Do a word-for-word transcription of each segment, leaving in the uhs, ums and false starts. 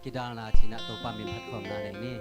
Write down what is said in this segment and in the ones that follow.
kidalna cinah Topa min phatkhawmna nei ni.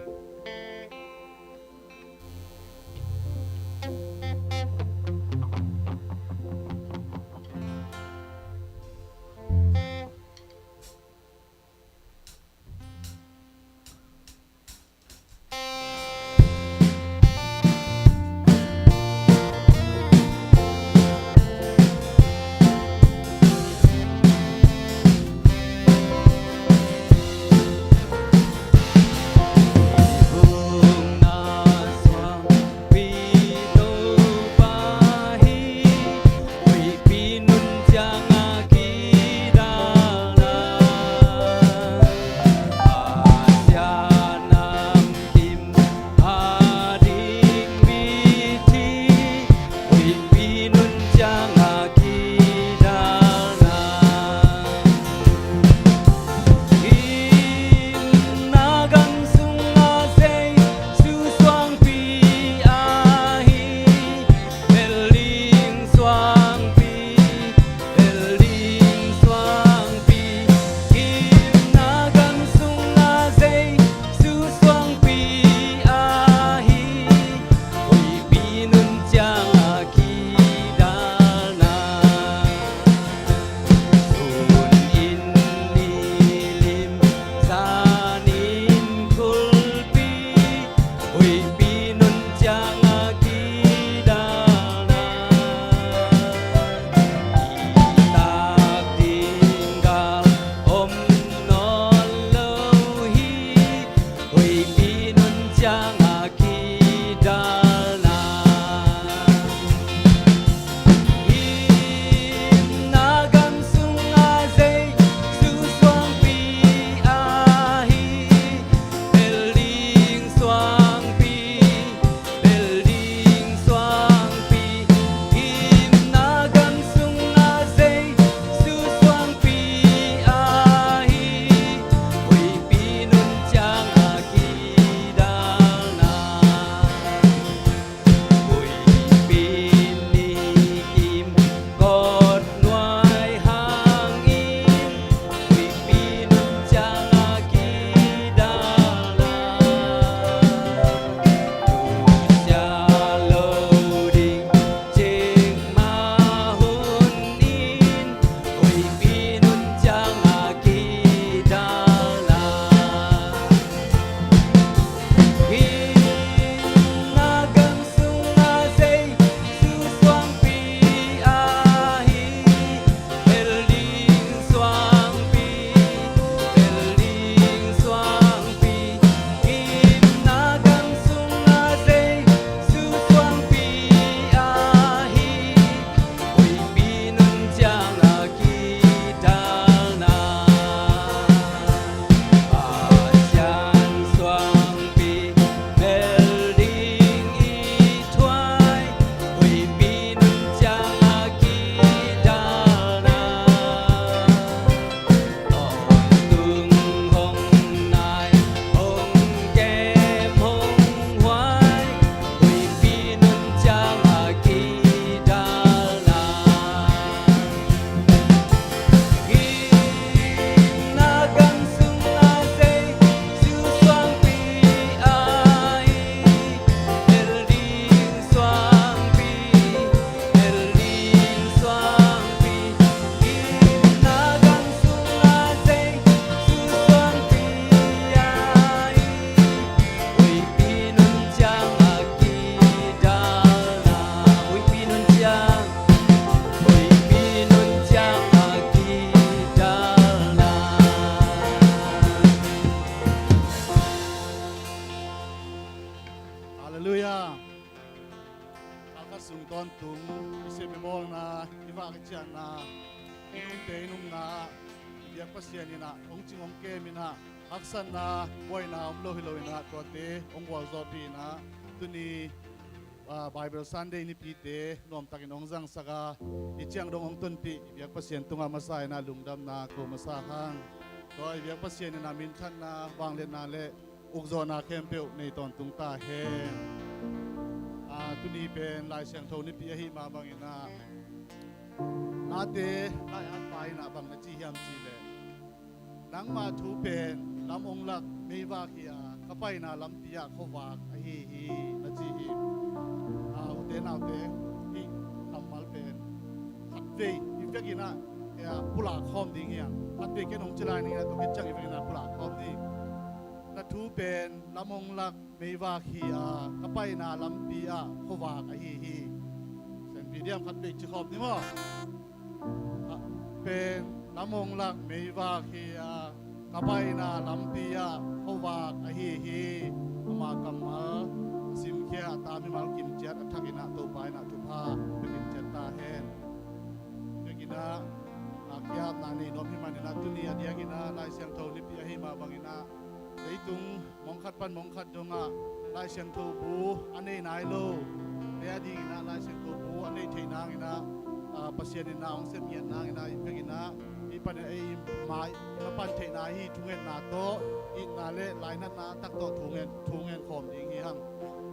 Halleluiah. Kha khat sung tawntung i sem i bawlna, i vak i ciahna, i nungte i nunna ah i biak Pasian in ah hong cing hong kem in ah, haksatna buaina om lo hi lo in ah, tuate hong gualzawhpih in ah, tuni, ah, Bible Sunday nipite nuamtakin hong zangsak a, i ciang dong hong tonpih i biak Pasian tungah masa in ah lungdamna ko masa hang. Tua i biak Pasian in ah minthanna, vangliatna le ukzawhna khempeuh nei tawntung ta hen. Ah, tuni pen Lai Siangtho nipi ahih mah bangin ah, Nate lai-atpa in ah bang na ci hiam cih leh, Nangma thu pen lam ong lak meivak hi a, ka paina lampi ah khuavak ahi hi, a ci hi. A, ute naute, hih kammal pen khatvei i vekin ah, e, pulak khawm ding hi hang. Khatvei ken hong ci lai ning a, tua khit ciang i vekin ah pulak khawm ding. Na thu pen lam ong lak meivak hi a, ka paina lampi ah khuavak ahi hi. Sianpi diam, khatvei ci khawm ni maw? Pen lam ong lak meivak hi a, ka paina lampi ah khuavak ahi hi. Ama kammal a simkhia a, ta mimal kim ciat a thakin ah Topa in ah thupha pia kim ciat ta hen. Biakinn ah, a, ki-apna nei nuam hi manin ah, tuni a diakin ah Lai Siangtho Nipi ahi mah bangin ah, leitung mong khat pan mong khat dongah Lai Siangtho bu a nei nai lo te a dingin ah Lai Siangtho bu a nei theih nangin ah, a, Pasian in ah hong sep ngiat nangin ah, i vekin ah i panin ei i ma i mapan theihna hi thungetna tawh, itna le lainatna tak tawh thungen, thungen khawm ding hi hang.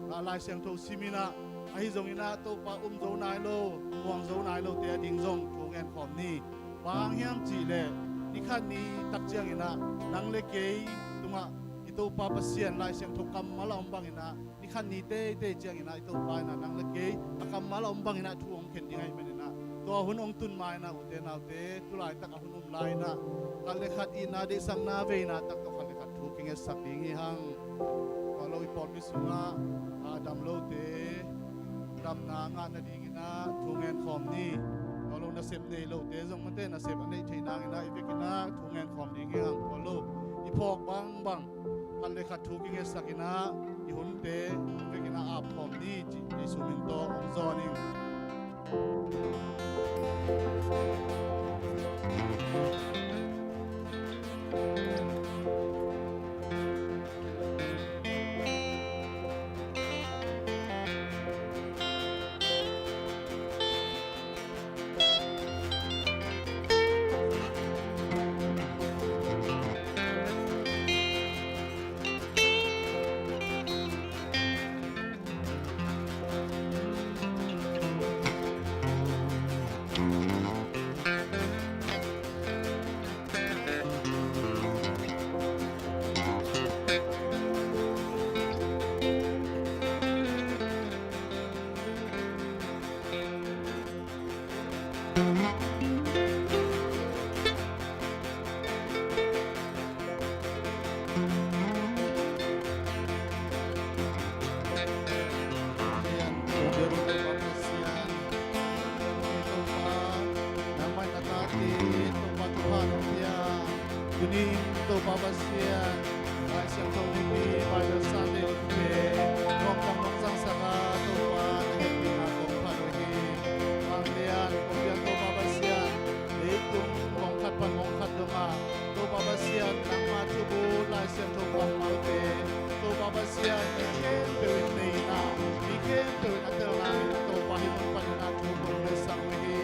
A, Lai Siangtho simin ah, ahi zongin ah Topa um zo nai lo, muang zo nai lo te a ding zong thungen khawm ni. Bang hang hiam cih leh, ni khat ni tak ciangin ah nang le kei tungah i Topa Pasian Lai Siangtho kammal a om bangin ah, ni khat ni teitei ciangin ah i Topa in ah nang le kei a kammal a om bangin ah thu hong khen ding ahih manin ah, tua hun hong tun ma-in ah, ute naute, tu laitak a hun um lai-in ah, khat le khat itna deihsakna veina tak tawh khat le khat thu kingetsak ding hi hang. Tua lo i pawlpi sungah, a, dam lote damna ngah nadingin ah thungen khawm ni. Tua lo nasep nei lote zong, mate nasep a neih theih nangin ah i vekin ah thungen khawm ding hi hang. Tua lo i phawk bangbang khat le khat thu kingetsakin ah i hunte i vekin ah ap khawm ni cih Jesu min tawh hong zawn ing. Tuni in Topa Pasian, Lai Siangtho Nipi Bible Sunday te, kong tang nong zangsak a, Topa na hehpihna kong phat uh hi. Vanglian kong biak Topa Pasian, leitung mong khat pan mong khat dongah Topa Pasian, nangma thubu Lai Siangtho kammalte, Topa Pasian, mi khempeuh in neihna, mi khempeuh in a telna in Topa hih mun panin a thu kong ngetsak uh hi.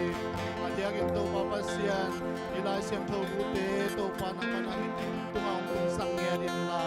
A diakin Topa Pasian, hih Lai Siangtho bute Topa nangman a min tungah hong tungsak ngiat inla,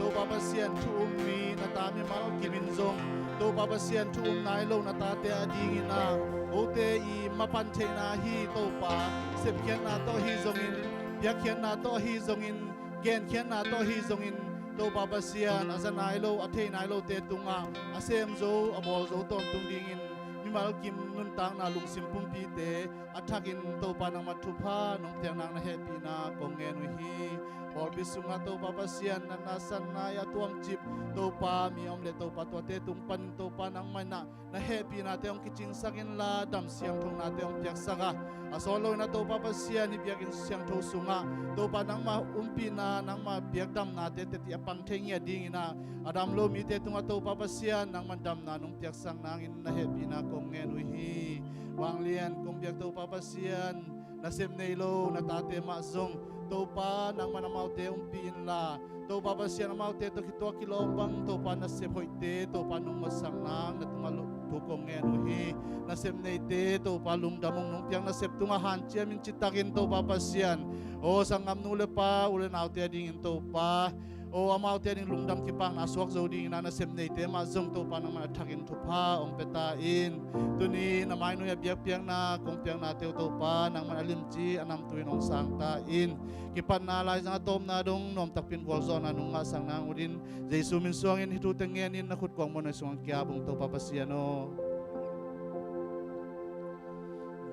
Topa Pasian, thu um mi na ta mimal kim in zong, Topa Pasian, thu um nai lo na tate a dingin ah, kote i mapan theihna hi Topa, sepkhiatna tawh ahi zongin, piakkhiatna tawh ahi zongin, genkhiatna tawh ahi zongin, Topa Pasian, a za nai lo, a thei nai lote tungah a sem zo, a bawl zo tawntung dingin mimal kim nuntakna lungsim pumpite a thakin Topa nangma thupha nong piak nang na hehpihna kong ngen uh hi. Pawlpi sungah Topa Pasian, natna satna i a tuamcip Topa mi om leh Topa tuate tung panin Topa nangmah in ah na hehpihnate hong kicingsak inla, dam siangthonate hong piaksak a, a sawt loin ah Topa Pasian, hih biakinn siangtho sungah Topa nangma umpihna, nangma biakdamnate teci a pang thei ngiat dingin ah, a dam lo mite tungah Topa Pasian, nangman damna nong piaksak nangin na hehpihna kong ngen uh hi. Vanglian kong biak Topa Pasian, nasep nei lo na tate mah zong Topa nangman amaute umpih inla, Topa Pasian, amaute tawh kituak kilawm bang Topa nasep hoihte Topa nong mawhsak nang na tungah thu kong ngen uh hi. Nasep neite Topa lungdam ung, nong piak nasep tungah hanciam in citakin Topa Pasian, aw sanggamnu le pa, u le naute a dingin Topa Aw, amaute ading lungdam kipakna a suak zo dingin a nasep neite mah zong Topa nangman a thakin thupha hong pia ta in. Tuni na mainuia biakpiakna kong piaknate uh Topa nangman a limci a namtui in hong sang ta in. Kipatna laizang a tawpna dong nuamtakpin vualzawhna nong ngahsak nang utin Jesu min suangin hih thute ngenin na khutkuang muanhuai sungah kiabung Topa Pasian aw.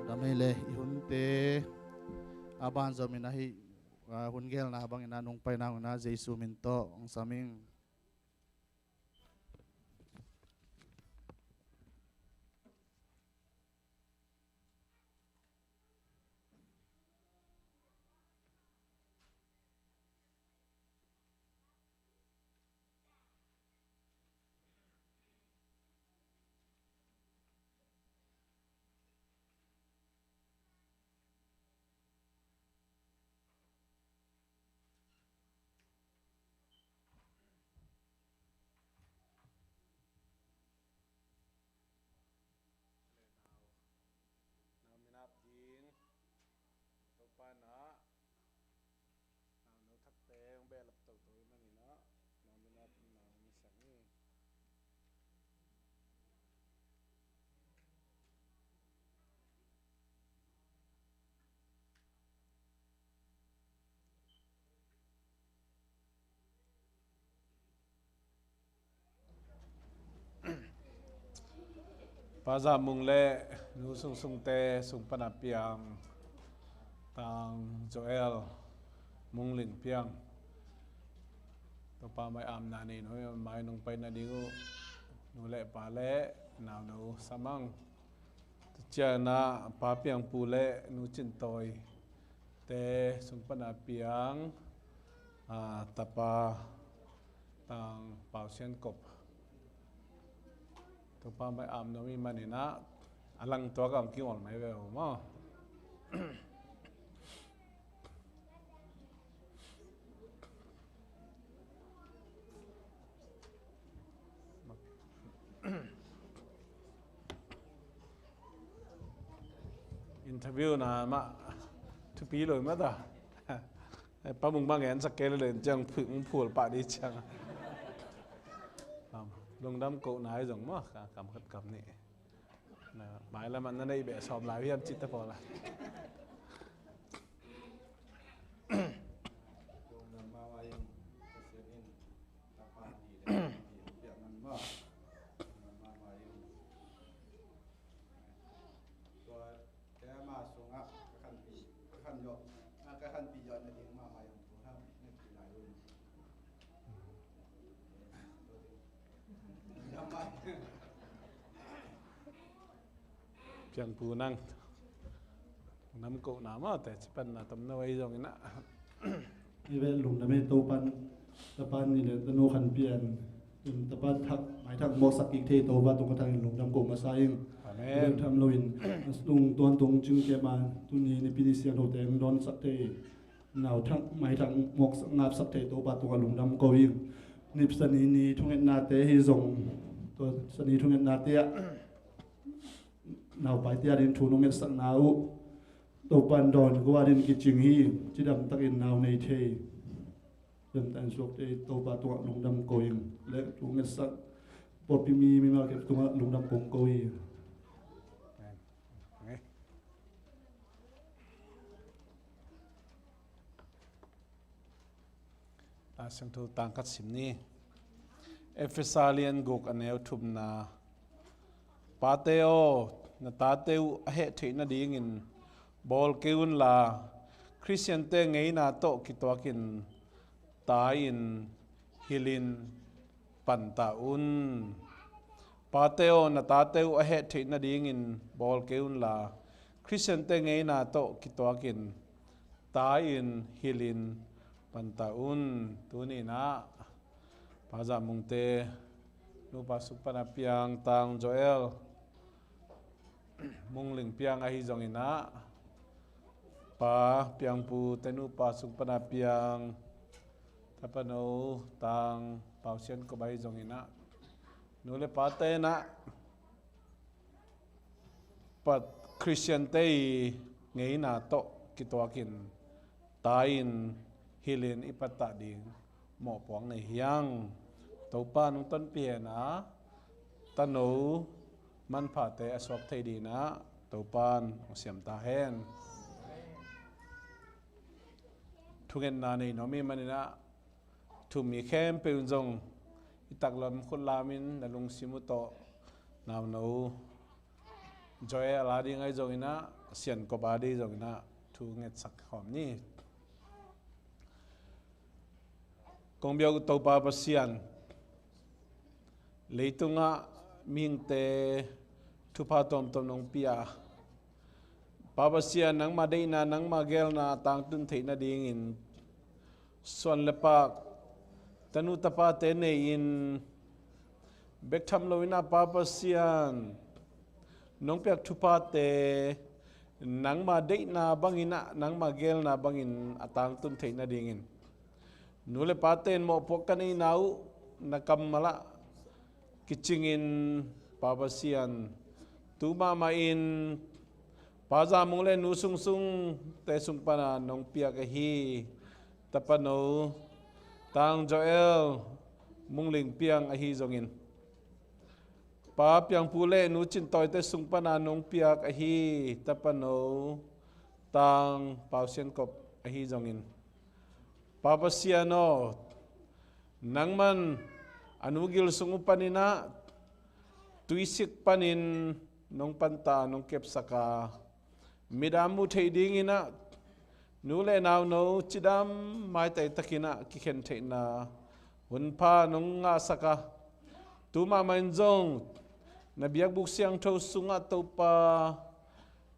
Dam hei le i hunte a banzom in ahi, a, hun gelna bangin a nong paina hun a Jesu min tawh hong sam ing. Nau minap ding Topa na, nau no thakte hong behlap toto i maninah, nau minap ding nau hong sak ni. Pa Za Mung le Nu Sung Sungte sung pana piang Tang Joel Mung Ling piang. Topa mai amna nei no mai nong pai nading uh nu le pa le nau no samang. Tua ciangin ah Pa Piang Pu le Nu Cin Tawi te sung pana piang, a, tapa Tang Pau Sian Kop. Topa mai am nuam i maninah a lang tuak ang kingawl mai ve uh maw. Interview na mah thupi lo mah ta. Pa Mung mah ngen sak kei le len ciang phu-, phul pah dih ciang. Lungdam kohna hi zong maw, ka kam khat kam nih. Na, mailam ah na neih beh sawm lai hiam cih te pawl a. Piangpu nang. Nam ko na ma te cipan na tam na wai zong ina. Ive lungdam e Topan, tapan ni le tanu khan pian. Tapan thak, mai thak mawksak kik thei Topa tung thak in lungdam ko masa ing. Amen. Ive tham lo in, lung tuan tung cing ke ma, tuni ni pini sian ho teng don sak thei. Nau thak, mai thak mawksak ngapsak thei Topa tung lungdam ko ing. Nip sani ni thungetna te hi zong, tua sani thungetna te ah. Naupai te adin thu nong ngetsakna uh Topan dawn ko adin kicing hi, cidam takin nau nei thei. Cidam takin suak thei Topa tungah lungdam ko ing. Le thu nong ngetsak pawlpi mi, mi ma kep tungah lungdam kong ko hi. Amen. Amen. Lai Siangtho tang khat sim ni. Efesa lian guk a neu thumna. Pate aw, na tate uh a heh theih nadingin bawl kei unla, Khristiante ngeina tawh kituakin tai-in hilhin panta un. Pate aw, na tate uh a heh theih nadingin bawl kei unla, Khristiante ngeina tawh kituakin tai-in hilhin panta un. Tuninah Pa Za Mungte nupa suk pana piang Tang Joel Mungling piang ahi zonginah, Pa Piangpu te nupa suk pana piang Tapano Tang Pausian kop ahi zonginah, nu le pa tenah pat Khristiante i ngeina tawh kituakin tai-in hilhin i pattah ding mawhpuak nei hi hang. Topa nong tonpih hen a, tano manphate a suak thei dingin ah Topa in hong siam ta hen. Thungetna nei nuam i hih manin ah thu-um mi khempeuh in zong i taklam khut lamin na lungsim uh tawh nauno Joel a ding ahi zongin ah, Sian Kop a ding zongin ah thu ngetsak khawm ni. Kong biak uh Topa Pasian, leitungah mihingte thupha tuamtuam nong pia. Pa Pasian, nangma deihna, nangma geelna a tangtun theih nadingin suan le paak tanu tapate nei-in, bek tham loin ah Pa Pasian, nong piak thuphate nangma deihna bangin ah, nangma geelna bangin a tangtun theih nadingin, nu le pate in mawhpuak ka neihna uh na kammal ah kicingin, Pa Pasian, tu mahmah in Pa Za Mung le Nu Sung Sung te sung pana nong piak ahi tapano Tang Joel Mung Ling Piang ahi zongin, Pa Piang Pu le Nu Cin Tawi te sung pana nong piak ahi tapano Tang Pau Sian Kop ahi zongin, Pa Pasian aw, nangman a nu gil sung uh panin ah tuisik panin nong panta, nong kepsak a, midam muh theih dingin ah nu le nauno cidam maitai takin ah kikhen theihna hunpha nong ngahsak a, tu mahmah in zong na biakbuk siangtho sungah Topa,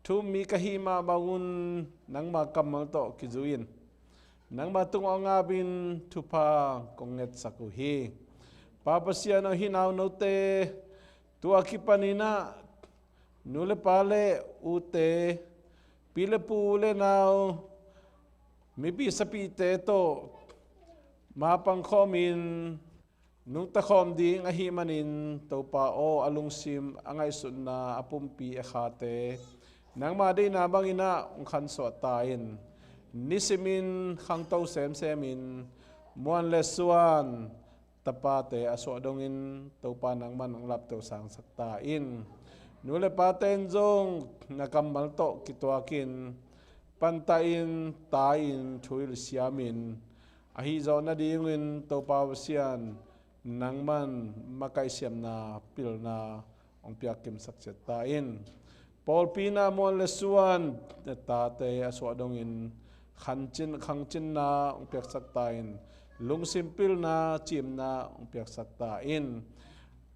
thu-um mi ka hih mah bangun nangma kammal tawh kizui-in nangma tungah hong apin thupha kong ngetsak uh hi. Pa Pasian aw, hih naunote tua kipanin ah nu le pa le ute, pi le pu le nau, mipi sapite tawh mapang khawmin nungta khawm ding ahih manin, Topa aw, a lungsim, a ngaihsutna, a pumpi, a khate nangma deihna bangin ah hong khansuah ta in. Nisimin khangto semsemin muan le suan tapate a suah dongin Topa nangman hong lapto sangsak ta in. Nu le pate in zong na kammal tawh kituakin panta in, ta in, thuhilh siamin, ahi zawh nadingin Topa Pasian, nangman makaihsiamna, pilna hong piakkimsak ciat ta in. Pawlpi in ah muan le suan tate a suah dongin khancin, khangcinna hong piaksak ta in. Lungsim pilna, cimna hong piaksak ta in.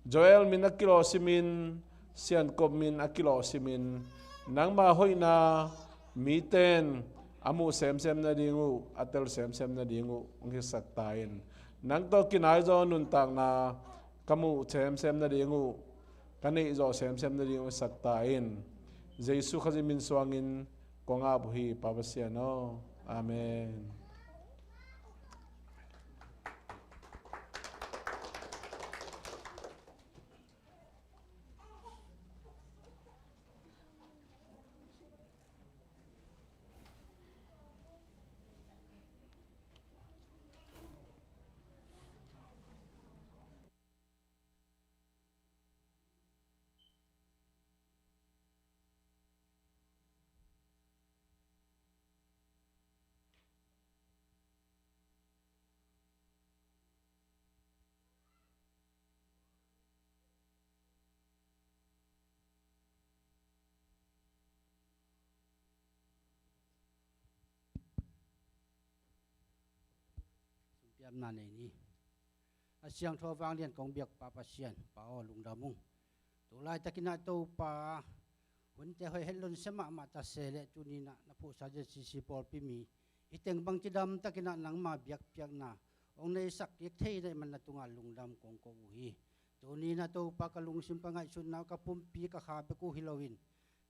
Joel min a kilawh simin, Sian Kop min a kilawh simin, nangma hoihna mite in a muh semsem nading uh, a tel semsem nading uh hong hisak ta in. Nang tawh kinaizaw nuntakna ka muh semsem nading uh, ka neihzawh semsem nading uh hong hisak ta in. Jesu Khazih min suangin kong ap uh hi, Pa Pasian aw. Amen. Sumpiamna nei ni. A siangtho vanglian kong biak Pa Pasian, Pa aw, lungdam ung. Tu laitakin ah Topa, hunte hoih hetlon sia mahmah ta se leh, tuni in ah na phuhsa Z C C pawlpi mi, hih teng bang cidam takin ah nangma biakpiakna hong neisak kik thei na hih man na tungah lungdam kong ko uh hi. Tuni in ah Topa, ka lungsim, ka ngaihsutna, ka pumpi, ka kha bek uh hi loin,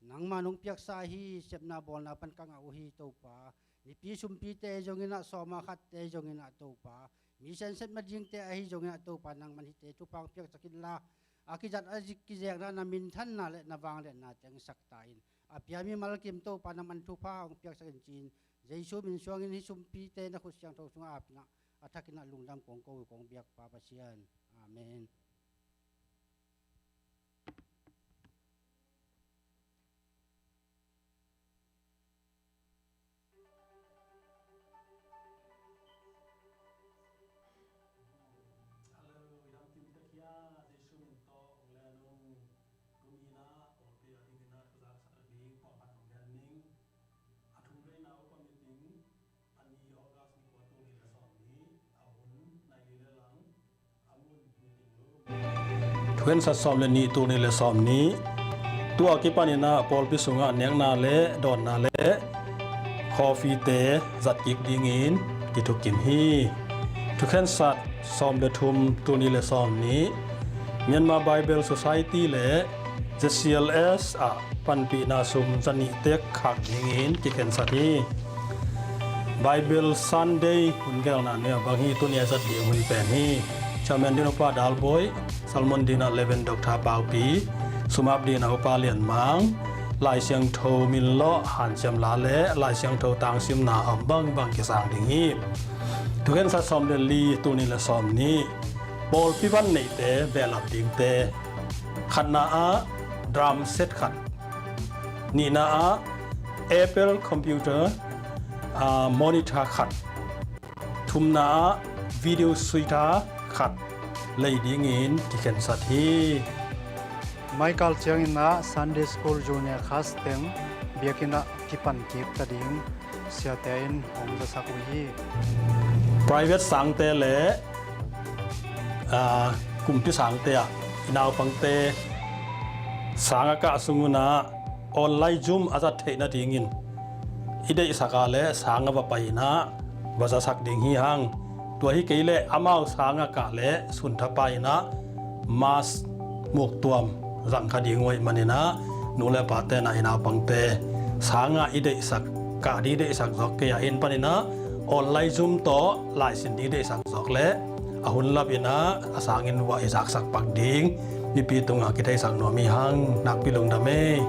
nangma nong piaksa ahi sepna bawlna pan ka ngah uh hi Topa. Mipi sumpite ahi zongin ah, sawma khatte ahi zongin ah Topa, mi senset madingte ahi zongin ah Topa, nangman hihte thupha hong piaksak inla, a kizat a zik kizekna na minthanna le na vangliatna teng sak ta in. A pia mimal kim Topa, nangman thupha hong piaksak in ci-in, Jesu min suangin hih sumpite na khut siangtho sungah apin ah, A thakin ah lungdam kong ko hi kong biak Pa Pasian. Amen. Halleluia, i dam tim tek hia, Jesu min tawh ong len ung. Tuni in ah pawlpi a dingin ah thuzaksak ding pawlkhat ong gen ning. A thum veina upa meeting, a ni August ni kua, tul nih le sawm nih, a hun nai li le lang, Thukhensat sawm le nih, tul nih le sawm nih. Tua kipanin ah pawlpi sungah nekna le dawnna le coffee-te zat kik dingin kithukim hi. Thukhensat sawm le thum, tul nih le sawm nih, Myanmar Bible Society le Z C L S ah panpihna sum za nih tek khak dingin kikhensat hi. Bible Sunday hun gelna ni a bang hi, tuni a zat ding hun pen hi. Chairman ding Upa Dalboi, sermon ding ah Reverend Doctor Paupi, sum ap ding ah Upa Lian Mang, Lai Siangtho min lawh hanciam la le Lai Siangtho tangsimna a om bangbang kisang ding hi. Thukhensat sawm le li, tul nih le sawm nih, pawlpi van neihte behlap dingte. Khatna ah drum set khat, nihna ah Apple computer, ah, monitor khat, thumna ah video suite khat lei dingin kikhensat hi. Mai kal ciangin ah Sunday School Junior Class teng biakinn ah kipan kik ta ding siate in hong zasak uh hi. Private sangte le, ah, kumpi sangte ah i naupangte sang a kah sung un ah online Zoom a zat theih nadingin i deihsak a le sang a va pai in ah va zasak ding hi hang. Tua hi kei leh amau sang a kah le sunthapai in ah mask, muktuam zang kha ding uh ahih manin ah nu le pate in ah i naupangte sang a i deihsak, kah ding i deihsak zawk kei a, hih panin ah online Zoom tawh laisin ding i deihsak zawk le a hun lap in ah a sangin vua i zaksak pak ding mipi tungah kitheisak nuam hi hang. Nakpi lungdam ei.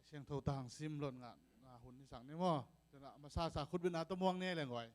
Siangtho tangsim lon ngah, ngah hun i sak ni maw. Tuna masa sa khut bina tawh muang ni leng guai.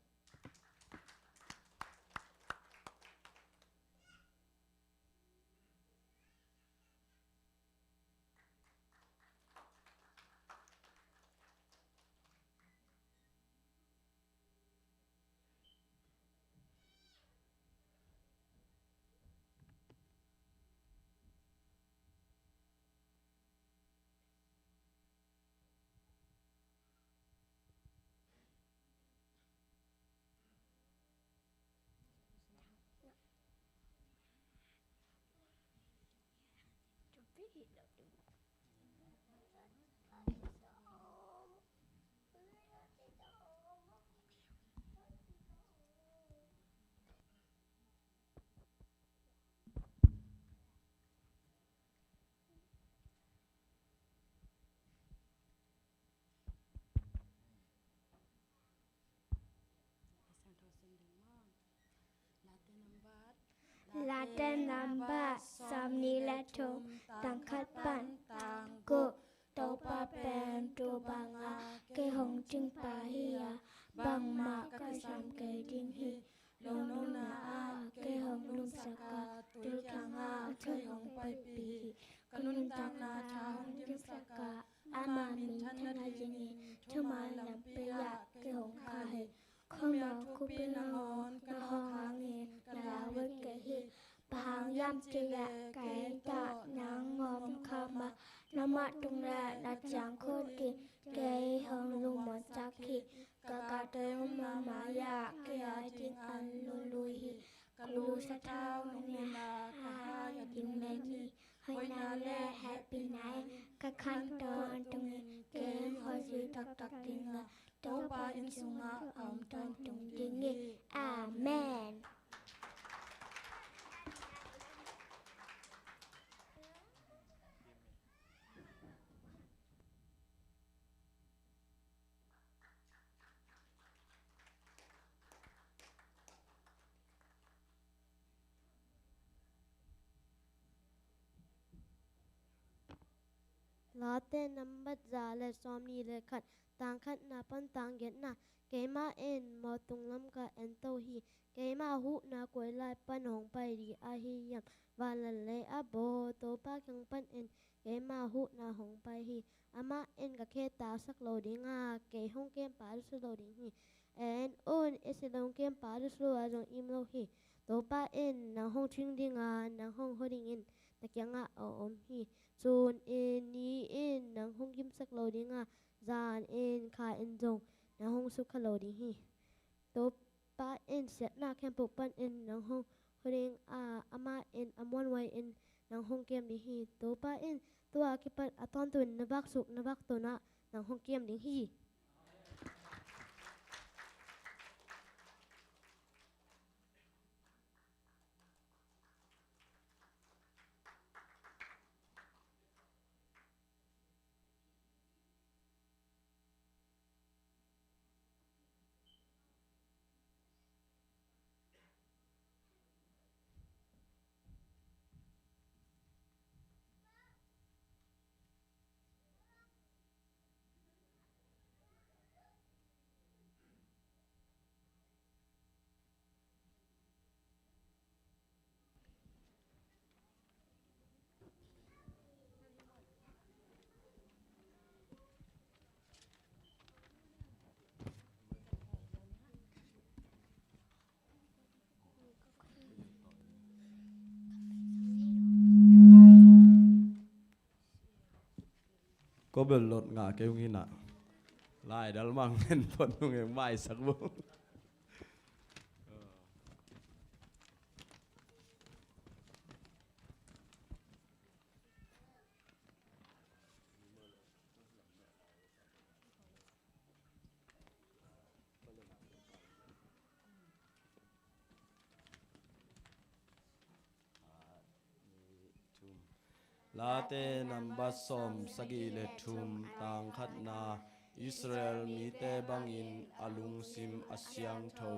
Late nambat sawmnih le thum, tang khat pan tang guk. Topa pen tua banga kei hong cingpa hi a, bangmah ka sam kei ding hi. Lungnopna ah kei hong lungsak a, tul kiangah a thoi hong paipih hi. Ka nuntakna tha hong dimsak a, ama minthanna dingin thuman lampi ah kei hong khah hi. Khuamial thupi nangawn ka hawk hangin na lau kei hi. Bang hang hiam cih leh kei tawh nang om kha ma, nangmah tung le na ciangkhut in kei hong lungmuansak hi. Ka kate om mahmah a, kei a ding an lului hi. Ka lu sathau nungin a ka hai a ding leng hi. Hoihna le hehpihna in ka khantawn tungin kei hong zui taktak ding a, Topa inn sungah a om tawntung ding hi. Amen. Late nambat za le sawmnih le khat, tang khatna pan tang giatna. Keimah in mawtunglam ka ento hi. Keimah huhna koi lai pan hong pai ding ahi hiam? Van le lei a bawl Topa kiang panin keimah huhna hong pai hi. Amah in ka khe taksak lo ding a, kei hong kem pah thusuak lo ding hi. En un, i si lo hong kem pah thusuak a zong im lo hi. Topa in nang hong thing ding a, nang hong hua dingin na kiangah a om hi. Sun in ni in nang hong kimsak lo ding a, zan in kha in zong nang hong sukha lo ding hi. Topa in siatna khempeuh panin nang hong hua ding a, amah in a muanhuai in nang hong kem ding hi. Topa in tua kipat a tawntung in na vaksuk na vaktonah nang hong kem ding hi. Ko bel lot ngah kei ung hi na. Lai dal mang nen pon ung eng, maisak bu. Late nambat sawm sagih le thum, tang khatna. Israel mite bangin a lungsim a siangtho,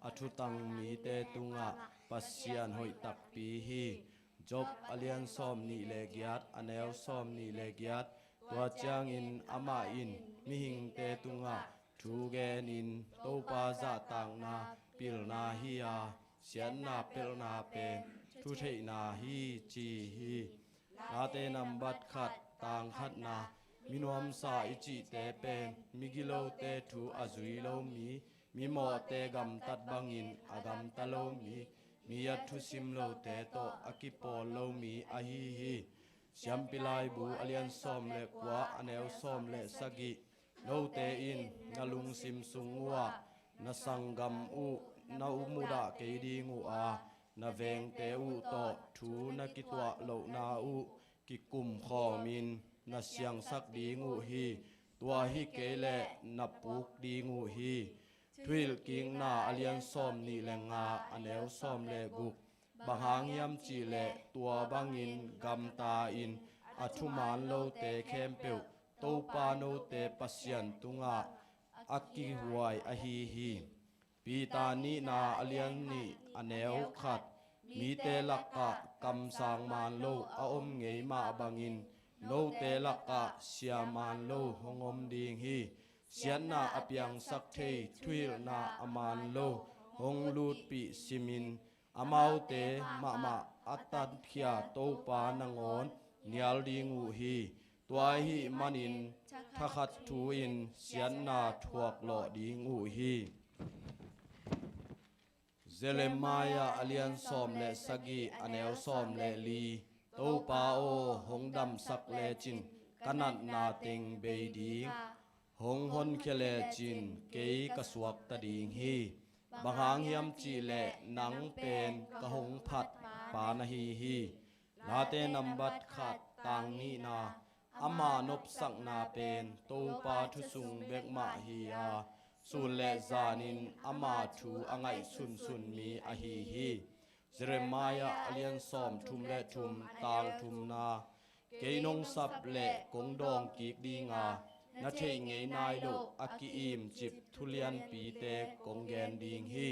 a thutang mite tungah Pasian hoih takpi hi. Job a lian sawm nih le giat, a neu sawm nih le giat. Tua ciangin amah in mihingte tungah thu genin, Topa zahtakna pilna hi a, siatna pelhna pen thutheihna hi, ci hi. Late nambat khat, tang khatna. Minuamsa i cihte pen migilote thu a zui lo mi, mimawhte gamtat bangin a gamta lo mi, mi a thusim lote tawh a kipawl lo mi ahi hi. Siampi Laibu a lian sawm le kua, a neu sawm le sagih. Note in na lungsim sung uhah na sanggam uh na mudah kei ding uh a, na vengte uh tawh thu na kituah lohna uh kikum khawmin na siangsak ding uh hi. Tua hi kei leh na puk ding uh hi. Thuhilhkikna a lian sawm nih le nga, a neu sawm le guk. Bang hang hiam cihleh tua bangin gamta-in a thuman lote khempeuh Topa note Pasian tungah a kihuai ahi hi. Peter nihna a lian nih, a neu khat. Mite lakah kamsang man lo a om ngei mah bangin note lakah sia man lo hong om ding hi. Siatna a piangsak thei thuhilhna a man lo hong lutpih simin amaute mahmah a tankhia Topa nangawn nial ding uh hi. Tua ahih manin thakhat thu-in siatna thuaklawh ding uh hi. Jeremiah a lian sawm le sagih, a neu sawm le li. Topa aw, hong damsak lecin ka natna teng bei ding, hong honkhia lecin kei ka suakta ding hi. Bang hang hiam cihleh nang pen ka hong phat pa na hi hi. Late nambat khat, tang nihna. Ama nopsakna pen Topa thu sung bek mah hi a, sun le zanin ama thu a ngaihsunsun mi ahi hi. Jeremiah a lian sawm thum le thum, tang thumna. Kei nong sap le kong dawng kik dinga, na theih ngei nai loh a ki-imcip thulianpite kong gen ding hi.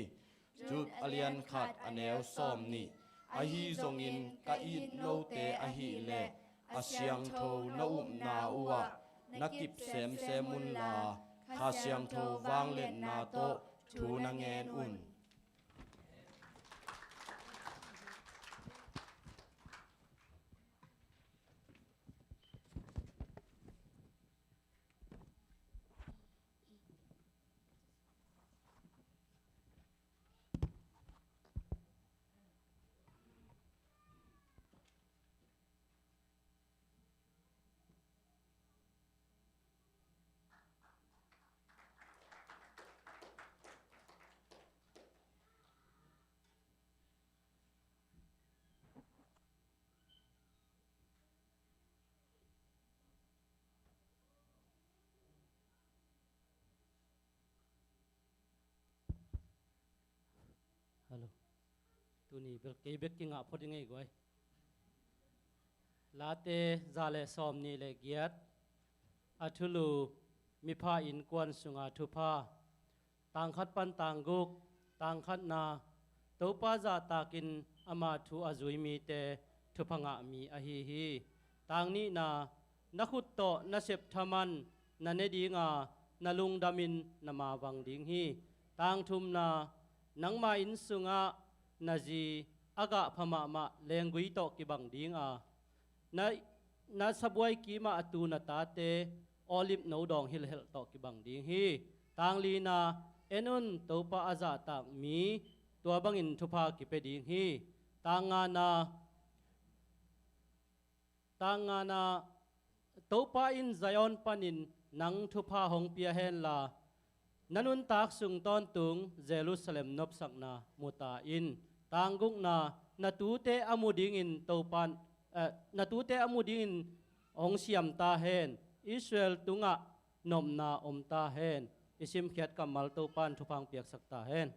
Jude a lian khat, a neu sawm nih. Ahi zongin ka it note ahih leh a siangtho na upna uhah na kip semsem unla, Kha Siangtho vangliatna tawh thu na ngen un. Hello. Tuni bel kei bek kingah phot i ngei guai. Late za le sawmnih le giat, a thulu, mipha innkuan sunga thupha. Tang khat pan tang guk, tang khatna, Topa zahtakin ama thu a zui mite thupha ngah mi ahi hi. Tang nihna, na khut tawh na sep thaman na ne dinga, na lungdamin na mavang ding hi. Tang thumna, nangma inn sungah na zi a gah pha mahmah lenggui tawh kibang dinga, na, na sabuai kimah a tu na tate olive no dawng hilhhelh tawh kibang ding hi. Tang lina, en un, Topa a zahtak mi tua bangin thupha kipia ding hi. Tang ngana, tang ngana, Topa in Zion panin nang thupha hong pia henla, na nuntak sung tawntung Jerusalem nopsakna mu ta in. Tang gukna, na tute a mu dingin Topan, eh, na tute a mu dingin hong siam ta hen. Israel tungah nopna om ta hen. I simkhiat kammal Topan thupha hong piaksak ta hen.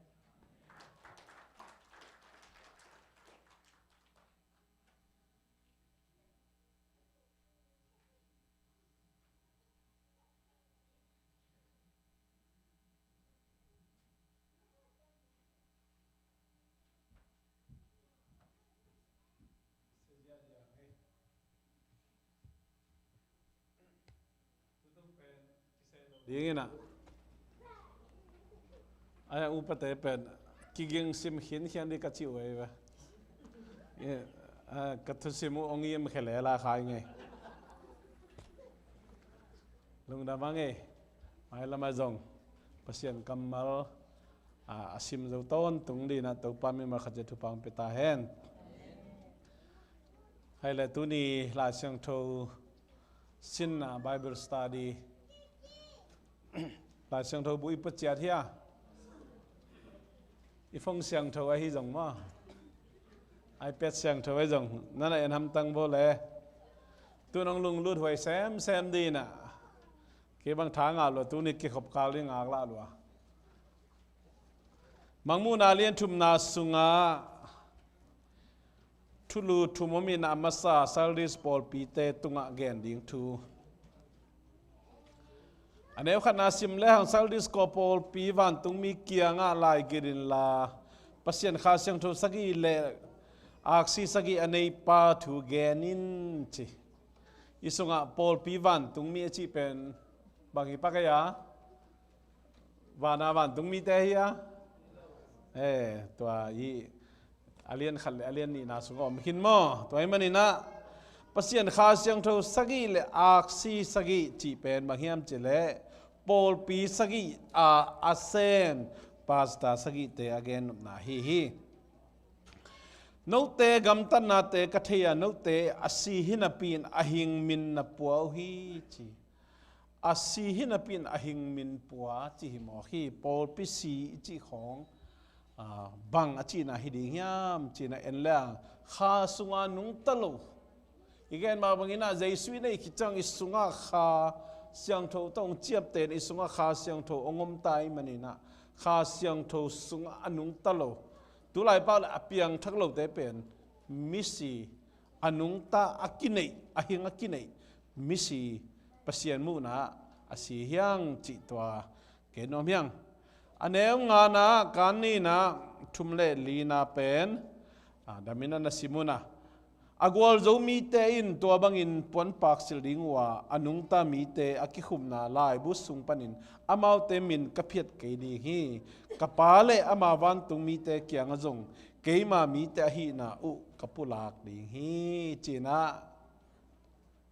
Dingin ah, ai, a upate pen kiging sim khinkhian dih ka cih uh ei ve. Eh, ah, ka thusim uh ong im khia le la khai ngei. Lungdam a ngei. Mailam a zong Pasian kammal, ah, a sim zo tawntung dinah Topa mimal khat zia thupha hong pia ta hen. Hai le tuni Lai Siangtho sinna Bible study. Lai Siangtho bu i put ciat hia? I phone siangtho ahi zong maw, iPad siangtho ahi zong, nana en hamtang bo le. Tu nong lunglut huai semsem dinah. Kei bang tha ngah lua, tuni kikhop kal ding ngak lah lua. Mangmuhna lian thumna sungah thulu thum om in a masa Sardis pawlpite tungah gen ding thu. A neu khatna sim lehang Sardis pawlpi vantungmi kiangah laigil inla, Pasian Kha Siangtho sagih le aksi sagih a neipa thu gen in ci. I sungah pawlpi vantungmi a cih pen bang hi pak ei a? Vana vantungmite hi a? Eh, tua hi a lian khat le a lian nihna sungah om khin maw? Tua hi maninah Pasian Kha Siangtho sagih le aksi sagih cih pen bang hiam cih leh pawlpi sagih a a sem pastor sagihte a gennopna hi hi. Note gamtatnate ka thei a, note a si hi napi in a hing min na pua uh hi ci. A si hi napi in a hing min pua ci hi mawk hi. Pawlpi si i cih khawng, ah, bang a cihna hi ding hiam cihna en le a, kha sunga nungta lo. I gen mah banginah Jesu i neih khit ciang i sungah Kha Siangtho tawh hong ciapten i sungah Kha Siangtho hong om ta i maninah Kha Siangtho sungah a nungta lo. Tulaipak le a piangthak lote pen misi a nungta a kineih, a hing a kineih misi Pasian muhna a si hiang cih tua kei nuam hiang. A neu ngana kan nihna thum le lina pen, a, damin a na sim una. A gualzo mite in tua bangin puanpak silh ding uh a, a nungta mite a kikhupna laibu sung panin amaute min ka phiat kei ding hi. Ka Pa le ama vantung mite kiangah zong keima mite ahihna uh ka pulak ding hi, ci-in ah.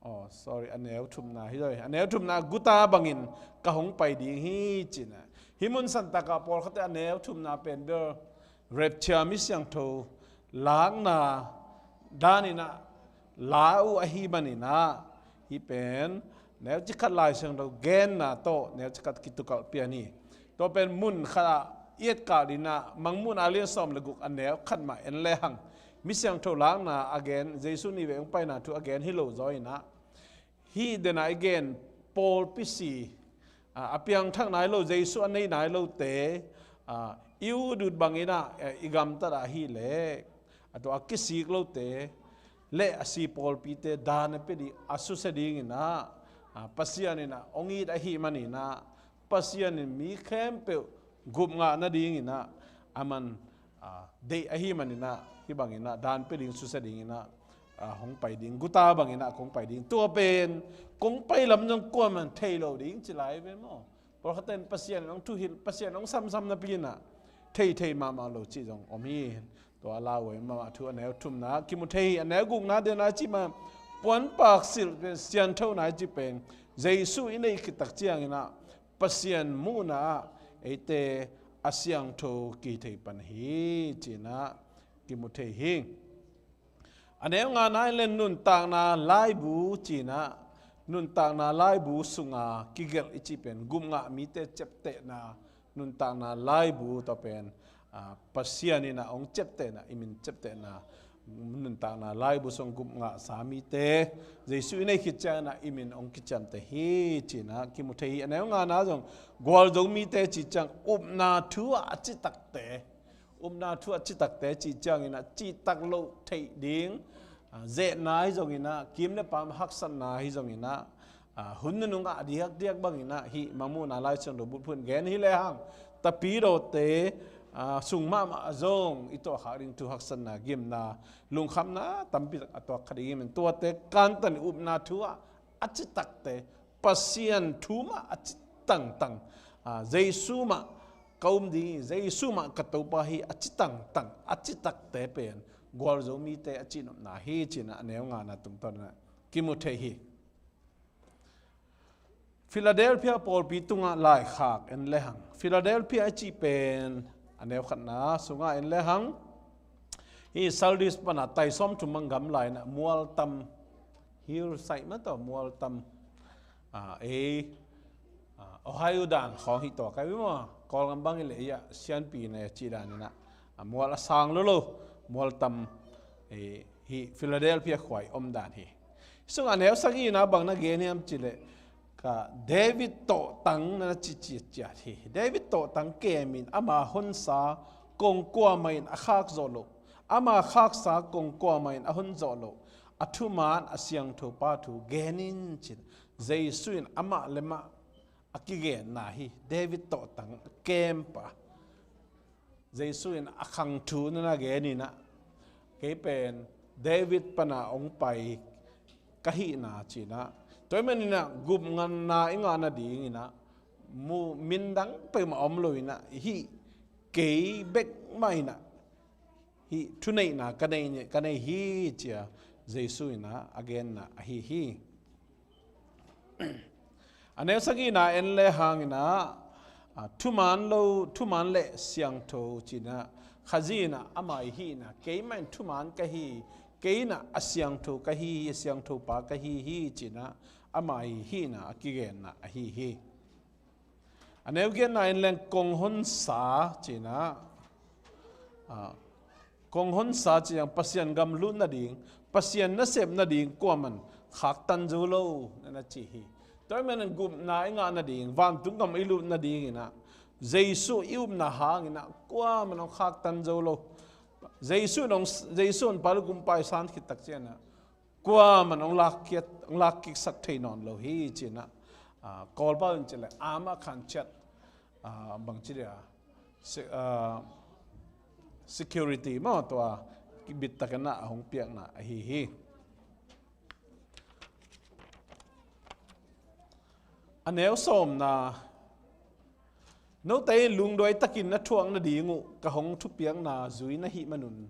Oh, sorry, a neu thumna hi zaw hi. A neu thumna guta bangin ka hong pai ding hi, ci-in ah. Hih mun santakah pawlkhatte a neu thumna pen bel rapture, mi siangtho lakna danin ah la uh ahih manin ah, hih pen neucikhat Lai Siangtho genna tawh neucikhat kitukalh pian hi. Tua pen mun khatah i etkak ding ah, Mangmuhna a lian sawm le guk a neu khat mah en lehang, mi siangtho lakna a gen, Jesu nih vei hong paina thu a gen hi lo zaw in ah, hih den a i gen pawlpi si, a, a piangthak nai lo, Jesu a nei nai lote, a, i ut ut bangin ah, eh, i gamtat ah ahih leh, a tua a kisik lote le a si pawlpite dan a pia ding, a susia dingin ah, a, Pasian in ah hong it ahih manin ah, Pasian in mi khempeuh gup ngah nadingin ah, aman, a, deih ahih manin ah, hih bangin ah dan pia ding, susia dingin ah, a, hong pai ding, guta bangin ah kong pai ding. Tua pen kong pai lam zong kuaman thei lo ding ci lai ve maw. Pawlkhatte in Pasian hong thuhilh, Pasian hong samsam napi-in ah thei thei mahmah lo cih zong om hi. Tua lau-in mahmah thu a neu thumna kimu thei hi. A neu gukna den a i cih mah, puanpak silh pen, sianthona i cih pen, Jesu i neih khit tak ciangin ah Pasian muhna ah eite a siangtho kithei pan hi, ci-in ah kimu thei hi. A neu ngana in leh nuntakna laibu, ci-in ah, nuntakna laibu sunga kigelh i cih pen gup ngah mite ciaptehna, nuntakna laibu tawh pen, a, Pasian in ah hong ciaptehna, i min ciaptehna, nuntakna laibu sung gup ngahsa mite, Jesu i neih khit ciangin ah i min hong kiciamteh hi, ci-in ah kimu thei hi. A neu ngana zong gualzo mite cih ciang upna thu ah a citakte, upna thu a citakte cih ciangin ah, citak loh theih ding, a, zehna hi zongin ah, kim le pam haksatna hi zongin ah, a, hun nunung ah diakdiak bangin ah, hih Mangmuhna Lai Siangtho bulphuh in gen hi lehang, tapidawte, a, sung mahmah zong i tuahkhak ding thu haksatna, gimna, lungkhamna tampi tak a tuak kha ding hi. Tuate kantan, upna thu ah a citakte, Pasian thu mah a ci tangtang, a, Jesu mah ka um ding hi, Jesu mah ka Topa hi a ci tangtang, a citakte pen gualzo mite a cihnopna hi, ci-in ah a neu ngana tungtawn ah kimu thei hi. Philadelphia pawlpi tungah laikhak en lehang, Philadelphia i cih pen a neu khatna sungah en lehang, hih Sardis pan a tai sawmthum bang gamla in ah, mualtam, hillside mah tawh, mualtam, a, ei, a, Ohio dan khawng hi tawh ka hi maw. Kawlgam bang hi leh, ia, sianpi na cih dan in ah, a, mual a sang lolo, mualtam, ei, hih Philadelphia khua i om dan hi. Sungah a neu sagihna bang na gen hiam cih leh, ka David tawhtang na ci ciatciat hi. David tawhtang kem in ama honsa kong kuamah in a khak zawh loh, ama khaksa kong kuamah in a hon zawh loh, a thuman a siangthopa thu gen in, ci-in Jesu in amah le mah a kigenna hi. David tawhtang kempa, Jesu in a khang thu na na gen in ah, kei pen David pan a hong pai ka hihna, ci-in ah, tua ahih manin ah gup ngahna i ngah nadingin ah, mu, min dang peuhmah om lo in ah, hih kei bek mah in ah, hih thuneihna ka nei, ka nei hi, ci-a Jesu in ah a genna ahi hi. A neu sagihna en lehang in ah, a, thuman lo, thuman le siangtho, ci-in ah, Khazih in ah ama i hihna, keimah in thuman ka hi, kei in ah a siangtho ka hi hi, a siangthopa ka hi hi, ci-in ah ama i hihna a kigenna ahi hi. A neu giatna in leng kong honsa, ci-in ah, a, kong honsa ci-in ah Pasian gam lut nading, Pasian nasep nading kuaman khaktan zo lo, na na ci hi. Tua ahih manin gupna i ngah nading, vantung gam i lut nadingin ah, Jesu i upna hangin ah kuaman hong khaktan zo lo. Jesu in hong, Jesu in pa le kumpa i san khit tak ciangin ah, kuaman hong lak kik, hong lak kiksak thei nawn lo hi, ci-in ah, a, Kawlpau in cih leh ama khan ciat, a, bangci dia, se-, a, security maw, tua kibit takin ah a hong piakna ahi hi. A neu sawmna, note in lungduai takin na thuak nading uh ka hong thupiakna zui na hih manun,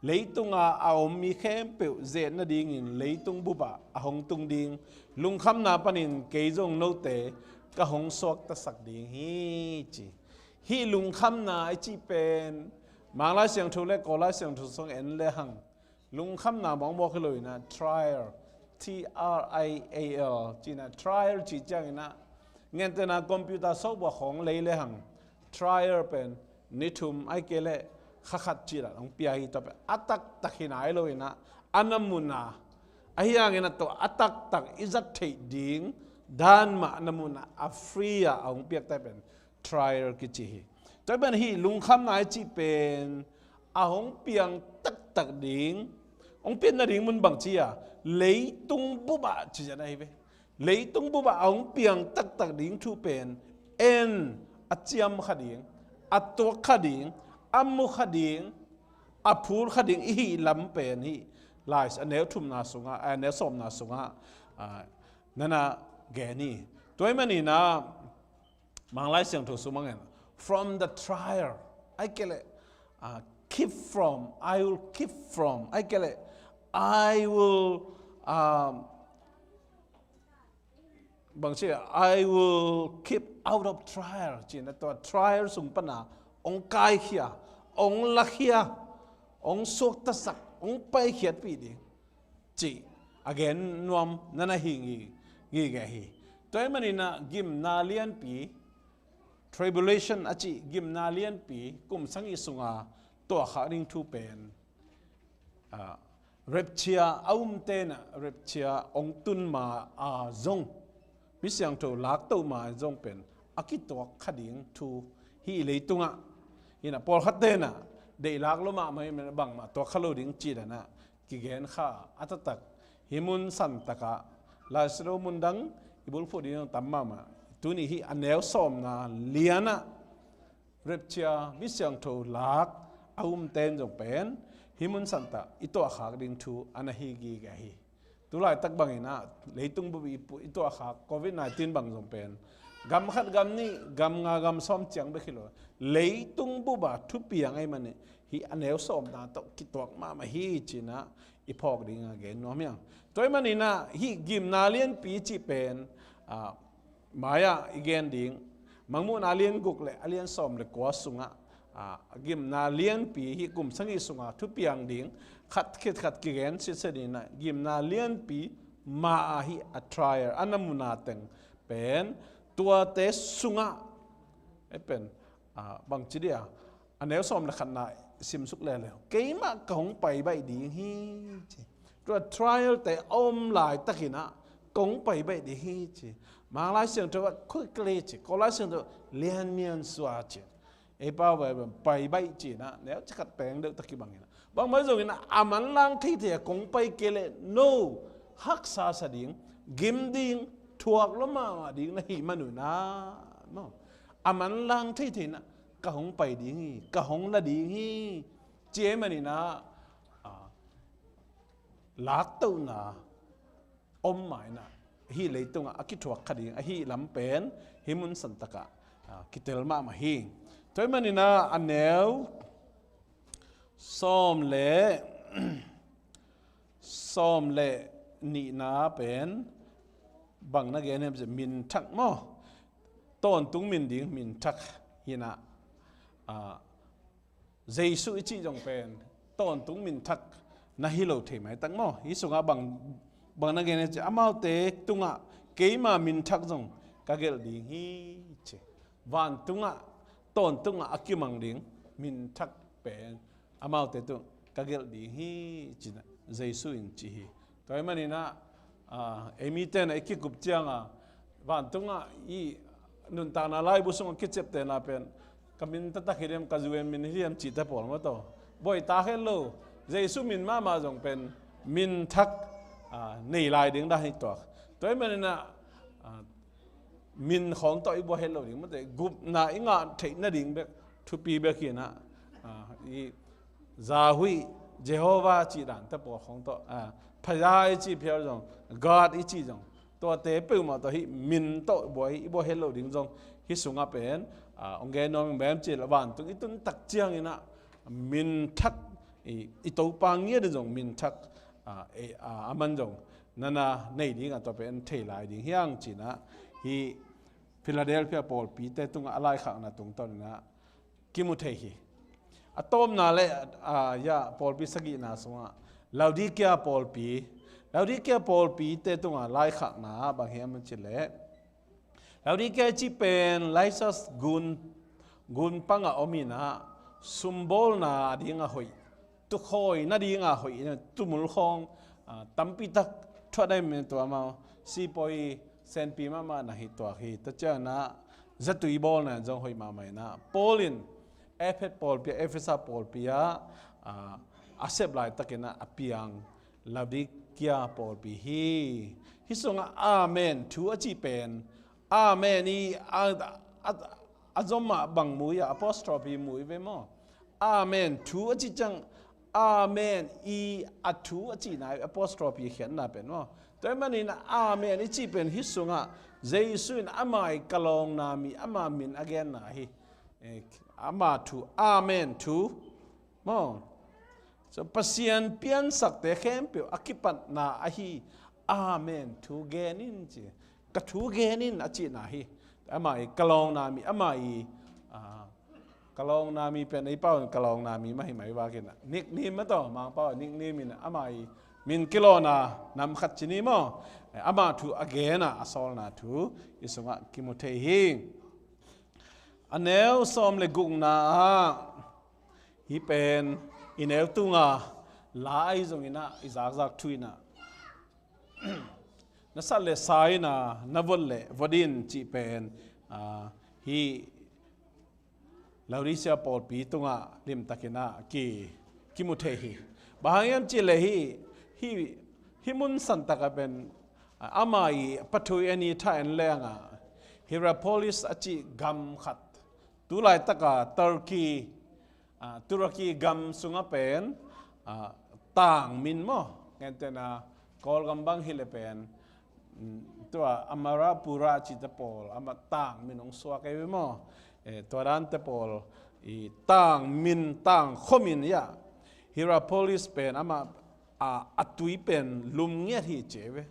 leitunga a om mi khempeuh zet nadingin leitung bupah a hong tung ding lungkhamna panin kei zong note ka hong suaktasak ding hi, ci. Hih lungkhamna i cih pen Manglai Siangtho le Kawllai Siangtho sung en le hang lungkhamna mawkmawk hi lo in ah, trial, T R I A L, ci in ah, trial cih ciangin ah, ngentena computer software khawng lei le hang, trial pen ni thum ahih kei leh kha khat cih dan hong pia hi. Tua pen a taktak hi nai lo in ah, a na mun a, ahi hangin ah tua a taktak i zat theih ding dan mah na mun a, a free a a hong piak tai pen trial kici hi. Tua pen hih lungkhamna i cih pen a hong piang taktak ding, hong pian nading mun bangci a, leitung bupah ci zia na hi ve. Leitung bupah a hong piang taktak ding thu pen en a ciam kha ding, a tuak kha ding, a mu kha ding, a phul kha ding i hih lam pen hih lai a neu thumna sungah, a neu sawmna sungah, ah, nana gen hi. Tua ahih manin ah, Manglai Siangtho sung bangin, from the trial, ahih kei leh, ah, keep from, I will keep from, ahih kei leh, I will, um, bangci, I will keep out of trial, ci in ah tua trial sung pana hong kaikhia, hong lakhia, hong suaktasak, hong paikhiatpih ding cih a gen nuam nana hi ngige hi. Tua ahih manin ah gimna lianpi, tribulation a cih gimna lianpi kum sagih sunga tuahkhak ding thu pen, ah, rapture a umte in ah rapture hong tun ma a zong, mi siangtho laktoh ma zong pen a kituak kha ding thu hih leitungah, hi in ah pawlkhatte in ah deih lak lua mahmah hi, bangmah tuak kha lo ding cih dan ah kigen kha a taktak. Hih mun santakah laisiangtho mun dang i bulphuh ding tam mahmah. Tuni hih a neu sawmna lianah rapture, mi siangtho lak a umte in zong pen hih mun santak i tuahkhak ding thu a na hi ngige hi. Tulaitak bangin ah leitung bup i pu-, i tuahkhak covid nineteen bang zong pen gam khat, gam nih, gam nga, gam sawm ciang bek hi lo, leitung bup a thupiang ahih manin hih a neu sawmna tawh kituak mahmah hi, ci in ah i phawk ding a gen nuam hi hang. Tua ahih manin ah hih gimna lianpi cih pen, ah, mai-ah i gen ding, Mangmuhna a lian guk le a lian sawm le kua sungah, ah, gimna lianpi hih kum sagih sungah thupiang ding khat khit khat kigen sitset in ah, gimna lianpi ma-ah hih a trial a na mun a teng pen, tuate sungah, eh, pen, ah, bangci dia, a neu sawm le khatna simsuk leuleu. Keimah ka hong pai baih ding hi, ci. Tua trial te a om laitakin ah ka hong pai baih ding hi, ci. Manglai Siangtho ah quickly ci, Kawllai Siangtho ah lianmian sua ci. Ei pau bai bai pai baih ci in ah, neu cikhat peng deuh tak kibang in ah. Bangmah zongin ah a manlang theithei a kong pai kei leh no haksa sa ding, gim ding, thuak lua mahmah ding na hih manun ah, maw, a manlang theithei in ah ka hong pai ding hi, ka hong la ding hi, ci ahih manin ah, ah, laktohna om ma in ah hih leitungah a kithuak kha ding ahih lam pen hih mun santakah, ah, kitel mahmah hi. Tua ahih manin ah a neu sawm le, sawm le nihna pen bang na gen hiam cih leh minthak maw? Tawntung min ding minthak hi in ah, ah, Jesu i cih zong pen tawntung minthak na hi lo thei maitak maw? Hih sungah bang, bang na gen hiam cih leh, amaute tungah keima minthak zong ka gelh ding hi, ci. Vantungah, tawntungah a kimang ding minthak pen amaute tung ka gelh ding hi, ci in ah Jesu in ci hi. Tua ahih manin ah, ah, ei mite in ah i kikup ciangah vantungah i nuntakna laibu sungah kiciaptehna pen ka min taktak hi diam, ka U N min hi diam cihte pawl maw, tua bawi tak het lo. Jesu min mahmah zong pen minthak, ah, nei lai ding dan hi tuak. Tua ahih manin ah, ah, min khawng tawh i buai het lo ding mawte, gupna i ngah theih nading bek thupi bek hi in ah, ah, i zahuih Jehovah cih dan te pawl khong tawh, ah, Phaya i cih phial zong, God i cih zong, tuate peuhmah tawh hih min tawh buai, i buai het loh ding zong, hih sungah pen, ah, hong gen nuam ing bang hiam cih leh vantung i tun tak ciangin ah, min thak, i, i Topa ngiat in zong min thak, ah, e, ah, aman zong nana nei ding a tua pen thei lai ding hi hang ci-in ah, hih Philadelphia pawlpite tungah a laikhakna tungtawn in ah kimu thei hi. A tawpna le, ah, ya, pawlpi sagihna sungah Laodicea pawlpi, Laodicea pawlpite tungah laikhakna bang hiam cih leh, Laodicea i cih pen Laisas gun, gun pangah om in ah, sumbawlna a dingah hoih, tukhawi nadingah hoih, tumul khawng, ah, tampi tak thuah dai men tua amau sipawi senpi mahmah na hi tuak hi. Tua ciangin ah zatui bawlna in zong hoih mahmah in ah, Paul in Efet pawlpi ah, Efesa pawlpi ah, ah, a sep laitakin ah a piang Laodicea pawlpi hi. Hih sungah amen thu a cih pen, amen i a, a, a, a zom ah bang mu i a, apostrophe mu i ve maw? Amen thu a cih ciang, amen i a thu a cihna i apostrophe khiatna pen maw? Tua ahih manin amen i cih pen hih sungah Jesu in ama i ka lawngna mi, ama min a genna hi. Eh, ama thu, amen thu. Maw? So, Pasian piansakte khempeuh a kipatna ahi, amen thu gen in ci. Ka thu gen in a cihna hi. Ama i ka lawngna mi, ama i, ah, ka lawngna mi pen ei pau in ka lawngna mi mah hi mai vakin ah, nickname mah tawh, Mangpau ah nickname in ama i min kilawna nam khat ci ni maw? Eh, ama thu a gen a, a sawlna thu i sungah kimu thei hi. A neu sawm le gukna ah, hih pen i neu tunga la ahi zongin ah, i zakzak thu in ah, na sat le sa in ah, na vot le vot in cih pen, ah, hih Laodicea pawlpi tungah limtakin ah ki, kimu thei hi. Bang hang hiam cih leh hih, hih, hih mun santak ah pen, ah, ama i pathui a ni tha en leng ah, Hierapolis a cih gam khat, tu laitaka Turkey, ah, Turkey gam sungah pen, ah, tang min maw? Gentehna Kawlgam bang hi leh pen, mm, tua Amarapura cihte pawl, amah tang min hong suak ei ve maw? Eh, tua dante pawl i tang min, tang khua min hi a, Hierapolis pen amah, ah, a tui pen lum ngiat hi ci ei ve.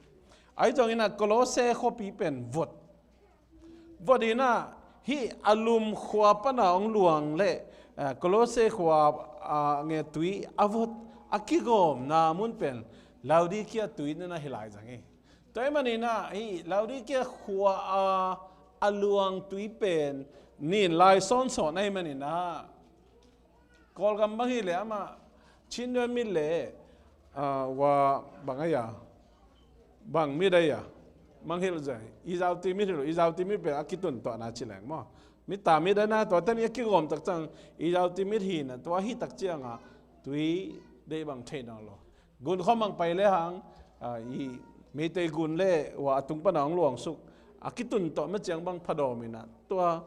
Ahi zongin ah Kolosse khuapi pen vot. Vot in ah, hih a lum khua pana hong luang leh, eh, Kolosse khua, ah, nge tui a vot, a kigawmna mun pen Laodicea tui nana hi lai zang hi. Tua ahih manin ah, hih Laodicea khua a, a luang tui pen nin lai sawnsawn ahih manin ah, Kawlgam bang hi leh amah Chin Duan mit leh, ah, wa bang a ya, bang mit a ya, bang hilh zai, i zauti mit hilh, i zauti mit pen a kitun tuahna ci leng maw? Mit ta mit a na, tua tani a kigawm tak ciang i zauti mit hi na, tua hi tak ciang a tui deih bang thei nawn lo. Gun khawm bang pai lehang, ah, i Meitei gun le wa a tung pana hong luangsuk a kitun tawh ma ciang bang phadawm in ah, tua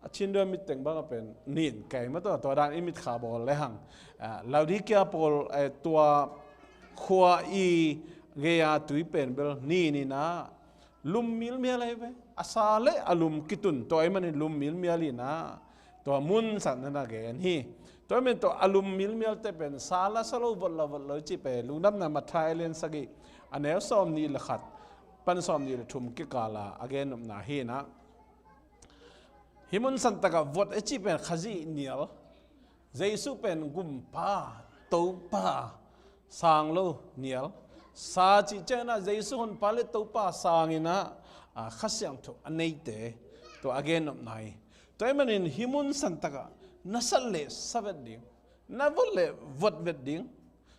a Chin Duan mit teng bang a pen nin kei ma tua, tua dan i mitkha bawl lehang, ah, Laodicea pawl, eh, tua khua i gei-a tui pen bel nin in ah, lum milmial ahi ve. A sa le a lum kitun tawh ahih manin lum milmial in ah, tua mun sat nana gen hi. Tua ahih manin tua a lum milmialte pen sa la sa lo, vot la vot lo cih pen Lungdamna Matthai a lian sagih, a neu sawm nih le khat pan sawm nih le thum kikal a a gen nopna hi in ah, hih mun santak ah vot i cih pen Khazih nial, Jesu pen Gumpa, Topa, sang lo nial. Sa cih ciangin ah Jesu Honpa le Topa sangin ah, ah, Kha Siangtho a neite, tua a gen nopna hi. Tua ahih manin hih mun santak ah na sat le sa vet ding, na vot le vot vet ding,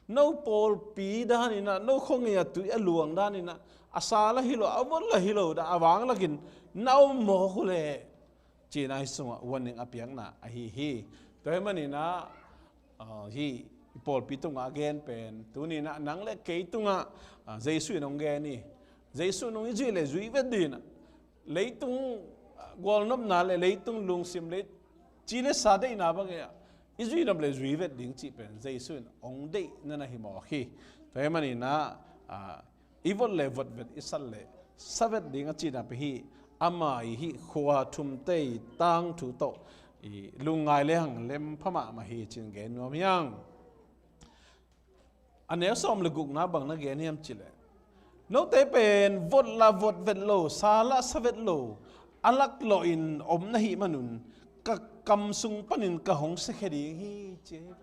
no pawlpi dan in ah, no khua ngei a tui a luang dan in ah, a sa la hi lo, a vot la hi lo dan a vanglakin na om mawk uh leh, ci-in ah hih sungah warning a piakna ahi hi. Tua ahih manin ah, ah, hih i pawlpi tungah a gen pen, tuni in ah nang le kei tungah, ah, Jesu in hong gen hi. Jesu in hong i zuih leh zui vet ding in ah, leitung, ah, gualnopna le leitung lungsim le ci le sa deihna bang hi a, i zui nop le zui vet ding cih pen Jesu in hong deih na na hi mawk hi. Tua hi maninah, ah, i vot le vot vet, i sat le sa vet ding a cihna pen hi. Ama i hih khua thumte i tangthu tawh i lungngai le hang lem pha mahmah hi cih gen nuam hi hang. A neu sawm le gukna bang na gen hiam cih leh, note pen vot la vot vet lo, sa la sa vet lo, a laklawh in om na hih manun ka kam sung panin ka hong siakhia ding hi ci hi.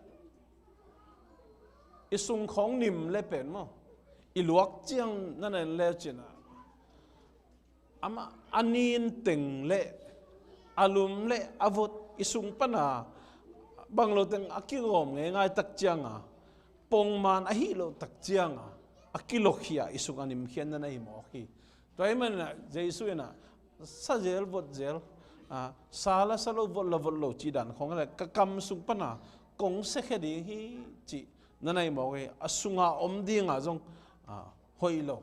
I sung khawng nim le pen maw, i luak ciang na na en le cinah, amah a nin teng le a lum le a vot i sung pana bang lo teng a kigawm ngeingai tak cianga, pongman a hih loh tak cianga a kilokhia i sung a nimkhiatna na hi mawk hi. Tua hi manah Jesu inah sa zel vot zel, ah, sa la sa lo, vot la vot lo cih dan khawng le ka kam sung pana kong siakhia ding hi cih na na hi mawk hi. A sunga om dinga zong, ah, hoih lo.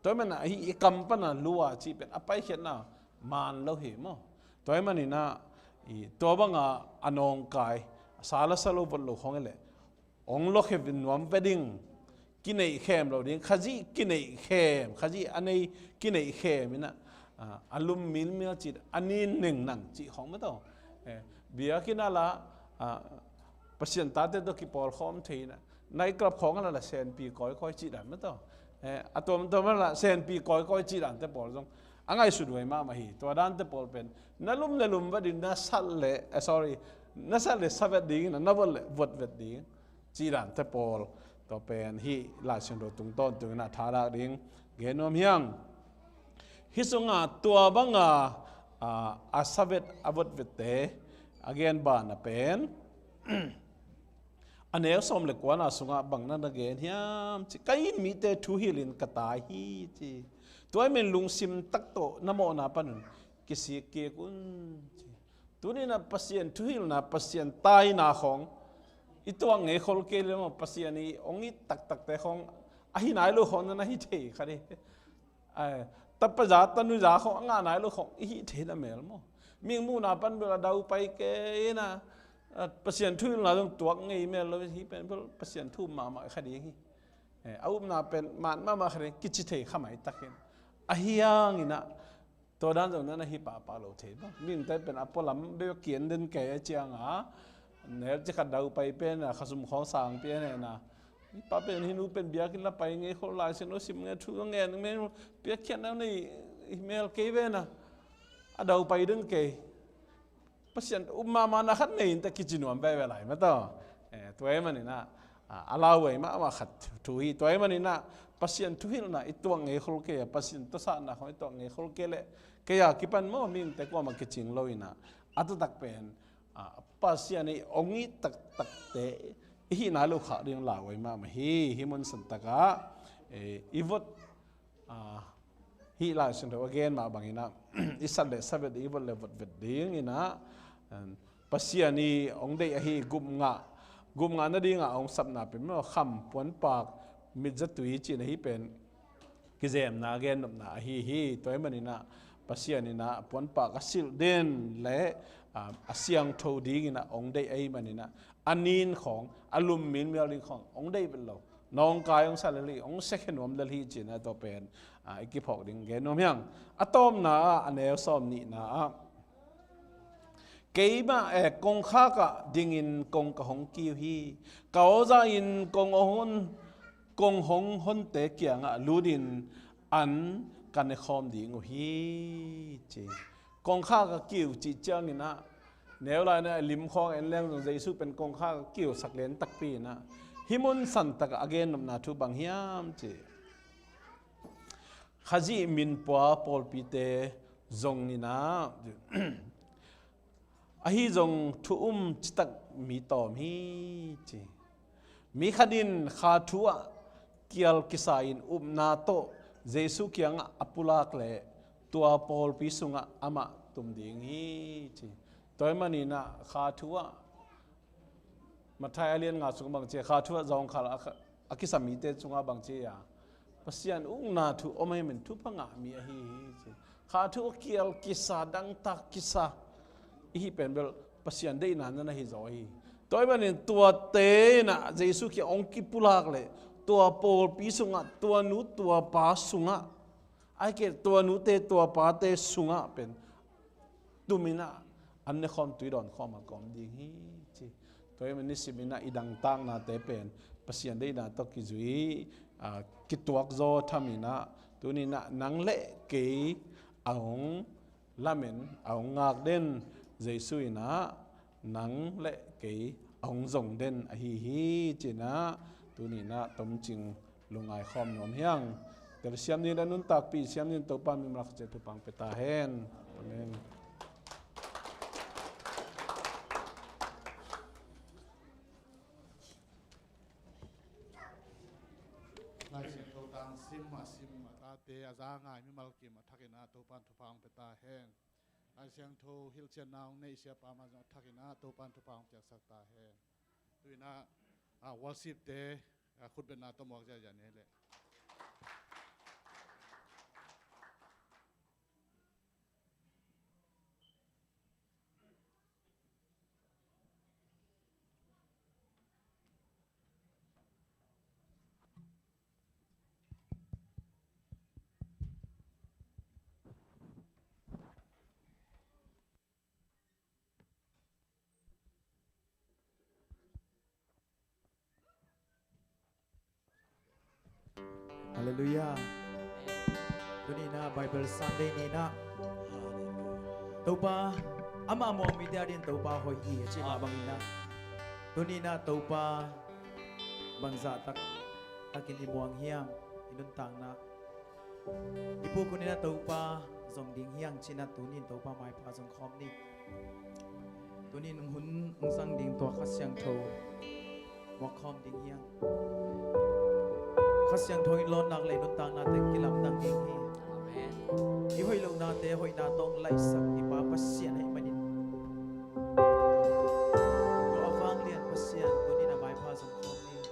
Tua hi manah hih i kam pana lua cih pen a paikhiatna man lo hi maw. Tua hi maninah i tua banga a nawngkai, sa la sa lo vot lo khawng hi leh hong luakhia nuam ve ding, kineih khem lo ding, Khazih kineih khem, Khazih a nei kineih khem inah, ah, a lum milmial cih, a nin neng nang cih khawng mataw. Eh, biakinn ah la, ah, Pasian tate tawh kipawlkhawm thei inah, night club khawng ah la la senpi kawikawi cih dan mataw. Eh, a tuamtuam ah la senpi kawikawi cih dante pawl zong a ngaihsut huai mahmah hi. Tua dante pawl pen na lum le lum vet ding, na sat le, eh, sorry, na sat le sa vet ding, na vot le vot vet ding cih dante pawl. Tua pen hih Lai Siangtho tungtawn tungin a thadak ding gen nuam hi hang. Hih sungah tua banga, ah, a sa vet a vot vette a gen bana pen a neu sawm le kuana sungah bang na na gen hiam ci, ka it mite thuhilhin ka tai hi ci. Tua hi men lungsim tak tawh na mawhna panun kisik kik un ci. Tuninah Pasian thuhilhna, Pasian taina khawng i tuak ngei khol kei le maw, Pasian i hong it taktakte khawng a hi nai lo khawng na na hi thei kha dih. Ai, tapaza tanuza khawng a ngah nai lo khawng i hih thei na mel maw. Mihing muhna pan bel a daupai kei inah, a, Pasian thuhilhna zong tuak ngei mel lo hi pen bel Pasian thu mahmah kha ding hi. Eh, a upna pen man mahmah kha ding kici thei kha mai takin. A hianginah tua dan zong na na hi pahpah lo thei maw. Mihingte pen a pualam bek kian den kei a cianga, nel cikhat daupai pen a khasum khawng sang pian hena, hi pa pen hi nu pen biakinn la pai ngei khol, Lai Siangtho sim ngei, thu ngen ngei, piakkhiatna nei hi mel kei vena, a daupai den kei. Pasian um mahmahna khat nei in ta kici nuam veve lai mataw. Eh, tua hi maninah, ah, a lauhuai mahmah khat thu hi. Tua hi maninah Pasian thuhilhna i tuak ngei khol kei a, Pasian tawsahna khawng i tuak ngei khol kei leh kei a kipan maw mihingte kuamah kicing lo inah, a taktak pen, ah, Pasian i hong it taktakte i hih nai lo khak ding lauhuai mahmah hi. Hih mun santakah, eh, i vot, ah, hih Lai Siangtho a gen mah banginah i sat le sa vet ding, i vot le vot vet dinginah, um, Pasian i hong deih ahi gupngah, gupngah nadingah a hong sapna pen maw, kham, puanpak, mitzatui cihna hi pen kizemna, gennopna ahi hi. Tua hi maninah Pasian inah puanpak a silh den le, ah, a siangtho dinginah hong deih ahi maninah a nin khawng, a lum milmial ding khawng hong deih vet lo. Nawngkai hong sa lel hi, hong siakhia nuam lel hi cihna tua pen, ah, i kiphawk ding gen nuam hi hang. A tawpna ah, a neu sawm nihna ah, keimah, eh, kongkhak ah dingin kong ka hong kiu hi. Ka awza in kong hong hon, kong hong honte kiangah lutin an ka nekhawm ding uh hi ci. Kongkhak ah kiu cih cianginah, neu lai-in a lim khawng en leng zong Jesu pen kongkhak ah kiusak lian takpi inah, hih mun santakah a gennopna thu bang hiam ci. Khazih minpua pawlpite zonginah, ahi zong thu um citak mi tawm hi ci. Mi khat in kha thu ah kial kisa in upna tawh Jesu kiangah a pulak leh tua pawlpi sungah amah tum ding hi ci. Tua hi maninah kha thu ah, Matthai a lian nga sungah bang ci a, kha thu ah zawngkhal a, a kisa mite sungah bang ci a, Pasian ukna thu om ahih manin thupha ngah mi ahi hi ci. Kha thu a kial kisa, dangtak kisa i hih pen bel Pasian deihna na na hi zaw hi. Tua ahih manin tuate in ah Jesu kiang hong kipulak leh, tua pawlpi sungah, tua nu tua pa sungah, ahih kei leh tua nute tua pate sungah pen tum in ah an ne khawm, tui dawn khawm a kawm ding hi, ci. Tua ahih manin nisim in ah i dangtaknate pen Pasian deihna tawh kizui, ah, kituak zaw tham in ah, tuni in ah nang le kei a hong lamen, a hong ngak den Jesu in ah nang le kei a hong zong den ahi hi, ci in ah tuni in ah tomcing lungngai khawm nuam hi hang. Telsiam dingin a nuntakpih siam dingin Topa mimal khat ciat thupha hong pia ta hen. Amen. Lai Siangtho tang sim a sim a tate a za ngai mimal kim a thak in ah Topa'n thupha hong pia ta hen. Lai Siangtho hilhcianna hong neih siapa mah zong a thak in ah Topa'n thupha hong piaksak ta hen. Tu in ah, ah, worship-te, ah, khutbetna tawh muak ziahziah ni leh. Halleluiah. Tuni in ah Bible Sunday ni in ah Topa, amah muang mite adingin Topa hoih hi a ci mah bangin ah, tuni in ah Topa bangzah tak takin i muang hiam, i nuntakna i puk hun in ah Topa zong ding hiam ci in ah tuni in Topa maipha zong khawm ni. Tuni in hun hong zang ding tua Kha Siangtho muak khawm ding hiam. Kha Siangtho in lawnnak le nuntaknate kilamdang ding hi. Amen. I hoih lohnate hoihna tawh hong laihsak i Pa Pasian ahih manin, tua a vanglian Pasian tuni in a maipha zong khawm ni.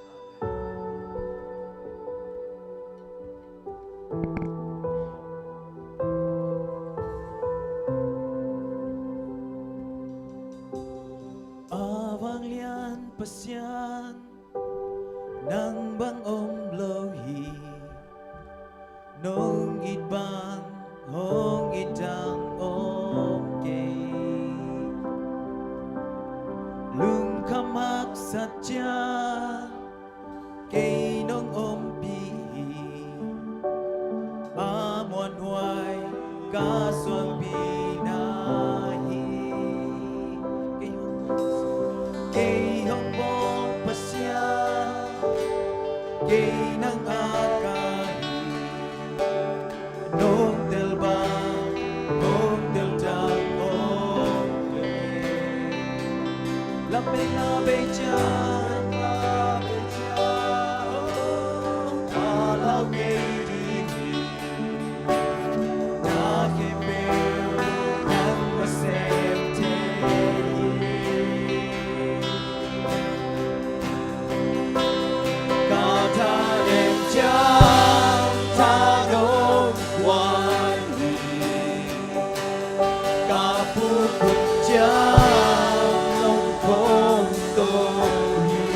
A vanglian Pasian, nang bang om lo hi. Nong it bang hong it dang om kei. Lungkham haksat ciang kei nong ompih hi. A muanhuai ka suangpi na hi. Kei hong, kei hong bawl Pasian, kei nang a ka hi. Nong tel bang hong tel dang om kei. Lam bei na bei ciang, a lau kei ding hi. Na khempeuh nangmah sem thei hi. Ka tha lem ciang tha nong guan hi. Ka puk hun ciang nong phong to hi.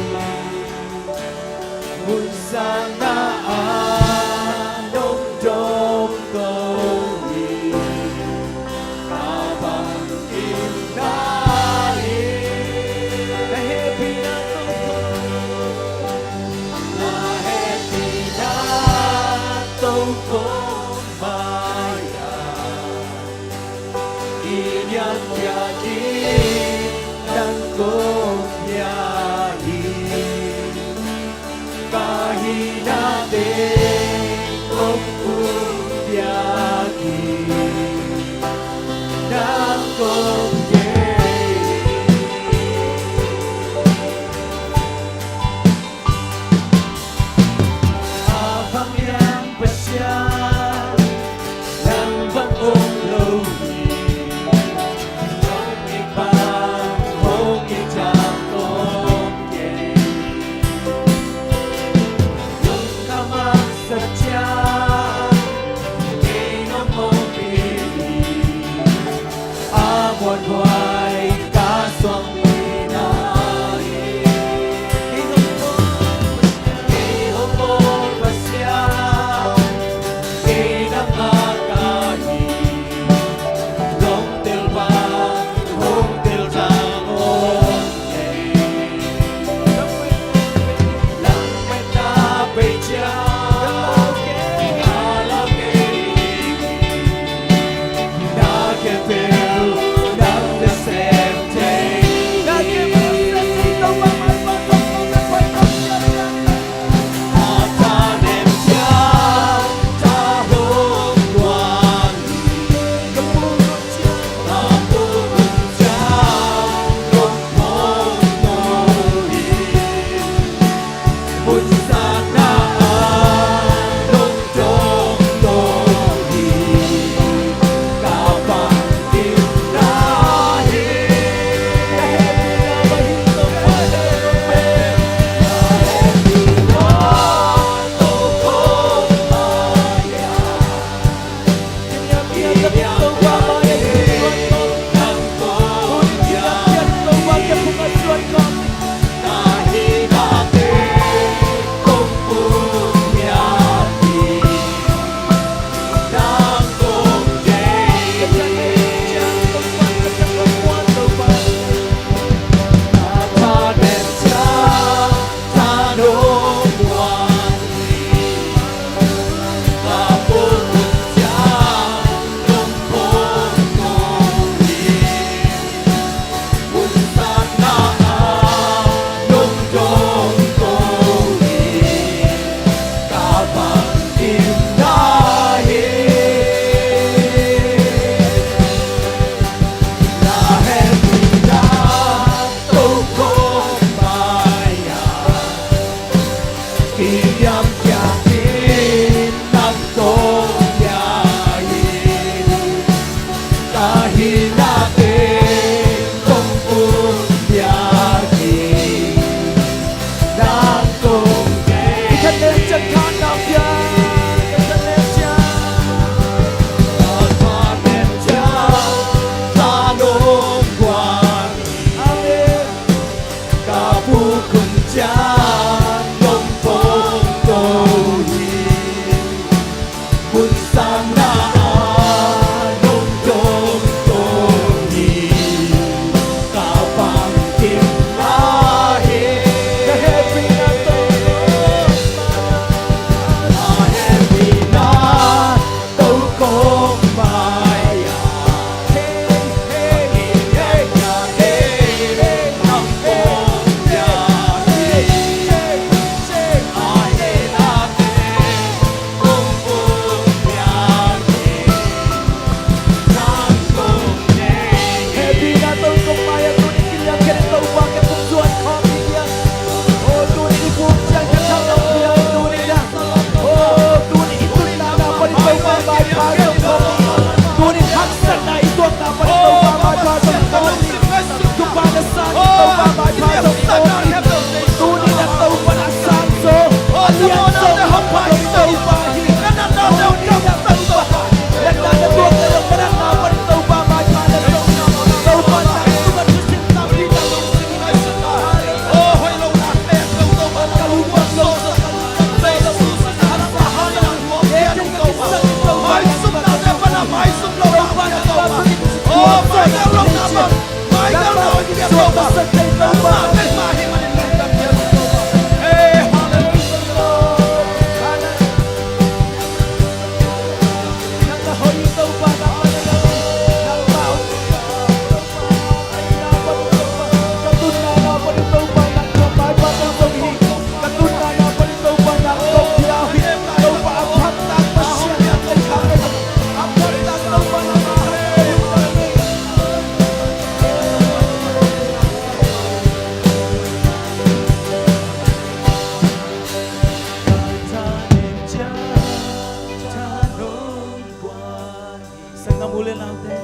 Sanggam u le naute,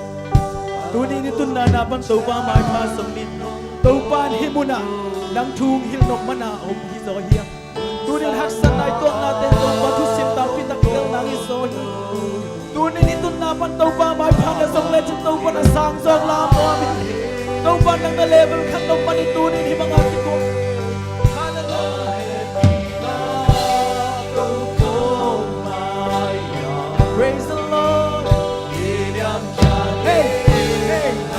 tuni-in i tunna na pan Topa maipha sawm ni. Topa in hih munah nang thu hong hilh nop mana om hi zaw hiam? Tuni-in haksatna i tuaknate Topa thusim tampi tak tel nang hi zaw hi. Tuni-in i tunna pan Topa maipha na zong lecin Topa na sang zawk lam nuam hi. Topa nang na level khat nop pan hi. Tuni-in hih banga kituak. Praise the Lord. Hey, hey, hey, hey.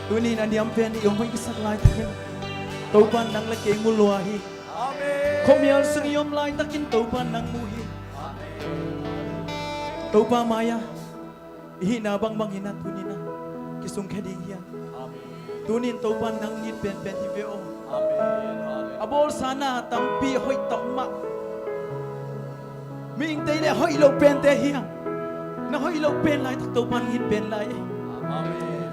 Tuni-in a niam pen i hong hoih kisak laitakin Topa in nang le kei mu lua hi. Amen. Khuamial sung i om laitakin Topa in nang mu hi. Amen. Topa mai-ah i hihna bangbang in a tuni-in a kisungkhia ding hi hang. Amen. Tuni-in Topa in nang it penpen hi ve aw. Amen. Amen. A bawlsa na tampi a hoih tam mah. Mihingte i leh hoih lo pente hiam? Na hoih lo pen laitak Topa na it pen lai ei. Amen.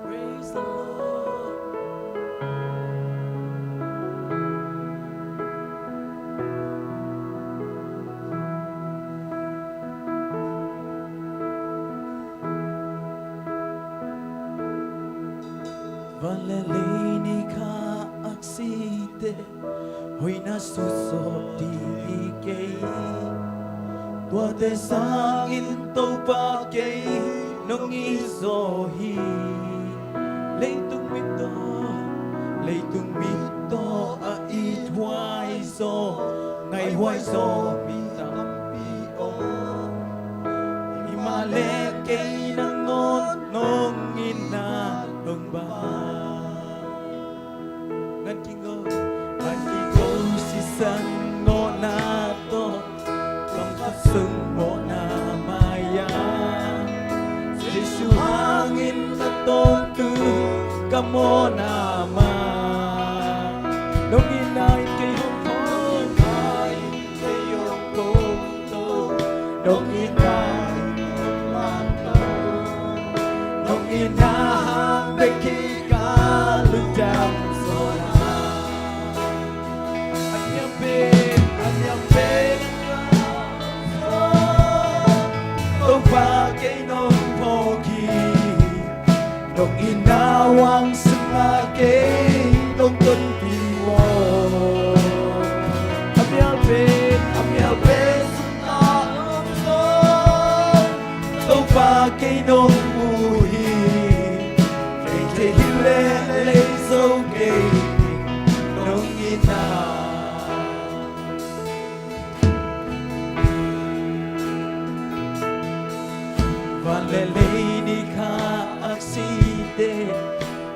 Praise the Lord. Van le lei ni kha aksite hoihna sutsawh ding hi kei. Tuate sangin Topa kei nong it zaw hi. Leitung mit tawh, leitung mit tawh a ithuai zaw, ngaihuai zaw mi tampi om. Himahleh kei nangawn nong itna nong bang. Ngan kigo, ngan kigo sisan mawhna tawh, kong khat sung mawhna mai-a. Jesu hangin ka tawntung ka mawhna mai. Nong itna in kei hong phawi, nong itna, nong itna hang bek hi ka lungdam zaw lai. A niam pen, a niam pen, Topa kei nong phawk hi. Nong itna huang sungah kei nong tonpih uh. A mial pen, a mial pen sungah om zaw, Topa kei nong mu hi. Kei thei hi leh lei zo kei nong itna. Van le lei ni kha aksite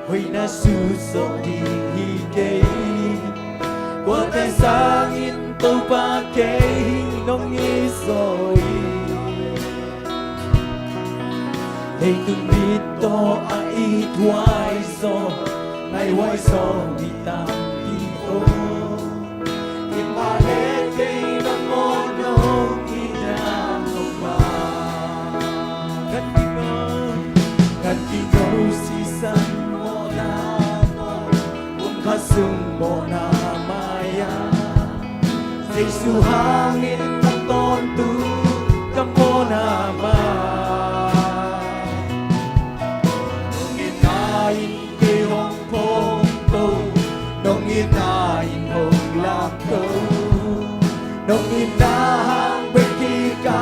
hoihna sutsawh ding hi kei. Kuate sangin Topa kei nong it zaw hi. Leitung mit tawh a ithuai zaw, ngaihuai zaw mi tampi om. Himahleh kei nangawn nong itna nong bang. Ngan kigo, ngan kigo sisan mawhna, kum khat sung mawhna mai-a. Jesu hangin ka tawntung ka mawhna mai. Nong itna in kei hong phawk ko, nong itna in hong lak ko. Nong itna hang bek hi ka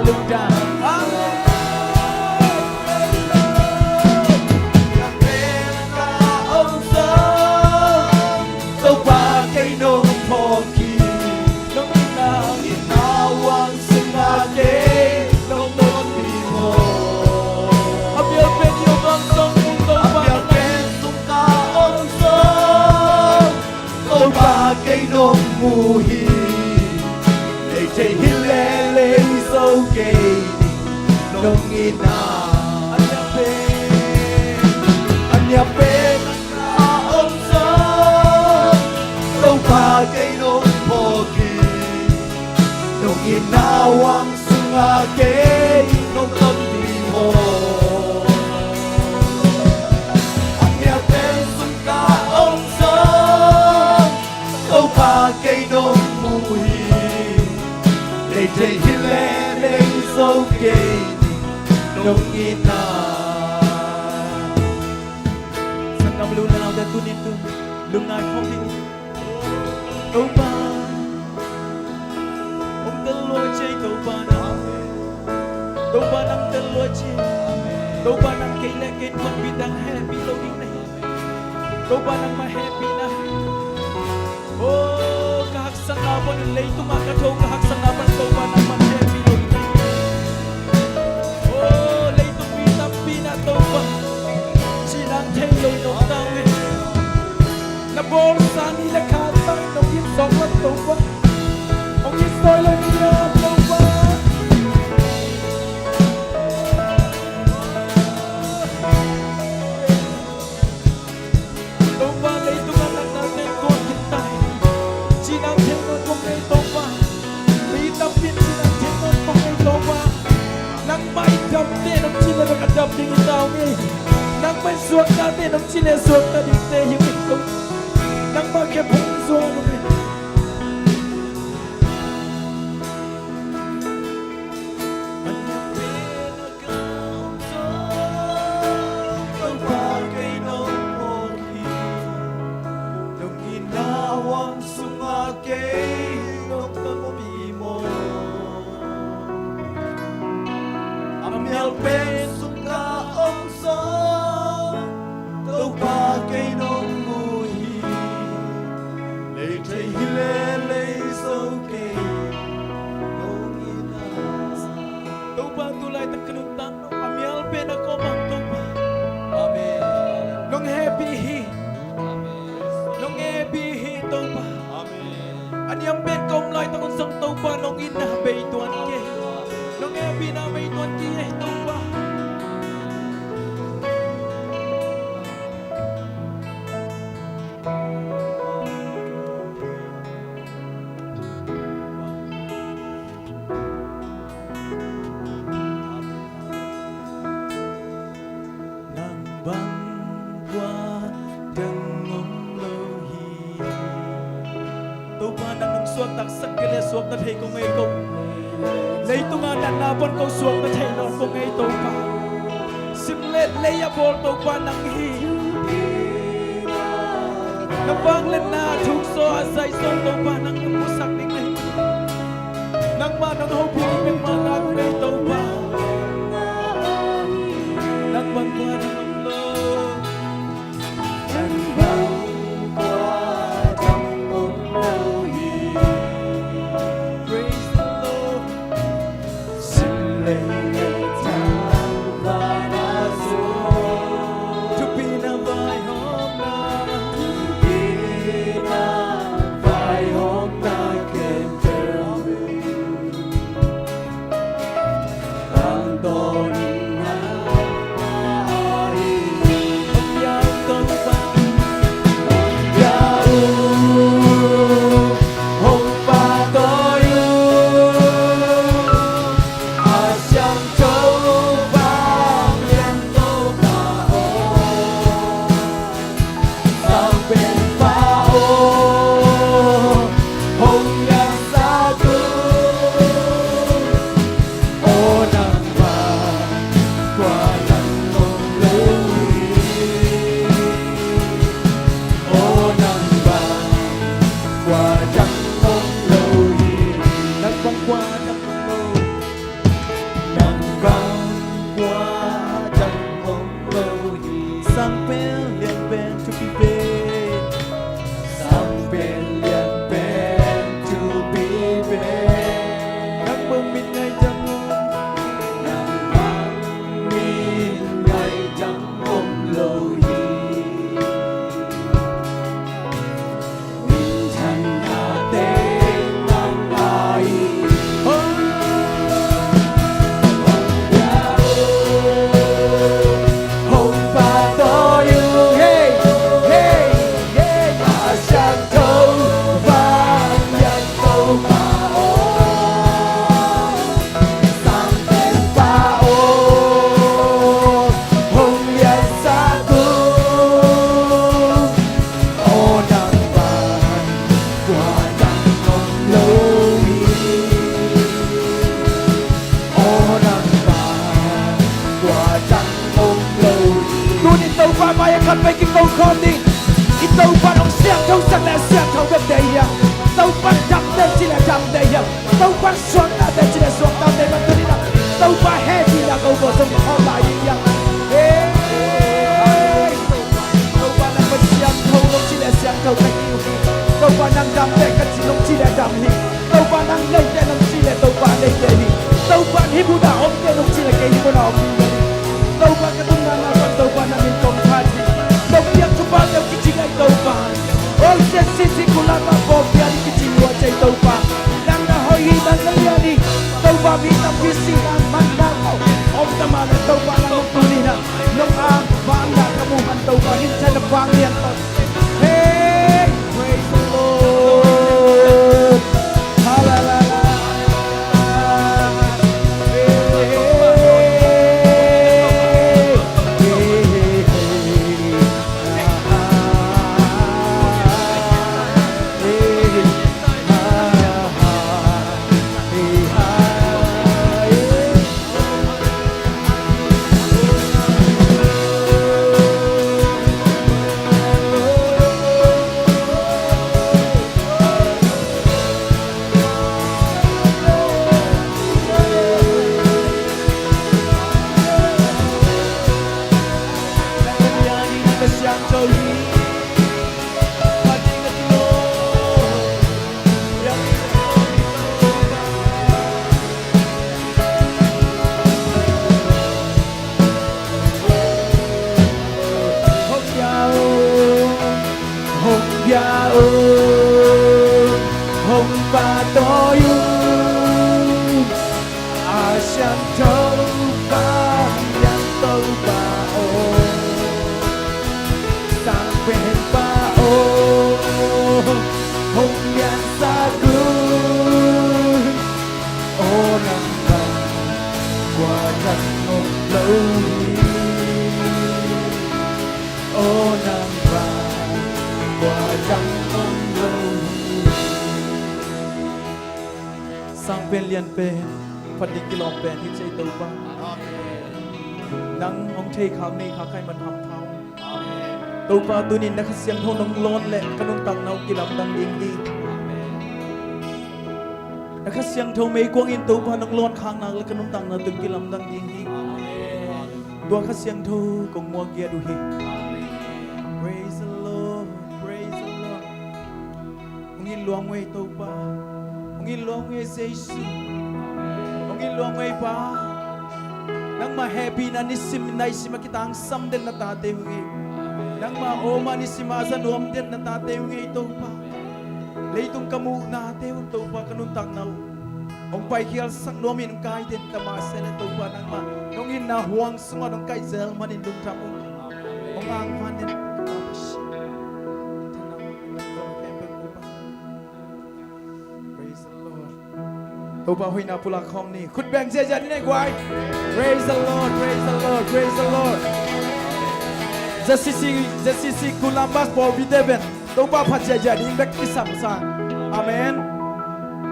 lungdam. Amen. Ka pen ka om zaw, Topa kei nong phawk hi. Nong itna, nong itna huang sungah kei nong tonpih maw. A mial pen i om zaw, Topa. A mial pen sungah om zaw, Topa kei nong mu hi. Lei thei hi leh lei zo kei nong itna. A niam pen, a niam pen a om zaw, Topa kei nong phawk hi. Nong itna huang sungah kei nong tonpih maw. A mial pen sungah om zaw, Topa kei nong mu hi. Lei thei hi leh lei zo kei nong itna. Sanggam, lungdam naute tuni-in tu lungngai khawm ding. Topa, hong tel lua ci ei Topa nang. Topa nang tel lua ci ei. Topa nang kei le kei phatpih dang hehpih lo ding na hi. Topa nangmah hehpihna. Oh, ka haksatna pan, leitungah ka tho ka haksatna pan Topa nangmah hehpih lo ding na hi. Oh, leitung mi tampi na Topa, ci nang thei lo in om ta uh hi. Na bawlsa ni le kha tang in hong kizawng lam Topa. Hong kisawi lo in om ta uh hi Topa. Topa, leitungah na Damte nong cih leh bek a dam ding hi ta ung ei. Nangmah in suaktate nong cih leh suakta dingte hi ung ei. Nangmah khe phung suak ung ei. Topa kei nong mawk hi. Nong itna huang sungah kei nong ka ngop hi maw? A mial pen sungah om zong Topa kei nong mu hi. Lei thei hi leh lei zo kei nong itna. Topa tu laitak ka nuntak a mial pen a kawmang Topa. Amen. Nong hehpih hi. Amen. Nong hehpih hi Topa. Amen. A niam pen ka om laitak un zong Topa nong itna bei tuan kei. Nong hehpihna bei tuan kei ei Topa. Nang bang kua dang om lo hi. Topa nang nong suaktaksak kei leh suakta thei kong ei ko. Leitungah natna pan ko suakta thei nawn kong ei Topa. Sim leh lei a bawl Topa nang hi. Na vangliatna thuk zaw a zai zaw Topa nang nong musak ding ahi. Nangmah nong hopih ding bek mah na kong ei Topa. Nang bang kua dang om lo. Nang bang kua dang om lo hi. Praise the Lord. Nang bang kua dang om lo. Nang bang kua dang om lo hi. Sang pen lian pen thupi pen. Sang pen lian pen thupi pen. Nang bang mit ngai dang om. Nang bang mit ngai dang om lo hi. Tuni Topa mai-ah khat vei kiko khawm ding. I Topa hong siangthosak leh siangtho bek deih hi hang. Topa dam deih cih leh dam deih hi hang. Topa suakta deih cih leh suakta deih bang tuni-in ah Topa hehpihna ko ko zong khawm lai ding hi hang. Hey! Topa nang pasiangtho nong cih leh siangtho ka hi uh hi. Topa nang damte ka ci nong cih leh dam hi. Topa nang neite nong cih leh Topa neite hi. Topa hih munah omte nong cih leh kei hih munah om ding ka hi. Topa ka tunna na pan Topa nang in kong phat hi. Nong piak thuphate uh kici ngei Topa. Ocean City Kulama Bawngpian in kici lua cei Topa. Nang na hoih hi, nang na lian hi. Topa mi tampi sihna manna tawh om ta mah leh Topa nang nong tuni-in ah nong a vanglian ka muh man Topa minthanna vanglian tawh. Hey, praise the Lord. Hallelujah. Hey, hey, hey. Sang pen lian pen, phat ding kilawm pen hi ci ei Topa. Nang hong thei khak nei khak kha ahih man hampha. Topa, tuni-in na Kha Siangtho nong lawn leh ka nuntakna uh kilamdang ding hi. Na Kha Siangtho meikuang in Topa nong lawn khak nak leh ka nuntakna uh kilamdang ding hi. Tua Kha Siangtho kong muak giat uh hi. Praise the Lord, praise the Lord. Hong it luang uh ei Topa. Hong it luang uh ei Jesu. Hong it luang uh ei Pa. Nangmah hehpihna nisim naisim a kitangsam den na tate uh hi. Nangmah awm a nisim a za nuam den na tate uh hi ei Topa. Leitung ka muhnate un Topa ka nuntakna uh hong paikhialsak nuam in kai den ta mah se leh Topa nangmah nong itna huang sungah nong kaih zel manin lungdam uh. Hong angvan den. Praise the Lord. Topa hoihna pulak khawm ni. Khut beng ziahziah ni nei guai. Praise the Lord, praise the Lord, praise the Lord. Z C C, Z C C Kulam Bas pawlpite pen Topa phat ziahziah ding bek kisamsa. Amen.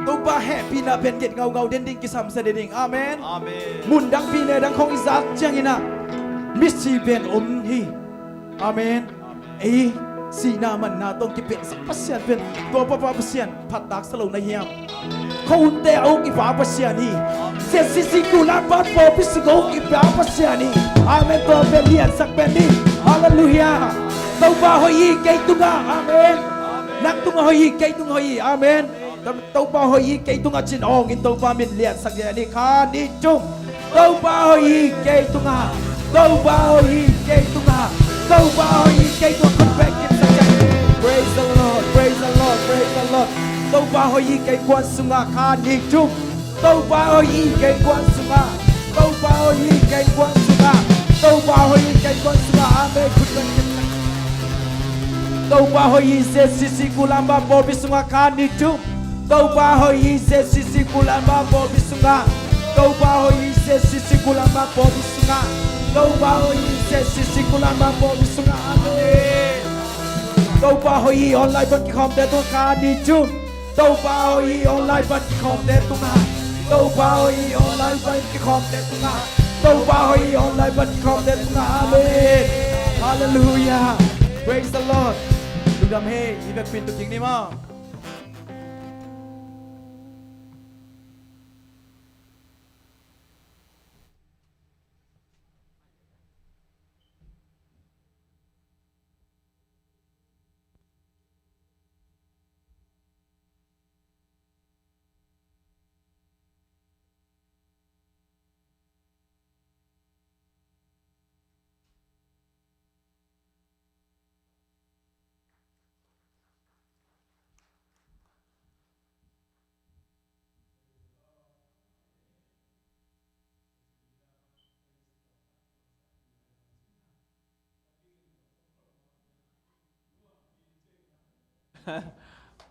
Topa hehpihna pen gen ngaungau den ding kisamsa ding. Amen. Amen. Mun dangpi ne dang khong i zak ciangin ah misi pen om hi. Amen. Ei sihna manna tawh kipiaksak Pasian pen tua papa Pasian phattak sa lo na hiam? Khuahunte a uk i Pa Pasian hi. Z C C Kulam Bas pawlpi sung a uk i Pa Pasian hi. Amen. Tua pen liansak pen ni. Halleluiah. Topa hoih hi kei tungah. Amen. Nang tungah hoih hi, kei tungah hoih hi. Amen. Topa hoih hi kei tungah ci-in awng in Topa min liansak ziahziah ni. Khat, nih, thum. Topa hoih hi kei tungah. Topa hoih hi kei tungah. Topa hoih hi kei tungah. Khut beng kipsak ziahziah ni. Praise the Lord, praise the Lord, praise the Lord. Topa hoih hi kei kuan sungah. Khat, nih, thum. Topa hoih hi kei kuan sungah. Topa hoih hi kei kuan sungah. Topa hoih hi kei kuan sungah. Amen. Khut beng kipsak. Topa hoih hi Z C C Kulam Bas pawlpi sungah. Khat, nih, thum. Topa hoih hi Z C C Kulam Bas pawlpi sungah. Topa hoih hi Z C C Kulam Bas pawlpi sungah. Topa hoih hi Z C C Kulam Bas pawlpi sungah. Amen. Topa hoih hi online pan kikhawmte tungah. Khat, nih, thum. Topa hoih hi online pan kikhawmte tungah. Topa hoih hi online pan kikhawmte tungah. Topa hoih hi online pan kikhawmte tungah. Amen. Halleluiah. Praise the Lord. Lungdam hi. I vekpi-in tup ding ni maw.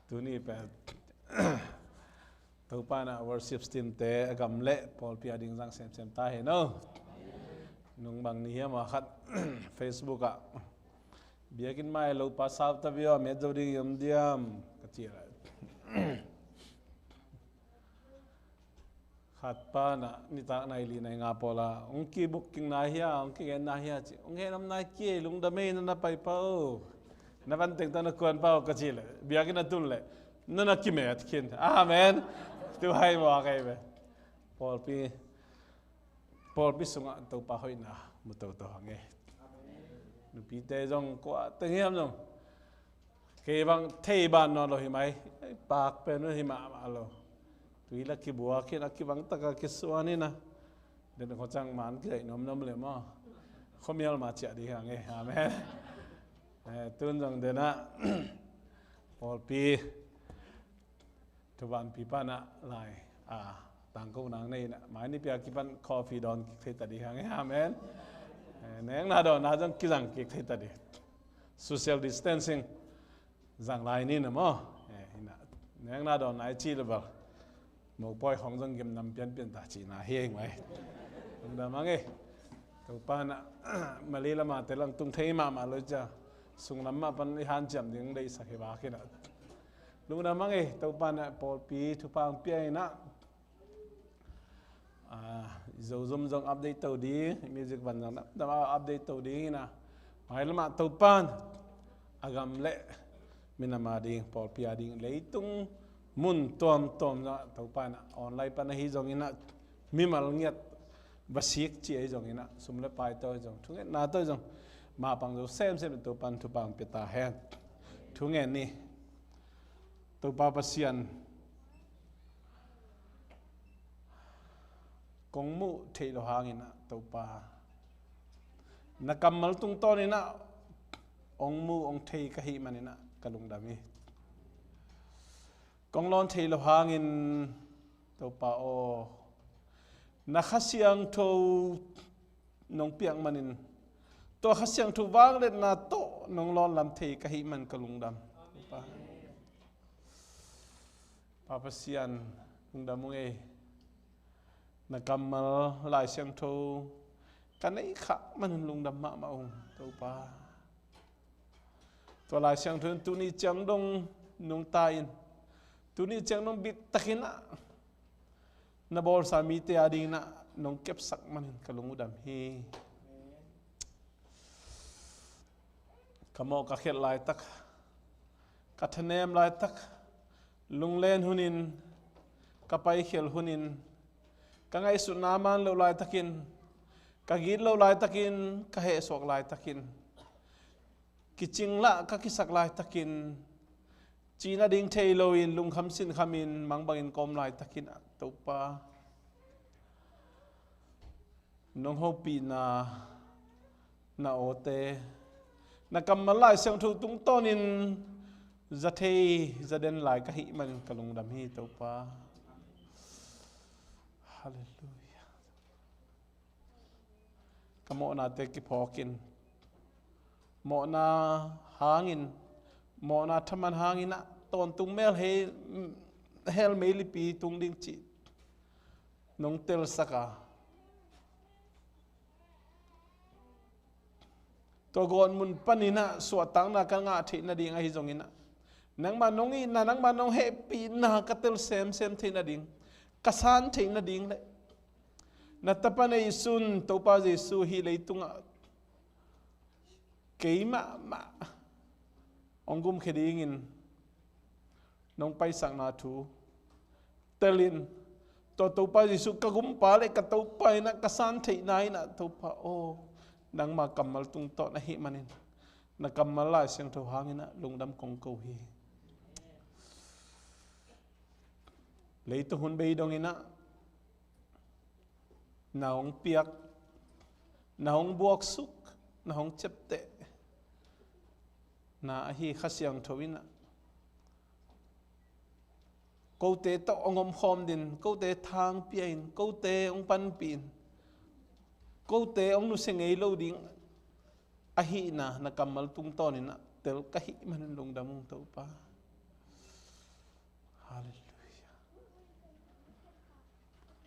Tuni pen Topa in ah worship team te a gam leh pawlpi a ding zang semsem ta hen aw. Nung bang ni hiam a khat Facebook ah, biakinn mai lo pa sau ta viau a, met zo ding i om diam, ka ci lai. Khat pa in ah nitak nai li nai nga pawl a, hong kibooking na hia, hong kigen na hia ci. Hong hen om nai kei, lungdam ei, na na pai pa o. Na van teng ta na kuan pa o, ka ci leh, biakinn a tun leh na na kimet khin. Amen. Tu hai mawk ei ve. Pawlpi, pawlpi sungah Topa hoihna mu toto hang e. Nupite zong kua teng hiam zong kei bang thei ban nawn lo hi mai. Pak pen hi mahmah lo. Tui la kibuak in a kibang taka kisuan in a, den khuacang man kizaih nuamnuam le maw? Khuamial mah ciah ding hang e. Amen. Eh, tun zong den ah pawlpi thuvanpi pan ah lai, ah, tangko nang nei in ah, mai nipi a kipan coffee dawn kik thei ta ding hang e. Amen. Eh, nekna dawnna zong kizang kik thei ta ding. Social distancing zang lai ni na maw? Eh, hi na. Nekna dawnna i ci le bel mopawi khong zong gimnam pianpian ta cihna hi hing mai. Lungdam hang e. Topa in ah Malay lam a te lang tung thei mahmah lo cia, sunglam mah pan i hanciam ding deihsak hi bak in ah. Lungdam hang e. Topa in ah pawlpi thupha hong pia in ah, Ah, i Zozum zong update to ding, music van zong namdam a update to ding ina. Mailam ah Topan a gam le minam a ding, pawlpi a ding, leitung mun tuamtuam zong ah Topan a online pan ahi zong ina, mimal ngiat va sik ci ahi zong ina, sum le pai to ahi zong, thungetna to ahi zong, mapang zo semsem Topan thupha pia ta hen. Thungen ni. Topa Pasian, kong muh theih loh hangin ah Topa, na kammal tungtawn in ah ong muh ong thei ka hih manin ah ka lungdam hi. Kong lawn theih loh hangin Topa aw, na Kha Siangtho nong piak manin, tua Kha Siangtho vangliatna tawh nong lawnlam thei ka hih man ka lungdam. Pa, Pa Pasian, lungdam ung ei. Na kammal Lai Siangtho ka nei khak manin lungdam mahmah ung, Topa. Tua Lai Siangtho in tuni ciang dong nungta in, tuni ciang dong bittakin ah na bawlsa mite a dingin ah nong kepsak manin ka lung uh dam hi. Ka mawh ka khelh laitak, ka thanem laitak, lunglen hunin, ka paikhial hunin, ka ngaihsutna man loh laitakin, ka gitloh laitakin, ka hehsuak laitakin, kicinglah ka kisak laitakin, cih nading thei loin lungkham sinkhamin mangbangin ka om laitakin ah Topa, nong hopihna na awte, na kammal Lai Siangtho tungtawnin za thei za den lai ka hih manin ka lungdam hi, Topa. Halleluia. Ka mawhnate kiphawkin, mawhna hangin, mawhna thaman hangin ah tawntung mel hei, hell meilipi tung ding cih nong telsak a, tua gawtmun panin ah suahtakna ka ngah theih nading ahi zongin ah, nangmah nong itna, nangmah nong hehpihna ka tel semsem theih nading, ka san theih nading le na Tapa neisun Topa Jesu hih leitungah keimah mah hong gumkhia dingin nong paisakna thu telin, tua Topa Jesu ka gumpa le ka Topa in ah ka san theihna in ah Topa aw, nangma kammal tungtawn ahih manin na kammal Lai Siangtho hangin ah lungdam kong ko hi. Leitung hun bei dongin ah na hong piak, na hong buaksuk, na hong ciapteh na ahi Kha Siangtho in ah kote tawh hong omkhawm din, kote thang pia in, kote hong panpih in, kote hong nusia ngei lo ding ahihna na kammal tungtawnin ah tel ka hih manin lungdam ung, Topa. Halleluia.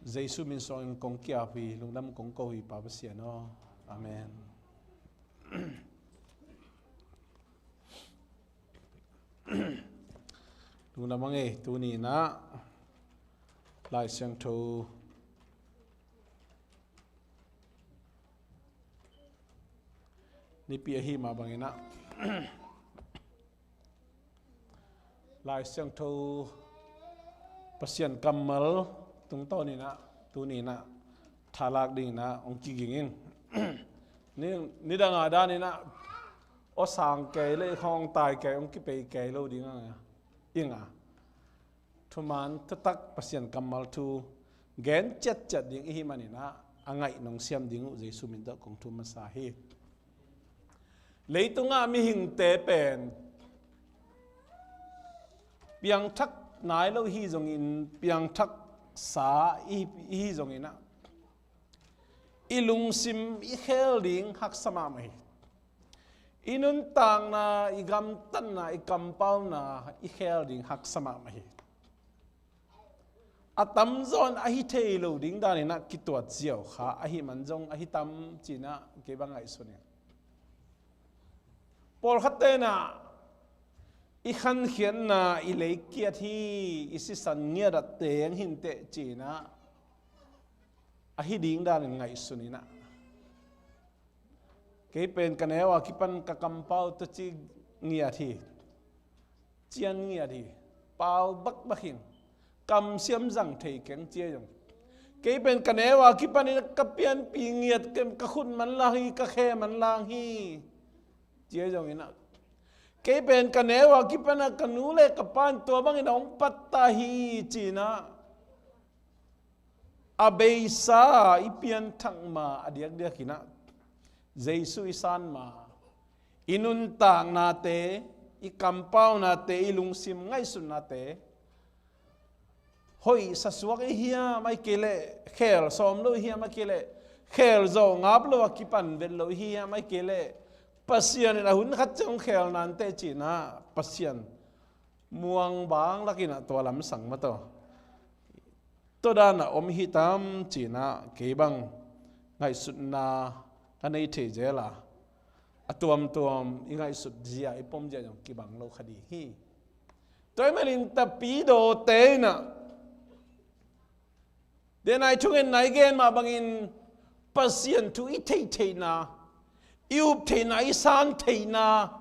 Jesu min suangin kong ki-ap hi, lungdam kong ko hi, Pa Pasian aw. Amen. Lungdam ung ei, tuni in ah Lai Siangtho Nipi ahi mah bangin ah Lai Siangtho Pasian kammal tungtawn in ah tuni in ah thalak dingin ah hong kiging ing. Ni, nidang a danin ah aw sang kei le khawng tai kei, hong kipei kei lo ding a, ing a. Thuman thutak Pasian kammal thu gen ciatciat ding ihi manin ah a ngaih nong siam ding uh Jesu min tawh kong thum masa hi. Leitungah mihingte pen piangthak nai lo ihi zongin, piangthak sa ihi, ihi zongin ah i lungsim i khel ding haksa mahmah hi. I nuntakna, i gamtatna, i kampauna i khel ding haksa mahmah hi. A tamzaw in ahi thei lo ding danin ah kituat ziau kha ahih man zong ahi tam ci-in ah kei bang ngaihsun ing. Pawlkhatte in ah i khankhiatna i leikiat hi, i sisan ngiat ah teng hi inteh ci-in ah ahi ding danin ngaihsun in ah, kei pen ka neu a kipan ka kampau tawh ci ngiat hi, cian ngiat hi, pau bakbak hi, kamsiam zang thei keng ci a zong, kei pen ka neu a kipan in ka pianpih ngiat keng, ka khut manlang hi, ka khe manlang hi ci a zong in ah, kei pen ka neu a kipan a ka nu le ka pa in tua bangin a hong patta hi ci in ah, a beisa i pianthak ma a diakdiak in ah, Jesu i san ma, i nuntaknate, i kampaunate, i lungsim ngaihsutnate hoih sasuak i hiam, ahih kei leh khel sawm lo i hiam, ahih kei leh khel zawh ngap lo a kipan vet lo i hiam, ahih kei leh Pasian in a hun khat ciang khel nante ci in ah, Pasian muang bang lak in ah tua lamsang mah tawh tua dan a om hi tam ci in ah, kei bang ngaihsutna ka nei thei zel a, a tuamtuam i ngaihsut zia, i pom zia zong kibang lo kha ding hi. Tua ahih manin tapidawte in ah, denai thungen nai gen mah bangin Pasian thu i theih theihna, i up theihna, i san theihna,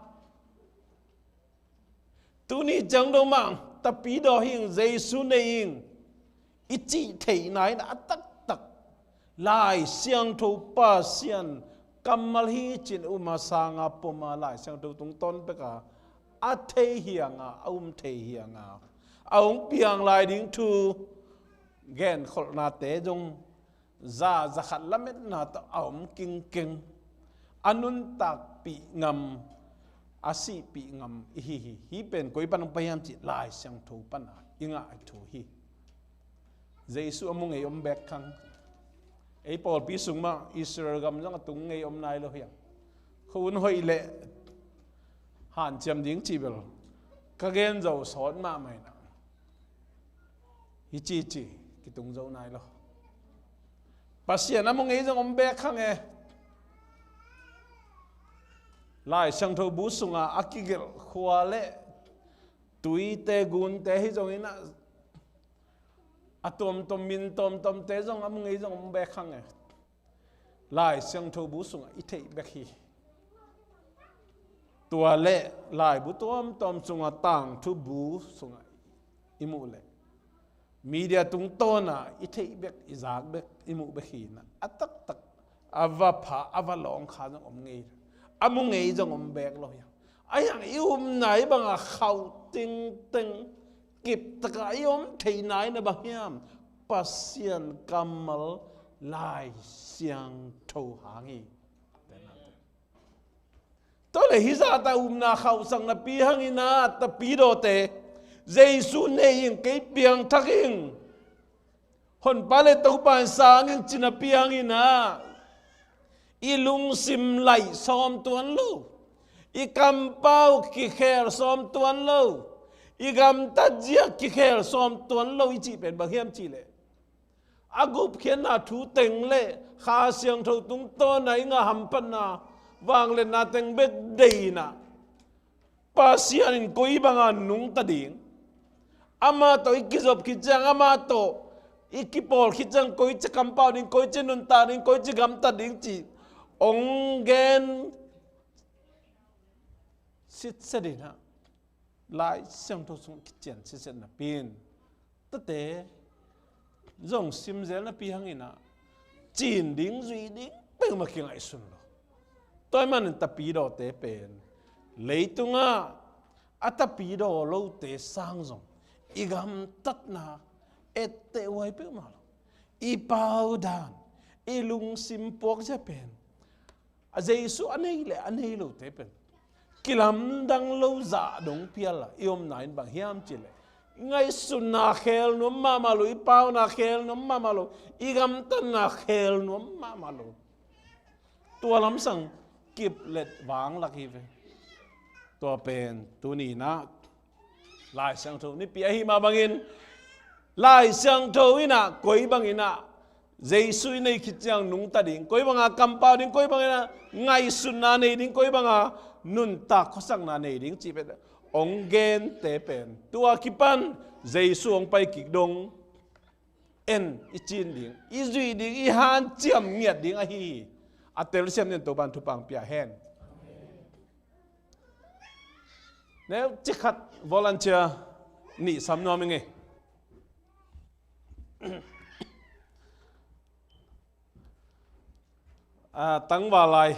tuni ciang dong mah tapidaw hi ing, Jesu nei ing i cih theihna in a taktak Lai Siangtho Pasian kammal hi ci in um a, sang a, pom a, Lai Siangtho tungtawn pek a, a thei hi ing a, a um thei hi ing a, a hong piang lai ding thu genkholhnate zong za, za khat lametna tawh a om kingkeng, a nuntakpih ngam, a sihpih ngam i hi hi. Hih pen koi pan hong pai hiam cih Lai Siangtho pan a i ngah thu hi. Jesu a mu ngei om bek kha ing. Ei pawlpi sung mah Israel gam zong a tung ngei om nai lo hi a. Khuahun hoih leh hanciam ding cih bel ka gen zo sawt mahmah in ah, hi ci ci kitung zo nai lo. Pasian a mu ngei zong om bek kha ing e. Lai Siangtho bu sung a a kigelh khua le tuite, gunte hi zong in ah, a tuamtuam, min tuamtuamte zong a mu ngei zong om bek kha ing e. Lai Siangtho bu sung a i theih bek hi. Tua le laibu tuamtuam sung a, tangthu bu sung a i muh le media tungtawn a i theih bek, i zak bek, i muh bek hi in ah, a taktak a va pha, a va lawng kha zong om ngei, a mu ngei zong om bek lo hi a. Ahi hang i upna i bang a khauh tengteng kiptak a i om theihna in a bang hiam? Pasian kammal Lai Siangtho hang hi. Tua le hih zah ta upna khauhsak napi hang in ah, tapidawte, Jesu nei ing, kei piangthak ing, Honpa le Topa in sang ing ci napi hang in ah, i lungsim laih sawm tuan lo, i kampau kikhel sawm tuan lo, i gamtat zia kikhel sawm tuan lo i cih pen bang hiam cih leh, a gupkhiatna thu teng le Kha Siangtho tungtawn a i ngah hamphatna, vangliatna teng bek deih in ah, Pasian in koi bang a nungta ding, amah tawh i kizop khit ciang, amah tawh i kipawl khit ciang, koici kampau ding, koici nuntak ding, koici gamtat ding cih hong gen sitset in ah, Lai Siangtho sung kician sitset napi in, tate zong sim zel napi hang in ah, cin ding, zuih ding peuhmah kingaihsun lo. Tua ahih manin tapidawte pen leitung ah a tapidaw lote sang zong i gamtatna etteh huai peuhmah lo. I pau dan, i lungsim puakzia pen, a Jesu a nei le a nei lote pen kilamdang lo zah dong pial a i omna in bang hiam cih leh, i ngaihsutna khel nuam mahmah lo, i pauna khel nuam mahmah lo, i gamtatna khel nuam mahmah lo. Tua lamsang kip let vanglak hi ve. Tua pen tuni in ah Lai Siangtho nipi ahi mah bangin, Lai Siangtho in ah koi bang in ah Jesu i nei khit ciang nungta ding, koi bang a kampau ding, koi bang in ah ngaihsutna nei ding, koi bang a nuntak khuasakna nei ding cih pen hong gente pen, tua kipan Jesu hong pai kik dong, en, i cin ding, i zuih ding, i hanciam ngiat ding ahi hi. A telsiam dingin Topan thupha hong pia hen. Neu cikhat volunteer nih sam nuam ing ei. A, tangval lai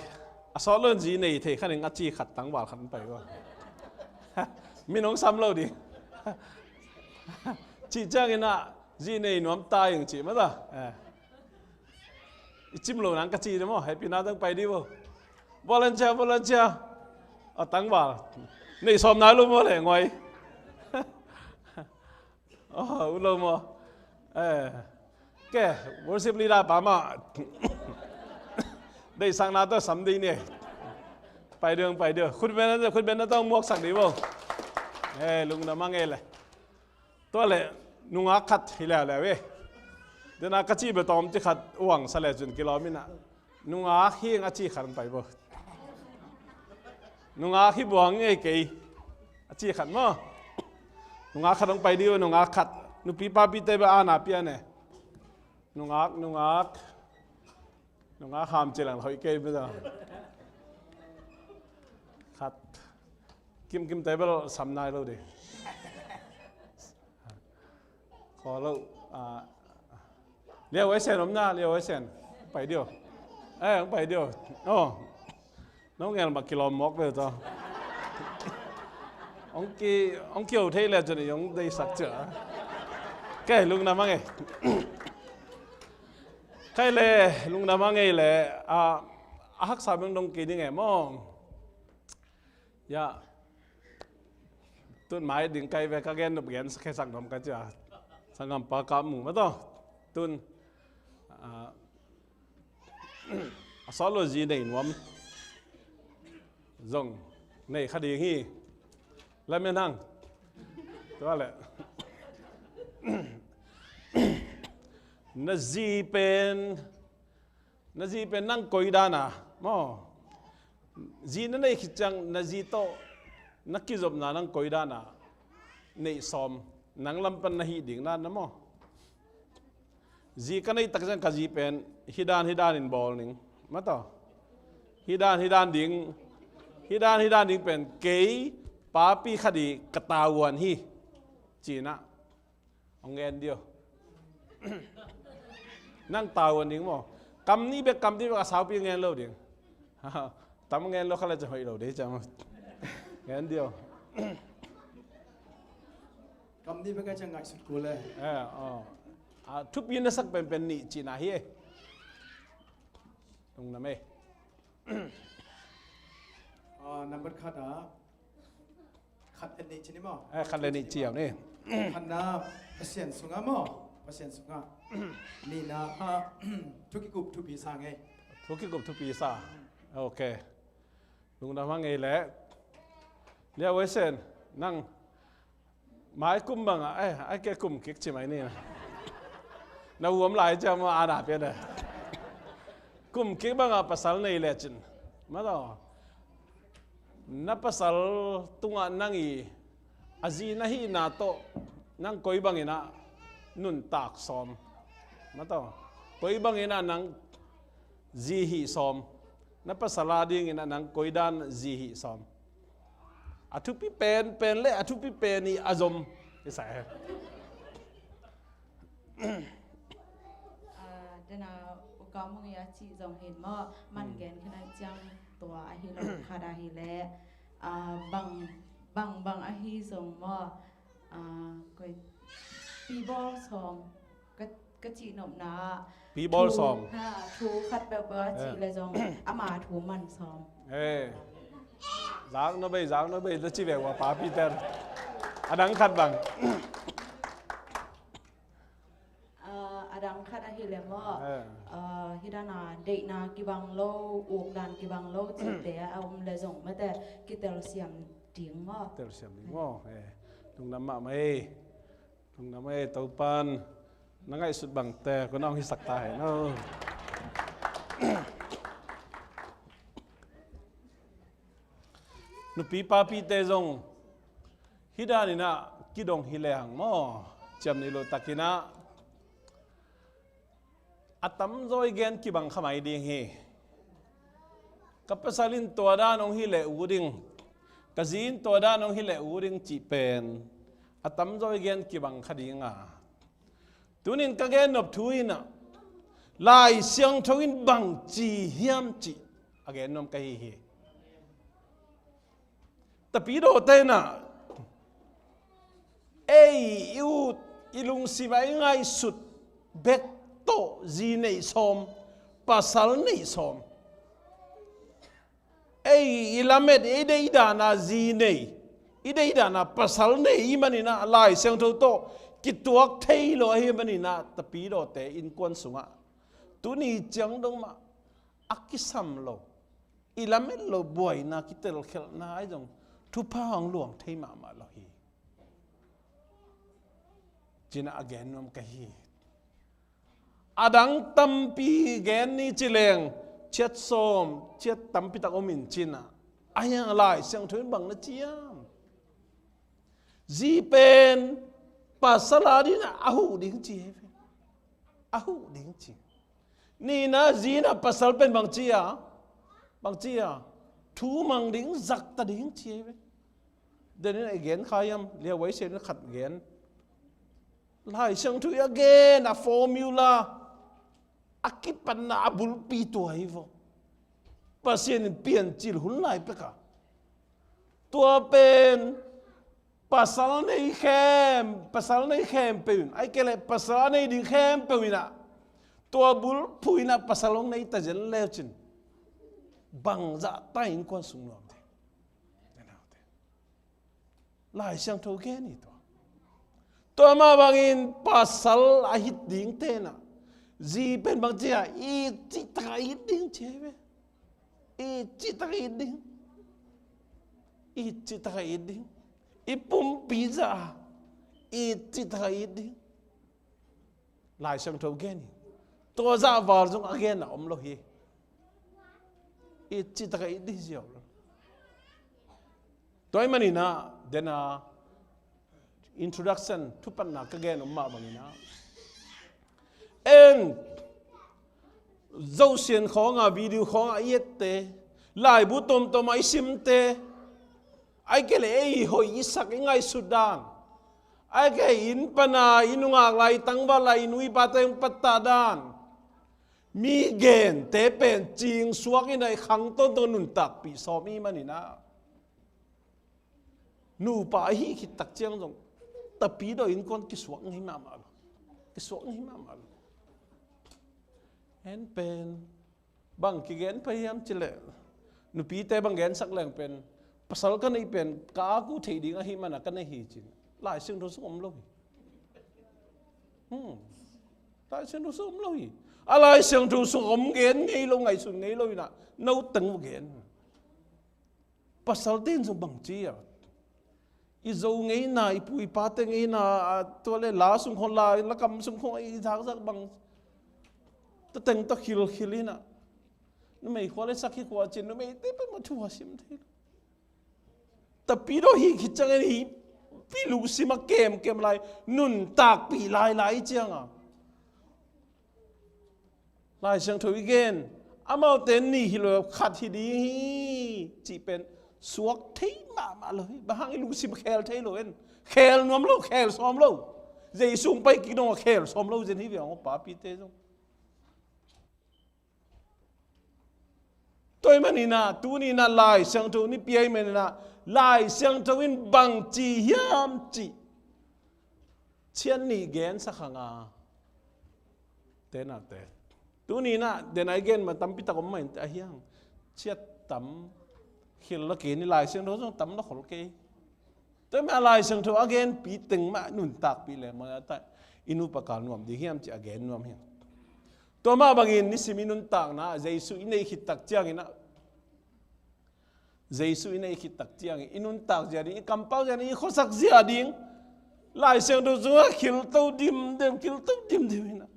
a sawt lo in zi nei thei khat in a ci khat tangval khat in pai ko. Min hong sam lo ding. Cih ciangin ah zi nei nuam ta ing cih mah ta. Eh. I cim lo nang ka ci ding maw, hehpihna tawh pai dih vo. Volunteer, volunteer. A tangval. Nei sawm nai lo maw le nguai. Oh, ut lo maw. Eh. Ke, worship leader pa mah. Deihsakna tawh sam dih ni. Pai dih, pai dih. Khutbetna, khutbetna tawh muaksak dih vo. Eh, lungdam a ngei le. Tua le, nungak khat hi leuleu e. Dena ka ci bia tawm ci khat uang sa le cun kilawm in ah. Nungak hi ing a ci khat hong pai bo. Nungak hi buang ngei kei. A ci khat maw. Nungak khat hong pai dih, nungak khat. Nupi papite bia ana pia ne. Nungak, nungak. Nungak ham ci lang hoih kei bia. Khat. Kim kim table sam nai lo dih. Khaw lo, ah, Liau Wai Sen om na, Liau Wai Sen. Pai dih o. Eh, hong pai dih o. Oh. Nong ngel mah kilawm mawk ve tawh. Hong ki, hong kio thei le cun i hong deisak cia. Ke, lungdam a ngei. Khai le, lungdam a ngei le, ah, a haksa beng dong kei ding e maw. Ya. Tun mai ding kai ve ka gen nup gen sa khesak nuam ka cia. Sanggampa ka mu ma tawh. Tun, ah, a sawt lo zi nei nuam zong nei kha ding hi. Lamen hang. Tua le. Na zi pen Na zi pen nang koi dan a maw? Zi na neih khit ciang na zi tawh na kizopna nang koi dan a neih sawm, nang lam pan na hih ding dan a maw? Zi ka neih tak ciang ka zi pen hih dan, hih dan in bawl ning. Ma tawh. Hih dan, hih dan ding. Hih dan, hih dan ding pen kei papi khat i ka tavuan hi. Ci-in ah. Hong ngen dih o. Nang tavuan ding maw? Kam nih bek, kam nih bek a saupi ngen lo ding. Tam ngen lo kha le ciang hoih lo ding ciang maw? Ngen dih o. Kam nih bek a ciang ngaihsut kul e. Eh, oh. A, thupi na sak penpen nih cihna hi e. Lungdam e. Ah, number khat ah. Khat le nih ci ni maw? Eh, khat le nih ci au ni. Khatna Pasian sungah maw? Pasian sungah. Nihna ah, thu kikup thupi sa ngei. Thu kikup thupi sa. Ok. Lungdam a ngei leh. Lia Wesen, nang mai kum bangah, eh, ai ke kum kik ci mai ni. Na uam lai ciang maw ana pian eh. Kum kik bangah pasal nei lecin. Ma tawh. Na pasal tungah nang i a zi na hihna tawh nang koi bangin ah nuntak sawm. Ma tawh. Koi bangin ah nang zi hih sawm. Na pasal a dingin ah nang koi dan zi hih sawm. A thupi pen, pen le a thupi pen i a zom. I sa e. Ah, dena uka mung i a cih zong hin maw, man gen khin a ciang tua ahi lo khat ahi le, ah, bang, bang, bang ahi zong maw, ah, koi, pi bawl sawm, ka, ka cih nopna ah, pi bawl sawm. Ha, thu khat peuhpeuh a cih le zong, ama thu man sawm. Eh. Zak no bei, zak no bei, na ci vek ua pa Peter. A dang khat bang. Ah, a dang khat ahi le maw? Eh. Ah, hih dan a deihna kibang lo, ukdan kibang lo, cihte a om le zong mate kitelsiam ding maw? Telsiam ding maw? Eh. Lungdam mahmah ei. Lungdam ei, Topan. Na ngaihsut bangte, ko na hong hisak ta hei no. Nupi papite zong hih danin ah kidong hi lehang maw, ciam nih loh takin ah A tamzaw i gen kibang kha mai ding hi. Ka pasal in tua dan hong hi leh ut ding, ka zi in tua dan hong hi leh ut ding cih pen a tamzaw i gen kibang kha ding a. Tunin ka gen nop thu in ah, Lai Siangtho in bang ci hiam cih a gen nuam ka hi hi. Tapidawte in ah, ei i ut i lungsim a i ngaihsut bek tawh zi nei sawm, pasal nei sawm. Ei i lamet, i deihdan a zi nei, i deihdan a pasal nei i manin ah, Lai Siangtho tawh kituak thei lo ahih manin ah, tapidawte innkuan sungah tuni ciang dong mah a kisam lo, i lamet lo buaina, kitelkhelhna ahi zong thupha hong luang thei mahmah lo hi. Ci-in ah a gen nuam ka hi. A dang tampi gen ni ci leng, ciat sawm, ciat tampi tak om in ci-in ah, a hiang Lai Siangtho in bang na ci hiam? Zi pen pasal a ding ah a huh ding ci hi ve. A huh ding ci. Nihna, zi in ah pasal pen bang ci a, bang ci a, thu mang ding, zahtak ding ci hi ve. Denin a i gen kha hiam, liauhuai se in khat gen. Lai Siangtho i a gen a formula, a kipatna, a bulpi tua hi vaw. Pasian in piancil hun lai pek a, tua pen pasal nei khem, pasal nei khempeuh in, ahih kei leh pasal a nei ding khempeuh in ah, tua bulphuh in ah pasal hong nei ta zen le cin, bangzah ta innkuan sung nuam ding. Lai Siangtho gen hi tua. Tua mah bangin pasal a it dingte in ah, zi pen bang ci a, it cihtak a it ding ci hi ve. It cihtak a it ding. It cihtak a it ding. I pumpi zah a it cihtak a it ding. Lai Siangtho gen hi. Tua zah val zong a gen a om lo hi. It cihtak a it ding ziau lo. Tua ahih manin ah, den a introduction, thupatna ka gen om mah bangin ah, en, zosian khawng a, video khawng a i ette, laibu tuamtuam a i simte, ahih kei leh ei hoih i sak, i ngaihsut dan, ahih kei leh inn pan a, i nungak lai, i tangval lai, i nu i pate hong pattah dan, mi gente pen cing suak in ah i khang tawntung nuntakpih sawm i hih manin ah, nupa ahih khit tak ciang zong, tapidaw innkuan kisuak ngei mahmah lo. Kisuak ngei mahmah lo. En pen, bang kigen pah hiam cih leh, nupite bang gensak leng pen, pasal ka neih pen ka ak uh theih ding ahih man a ka neih hi ci-in Lai Siangtho sung om lo hi. Hmm. Lai Siangtho sung om lo hi. A Lai Siangtho sung om gen ngei lo, ngaihsun ngei lo in ah, no teng uh gen. Pasalte in zong bang ci a, i Zo ngeina, i pu i pate ngeina, a, tua leh la sung khawng, la, lakam sung khawng i zakzak bang, tua teng tawh khilkhil in ah, numei khua leh sakhi khua ci-in numeite pen mah thu a sim thei lo. Tapidaw hih khit ciangin hih pi lungsim a kemkem lai, nuntakpih lailai ciang a, Lai Siangtho i gen, amaute nih hi lo, khat hi ding hi cih pen suak thei mahmah lo hi. Bang hang, i lungsim khel thei lo en. Khel nuam lo, khel sawm lo. Jesu hong pai kik dong a khel sawm lo zen hi ve, aw, papite zong. Tua ahih manin ah, tuni in ah Lai Siangtho nipi ahih manin ah, Lai Siangtho in bang ci hiam cih ciat nih gensak hang a, te na te. Tuni in ah, den a i gen mah tampi tak om mah in te, a hiang, ciat tam khel lo kei ni, Lai Siangtho zong tam lo khol kei. Tua mah Lai Siangtho a genpi teng mah nuntakpih leh mah ta, i nupa kal nuam ding hiam cih a gen nuam hi. Tua mah bangin nisim i nuntakna, Jesu i neih khit tak ciangin ah, Jesu i neih khit tak ciangin i nuntak zia ding, i kampau zia ding, i khuasak zia ding, Lai Siangtho sungah khilto dimdem, khilto dimdem in ah,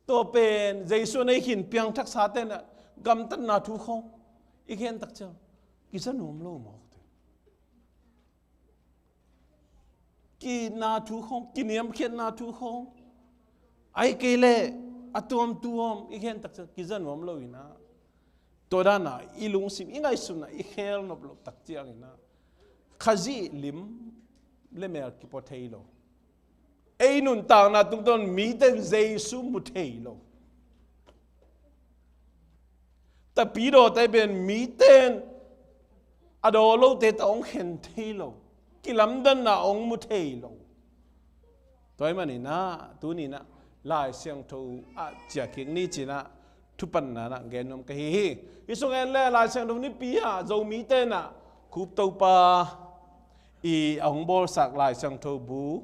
tua pen Jesu a neih khin piangthaksate in ah, gamtatna thu khawng i gen tak ciang kiza nuam lo mawk te. Ki-itna thu khawng, kiniamkhiatna thu khawng, ahih kei leh A tuamtuam i khen takciang kiza nuam lo inah, tua danah i lungsim i ngaihsutna i khel nop loh takciang inah Khazih lim le mel kipua thei lo. Ei nuntakna tungtawn miten Jesu mu thei lo. Tapidawte pen miten a daw lote tawh hong khen thei lo. Kilamdanna hong mu thei lo. Tua ahih maninah tuninah Lai Siangtho ah ciahkik ni cinah thupanna nah gen nuam ka hi hi. Hi sung en le Lai Siangtho nipi ah Zomite nah Khup Topa i a hong bawlsak Lai Siangtho bu,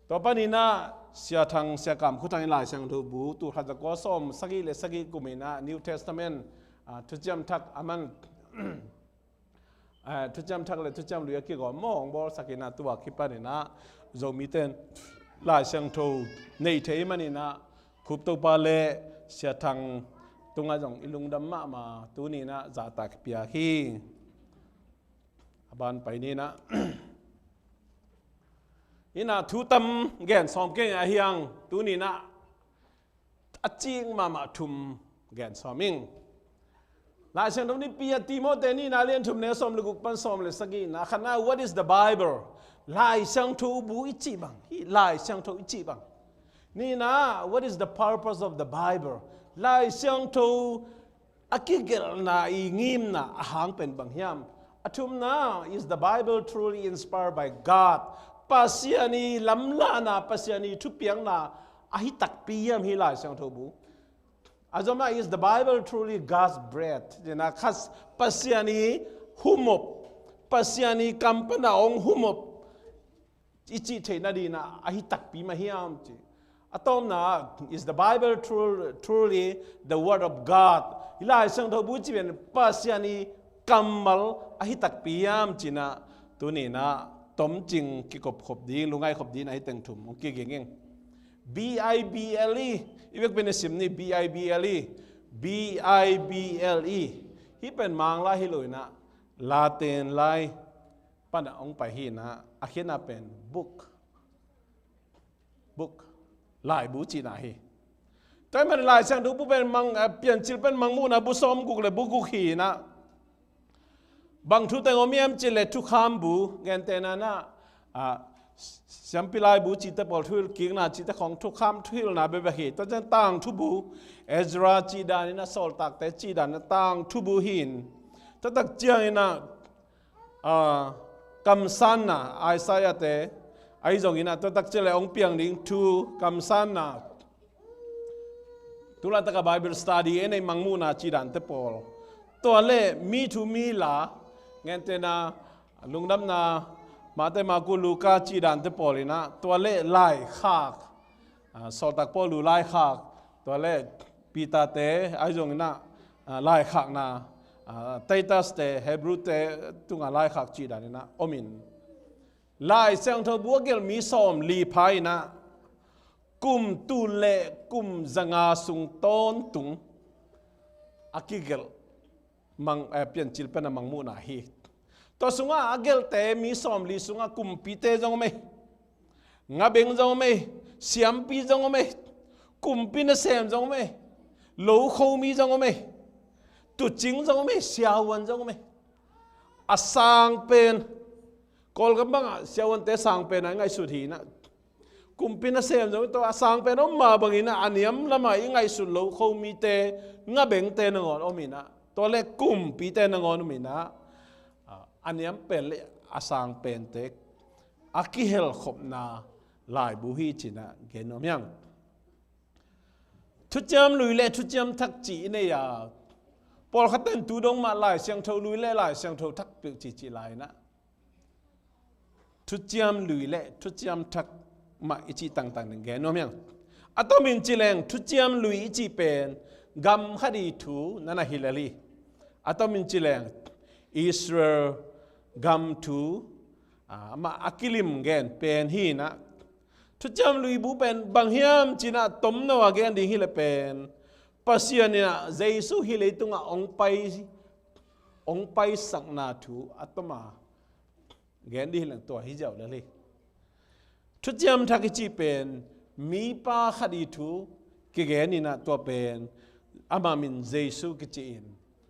tua paninah Sia Thang, Sia Kam Khua Thang i Lai Siangtho bu, tul khat za kua sawm sagih le sagih kuminah New Testament, ah, Thuciam Thak a man, ah, Thuciam Thak le Thuciam Lui a kigawm maw hong bawlsak inah tua kipaninah Zomite in Lai Siangtho nei thei maninah Khup Topa le Sia Thang tungah zong i lungdam mahmah tuninah zahtak piak hi. A ban pai ninah inah thu tam gen sawm keng a hiang tuninah a cik mahmah thum gen sawm ing. Lai Siangtho nipi a Timote nihna lian thum neu sawm le guk pan sawm le sagihna khatna, what is the Bible? Lai Siangtho bu i cih bang hi, Lai Siangtho i cih bang. Nihna, what is the purpose of the Bible? Lai Siangtho a kigelhna i ngimna a hang pen bang hiam? A thumna, is the Bible truly inspired by God? Pasian i lamlahna, Pasian i thupiakna ahi takpi hiam hi Lai Siangtho bu? A zomna, is the Bible truly God's breath? Zina khas Pasian i humop, Pasian i kam pana hong humop i cih theihna dinah ahi takpi mah hiam ci. A tawpna, is the Bible tru-, truly the word of God? Hi Lai Siangtho bu cih pen Pasian i kammal ahi takpi hiam cinah tuninah tomcing kikopkhop ding, lungngaihkhop ding ahi teng thum hong kiging ing. B I B L E, i vekpi na sim ni, B I B L E, B I B L E. Hih pen Manglai hi lo inah Latin lai panah hong pai hi inah a khiatna pen book, book, laibu cihna hi. Tua ahih manin Lai Siangtho bu pen mang, eh, Piancil pen Mangmuhna bu sawm guk le bu guk hi inah bang thu teng om hiam cih leh thukham bu, gentehna nah, ah, siampi laibu cihte pawl, thuhilh kikna cihte khawng thukham thuhilhna bekbek hi. Tua ciang tangthu bu, Ezra cih dan inah, Sawltakte cih dan inah tangthu bu hi in, tua tak ciang inah, ah, kamsanna, Isaiah-te ahi zong inah tua tak ciang leh hong piang ding thu kamsanna, tu laitak a Bible study ei nei, Mangmuhna cih dante pawl, tua leh mi thu mi la, gentehna Lungdamna, Mate, Marku, Luka cih dante pawl inah, tua leh laikhak, ah, Sawltak Paul laikhak, tua leh Peter-te ahi zong inah, ah, laikhakna, ah, Titus-te, Hebru-te tungah laikhak cih dan inah om in, Lai Siangtho bu a gelh mi sawmli pha inah kum tul le kum zanga sung tawntung a kigelh Mang, eh, Piancil pen a Mangmuhna hi. Tua sungah a gelhte mi sawmli sungah kumpite zong om ei, ngabeng zong om ei, siampi zong om ei, kumpi nasem zong om ei, lokhomi zong om ei, tuucing zong om ei, siavuan zong om ei. A sang pen, Kawlgam bangah siavuante sang pen a i ngaihsut hi inah, kumpi nasem zong, tua a sang pen om mah bangin a niam lamah i ngaihsut lokhomite, ngabengte nangawn om inah, tua leh kumpite nangawn om inah, a, a niam pen le a sang pente a kihelkhopna laibu hi cinah gen nuam hiang. Thuciam Lui le Thuciam Thak cih i nei a, pawlkhatte in tu dong mah Lai Siangtho Lui le Lai Siangtho Thak peuh cihcih lai inah, Thuciam Lui le Thuciam Thak mah i cih tangtang ding gen nuam hiang. A tomin ci leng Thuciam Lui i cih pen gam khat i thu na na hi lel hi. A tomin ci leng Israel gam thu, ah, amah a kilim gen pen hi inah, Thuciam Lui bu pen bang hiam cinah tomno a gen ding hi leh pen Pasian inah Jesu hih leitungah hong pai, hong paisakna thu a toma gen ding hi leng tua hi ziau lel hi. Thuciam Thak i cih pen mipa khat i thu kigen in ah tua pen ama min Jesu kici in.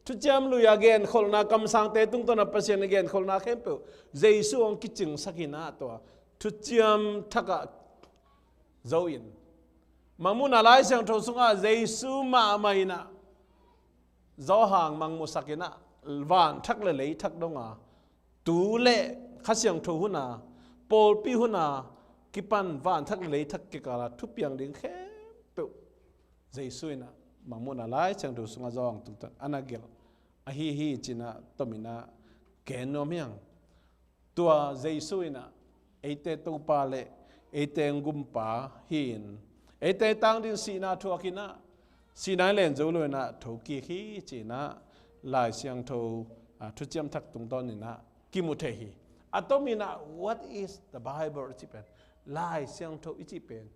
Thuciam Lui a genkholhna, kamsangte tungtawn a Pasian a genkholhna khempeuh Jesu hong kicingsak in ah tua Thuciam Thak ah zo in. Mangmuhna Lai Siangtho sungah Jesu mahmah in ah Johan mangmusak in ah van thak le lei thak dong a, tu le Kha Siangtho hun a, pawlpi hun a kipan van thak le lei thak kikal a thupiang ding khempeuh Jesu in ah Mangmuhna Lai Siangtho sungah Johan tungtawn a na gelh ahi hi ci-in ah tom in ah gen nuam hi hang. Tua Jesu in ah eite Topa le eite Gumpa hi-in, eite tang dingin sihna thuak in ah, sihna i len zo lo in ah thokik hi ci-in ah Lai Siangtho, ah, Thuciam Thak tungtawn in ah kimu thei hi. A tom in ah, what is the Bible i cih pen, Lai Siangtho i cih pen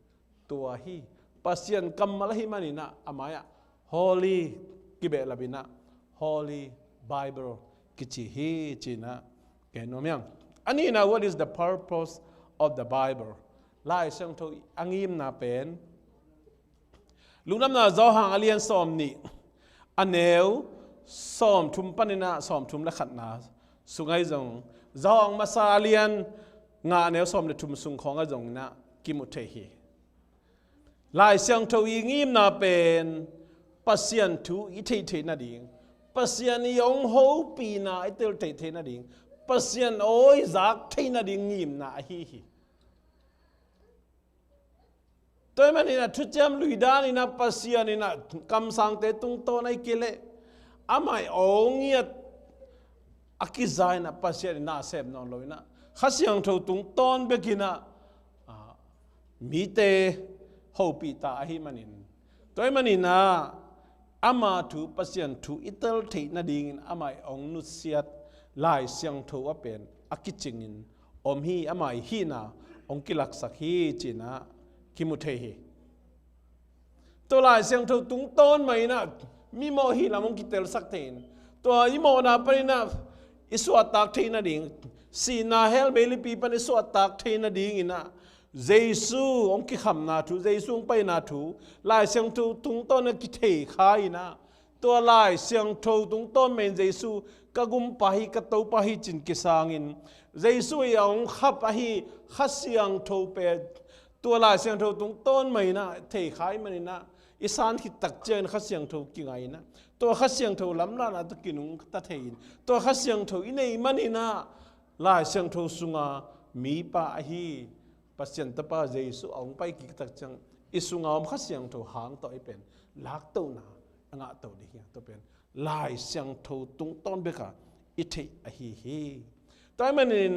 tua hi. Pasian kammal ahih manin ah a mai-ah Holy kibehlap in ah Holy Bible kici hi ci-in ah gen nuam hi hang. A nihna, what is the purpose of the Bible? Lai Siangtho a ngimna pen, Lungdamna Johan a lian sawmnih, a neu sawmthum panin ah sawmthum le khatna sung ahi zong, Johan masa a lian nga, a neu sawm le thum sung khawng ahi zong in ah kimu thei hi. Lai Siangtho i ngimna pen Pasian thu i theih theih nading, Pasian i hong hopihna i tel theih theih nading, Pasian aw i zak theih nading ngimna ahi hi. Tua ahih manin ah Thuciam Lui dan in ah Pasian in ah kamsangte tungtawn ahih kei leh amah i awngiat a kiza in ah Pasian in ah sem nawn lo in ah Kha Siangtho tungtawn bek in ah, ah, mite hopih ta ahih manin, tua ahih manin ah ama thu, Pasian thu i tel theih nadingin amah i hong nusiat Lai Siangtho a pen a kicingin om hi, amah i hihna hong kilaksak hi ci-in ah kimu thei hi. Tua Lai Siangtho tungtawn mah in ah mimawh hih lam hong kitelsak thei in, tua i mawhna panin ah i suahtak theih nading, sihna hell meilipi pan i suahtak theih nadingin ah Jesu hong kikhamna thu, Jesu hong paina thu Lai Siangtho tungtawn a kithei kha in ah, tua Lai Siangtho tungtawn mah in Jesu ka Gumpa hi, ka Topa hi ci-in kisangin, Jesu i a hong khap ahi Kha Siangtho pen tua Lai Siangtho tungtawn mah in ah thei kha ahih manin ah, i san khit tak ciangin Kha Siangtho kingai in ah, tua Kha Siangtho lamlahna tawh kinungta thei in, tua Kha Siangtho i neih manin ah Lai Siangtho sunga mipa ahi Pasian Tapa Jesu a hong pai kik tak ciang i sunga om Kha Siangtho hang tawh i pen laktohna a ngahtoh ding hi hang. Tua pen Lai Siangtho tungtawn bek a i theih ahi hi. Tua ahih manin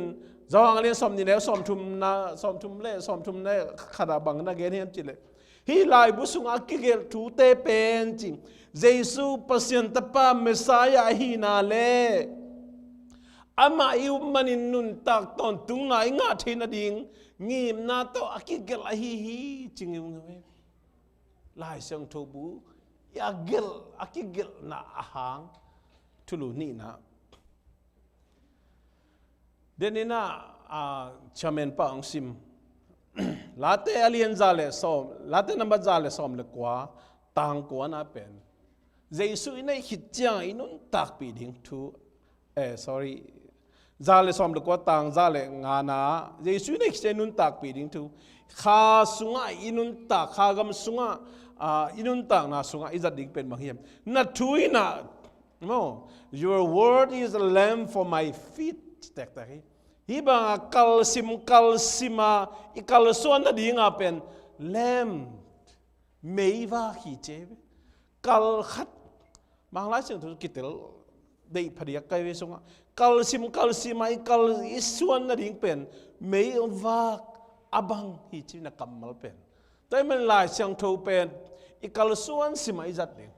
Johan a lian sawmnih, neu sawmthum na, sawmthum le sawmthum le khat ah bang na gen hiam cih leh, hih laibu sungah a kigelh thute pen ci, Jesu Pasian Tapa Messiah ahihna le amah i up manin nuntak tawntungna i ngah theih nading ngimna tawh a kigelh ahi hi ci ngimngo hi. Lai Siangtho bu i a gelh, a kigelhna a hang thulu nihna. Den in ah, ah, chairman pa hong sim. Late a lian za le sawm, Late nambat za le sawm le kua, tang kuana pen Jesu i neih khit ciang i nuntakpih ding thu, eh, sorry, za le sawm le kua, tang za le ngana, Jesu i neih khit ciang i nuntakpih ding thu, kha sungah i nuntak, kha gam sungah, ah, i nuntakna sungah i zat ding pen bang hiam? Na thu in ah, no, your word is a lamp for my feet. Tektek hi. Hih banga kalsim kalsima i kalsuan nadinga pen lamp, meivak hi ci hi. Kal khat, Manglai Siangtho kitel deih phadiak kai ve sungah, kalsim kalsima i kal i suan nading pen meivak a bang hi ci na kammal pen. Tua ahih manin Lai Siangtho pen i kalsuan sima i zat ding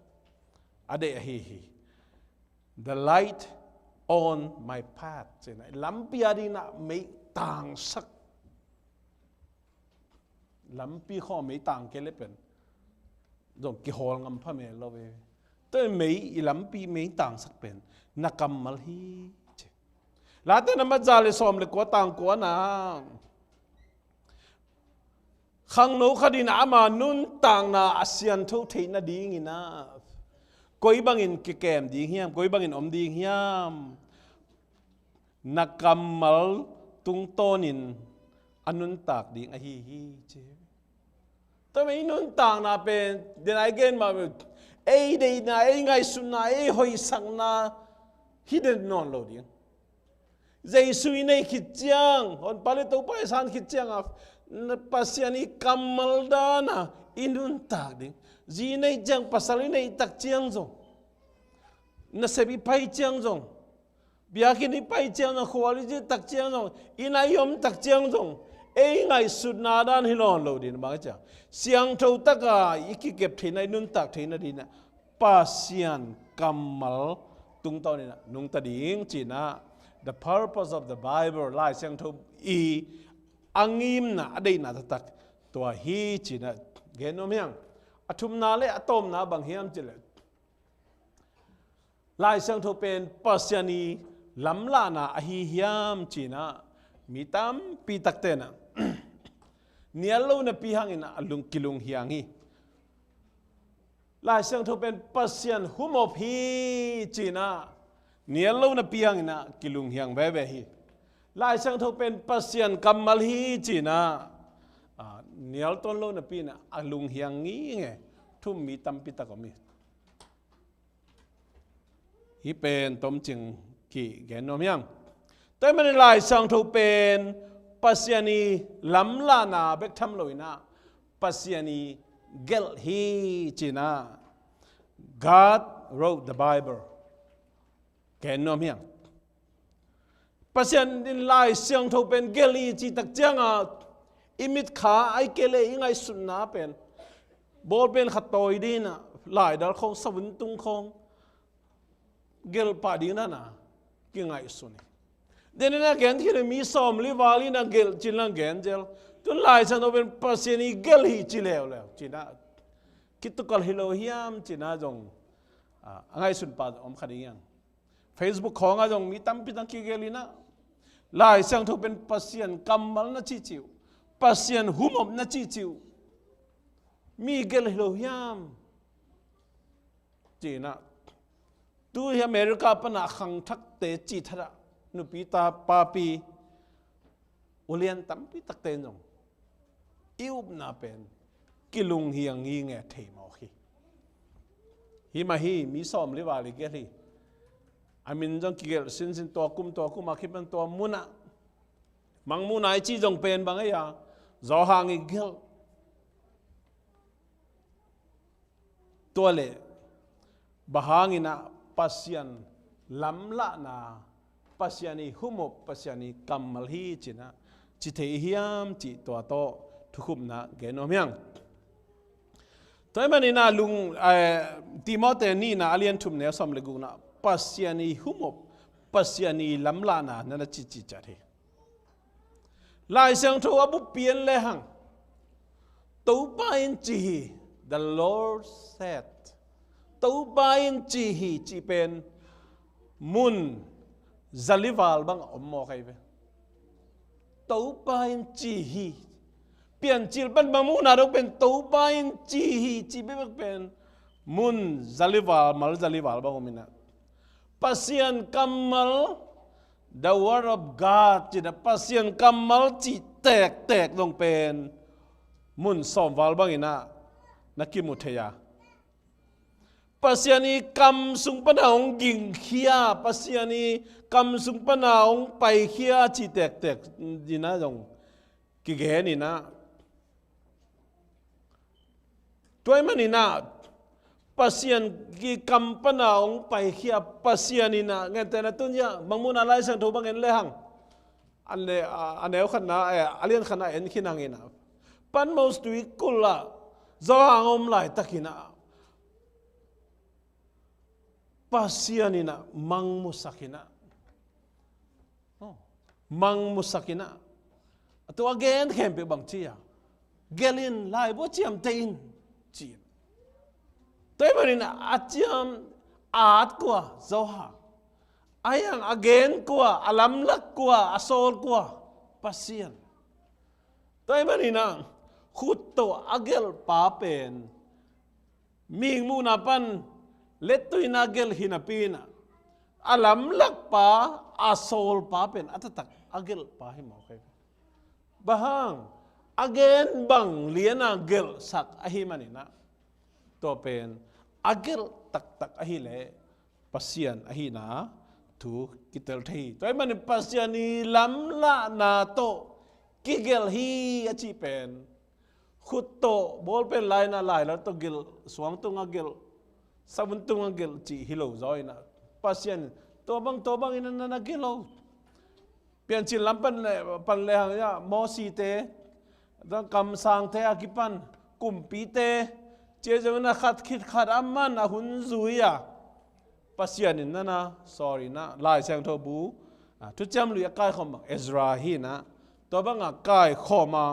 a deih ahi hi. The light on my path. Cih na, lampi a dingin ah mei tangsak. Lampi khawng mei tang kei leh pen zong kihawl ngam pha mel lo ve. Tua mei, i lampi mei tangsak pen na kammal hi ci. Late nambat za le sawm le kua, tang kuana. Khangno khat in ama nuntakna a siangtho theih nadingin ah koi bangin kikem ding hiam, koi bangin om ding hiam? Na kammal tungtawnin a nuntak ding ahi hi, ci. Tua mah i nuntakna pen, den a i gen mah, ei deihna, ei ngaihsutna, ei hoihsakna hi den nawn lo ding. Jesu i neih khit ciang, Honpa le Topa i san khit ciang a, Pasian i kammal dan a i nuntak ding. Zi i neih ciang, pasal i neih tak ciang zong, nasep i pai ciang zong, biakinn i pai ciang zong, khual i zin tak ciang zong, inn a i om tak ciang zong, ei ngaihsutna dan hi nawn lo ding, bang ciang siangtho taka i kikep theihna, i nuntak theihna ding ah Pasian kammal tungtawnin ah nungta ding, ci-in ah, the purpose of the Bible, Lai Siangtho i a ngimna, a deihna taktak tua hi, ci-in ah gen nuam hi ing. A thumna le a tawpna bang hiam cih leh, Lai Siangtho pen Pasian i lamlahna ahi hiam, ci-in ah mi tampi takte in ah nial lo napi hangin ah a lung, kilunghiang hi. Lai Siangtho pen Pasian humop hi, ci-in ah nial lo napi hangin ah kilunghiang veve hi. Lai Siangtho pen Pasian kammal hi, ci-in ah, ah, nial tuan lo napi-in ah a lunghiang ngingei thum mi tampi tak om hi. Hih pen tomcing kigen nuam hi ing. Tua ahih manin Lai Siangtho pen Pasian i lamlahna bek tham lo-in ah Pasian i gelh hi, ci-in ah God wrote the Bible gen nuam hi ing. Pasian in Lai Siangtho pen gelh hi cih tak ciang a, i mitkha ahih kei leh i ngaihsutna pen, ball pen khat tawi ding in ah, laidal khawng, savun tung khawng gelh pah ding dan a kingaihsun hi. Den in ah gen khin, mi sawmli val in ah gelh, ci-in ah gen zel. Tu-in Lai Siangtho pen Pasian i gelh hi ci leuleu, ci-in ah kitukal hi lo hiam, ci-in ah zong, ah, a ngaihsun pa zong om kha ding hi ing. Facebook khawng ah zong mi tampi tak kigelh in ah, Lai Siangtho pen Pasian kammal na cihcih uh, Pasian humop na cihcih uh, mi gelh hi lo hiam, ci-in ah. Tu hi America pan a khangthakte cih thadah, nupi ta papi, ulian tampi takte in zong i upna pen kilunghiang ngingei thei mawk hi. Hih mah hi, mi sawmli val i gelh hi. A min zong kigelh sinsin, tua kum, tua kum a kipan tua mun ah. Mangmuhna i cih zong pen bang ei a, Johan i gelh. Tua leh, bang hangin ah Pasian lamlahna, Pasian i humop, Pasian i kammal hi, ci-in ah ci thei hiam, cih tua tawh thukhupna gen nuam hi ing. Tua ahih manin ah lung, eh, Timothy nihna a lian thum neu sawm le gukna, Pasian i humop, Pasian i lamlahna na na cihcih ciat hi. Lai Siangtho a buppi en lehang, Topa in ci hi, the Lord said. Topa in ci hi cih pen mun zali val bang a om mawk ahi ve. Topa in ci hi. Piancil pan Mangmuhna dong pen Topa in ci hi cih bekbek pen mun zali val, mal zali val bang om in ah, Pasian kammal, the word of God, ci-in ah, Pasian kammal cih tektek zong pen mun sawm val bangin ah na kimu thei a, Pasian i kam sung pan a hong gingkhia, Pasian i kam sung pan a hong paikhia cih tektek in ah zong kigen in ah, tua ahih manin ah, Pasian i kam pan a hong paikhia, Pasian in ah, gentehna tun hiah Mangmuhna Lai Siangtho bang en lehang, a ne-, a, a neu khatna, eh, a lian khatna en khin hang in ah, Patmos tuikulh ah Johan a om laitakin ah, Pasian in ah mangmusak in ah, oh, mangmusak in ah, a tua a gen khempeuh bang ci a, gelh in, laibu ciamteh in, ci. Tua ahih manin a ciam, a at kua? Johan. Ahi hang a gen kua, a lamlak kua, a sawl kua? Pasian. Tua ahih manin ah, khut tawh a gelhpa pen mihing muhna pan lettuina gelh hi napi in ah, a lamlakpa, a sawlpa pen a taktak a gelhpa hi mawk hi. Bang hang, a gen bang liana gelhsak ahih manin ah, tua pen a gelh taktak ahih leh Pasian ahihna thu kitel thei hi. Tua ahih manin Pasian i lamlahna tawh kigelh hi a cih pen khut tawh, ball pen laina lailawh tawh gelh, suang tungah gelh, savun tungah gelh cih hi lo zaw in ah, Pasian tua bang, tua bang in ah na gelh lo. Piancil lam pan le, pan le hang ah, Mosite, kamsangte a kipan, kumpite, cia zong in ah khat khit khat a man a hun zui a, Pasian in ah na, sorry na, Lai Siangtho bu, ah, Thuciam Lui a kaikhawm bang Ezra hi in ah, tua bang a kaikhawm a,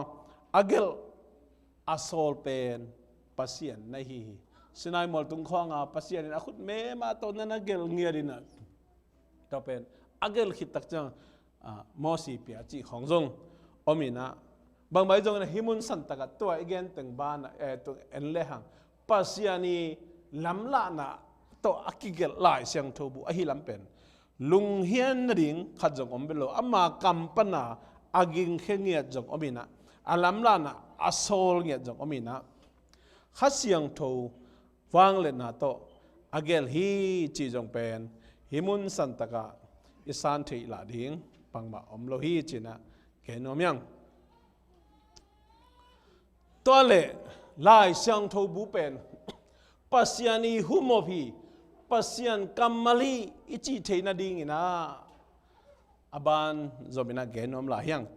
a gelh a sawl pen Pasian na hi hi. Sinai mualtung khawng a Pasian in a khut mema tawh na gelh ngiat in ah, tua pen a gelh khit tak ciang, ah, Mosi pia cih khawng zong om in ah, bangmah zong in ah hih mun santak ah tua i gen teng banah, eh, tua en le hang Pasian i lamlahna tawh a kigelh Lai Siangtho bu ahih lam pen lunghian nading khat zong om bek lo, ama kam pana a gingkhia ngiat zong om in ah, a lamlahna a sawl ngiat zong om in ah, Kha Siangtho vangliatna tawh a gelh hi cih zong pen hih mun santak ah i san theih lah ding bangmah om lo hi ci-in ah gen nuam hi hang. Tua leh Lai Siangtho bu pen Pasian i humop hi, Pasian kammal hi i cih theih nading in ah a ban zom in ah gen nuam lai hi hang.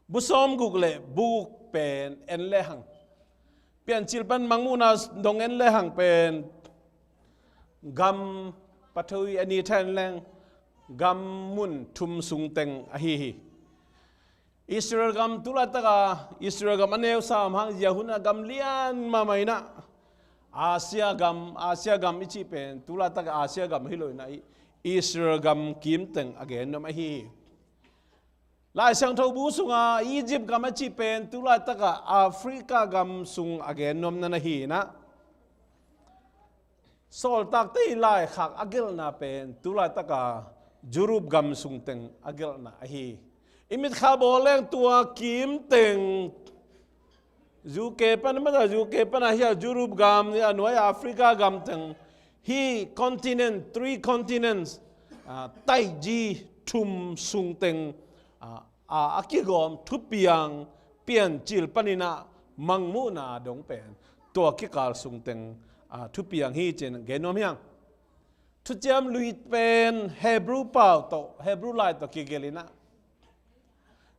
Bu sawmguk leh bu guk pen en le hang, Piancil pan Mangmuhna dong en le hang pen gam, pathoi a ni tha en leng gam mun thum sung teng ahi hi. Israel gam tulaitak a, Israel gam a neu sam hang zia hun a gam lian mahmah in ah, Asia gam, Asia gam i cih pen tulaitak a Asia gam hi lo in ah, Israel gam kim teng a gen nuam ahi hi. Lai Siangtho bu sung a Egypt gam a cih pen tulaitak a Africa gam sung a gen nuam na hi in ah, Sawltakte i laikhak a gelhna pen tulaitak a Europe gam sung teng a gelhna ahi hi. I mitkha bawl leng tua kim teng, U K pan, mata U K pan a hi a, Europe gam, a nuai Africa gam teng, hih continent, three continents, ah, taiji thum sung teng, ah, a, a kigawm thupiang, Piancil panin ah Mangmuhna dong pen tua kikal sung teng, ah, thupiang hi ci-in gen nuam hi hang. Thuciam Lui pen Hebrew pau tawh, Hebrew lai tawh kigelh in ah,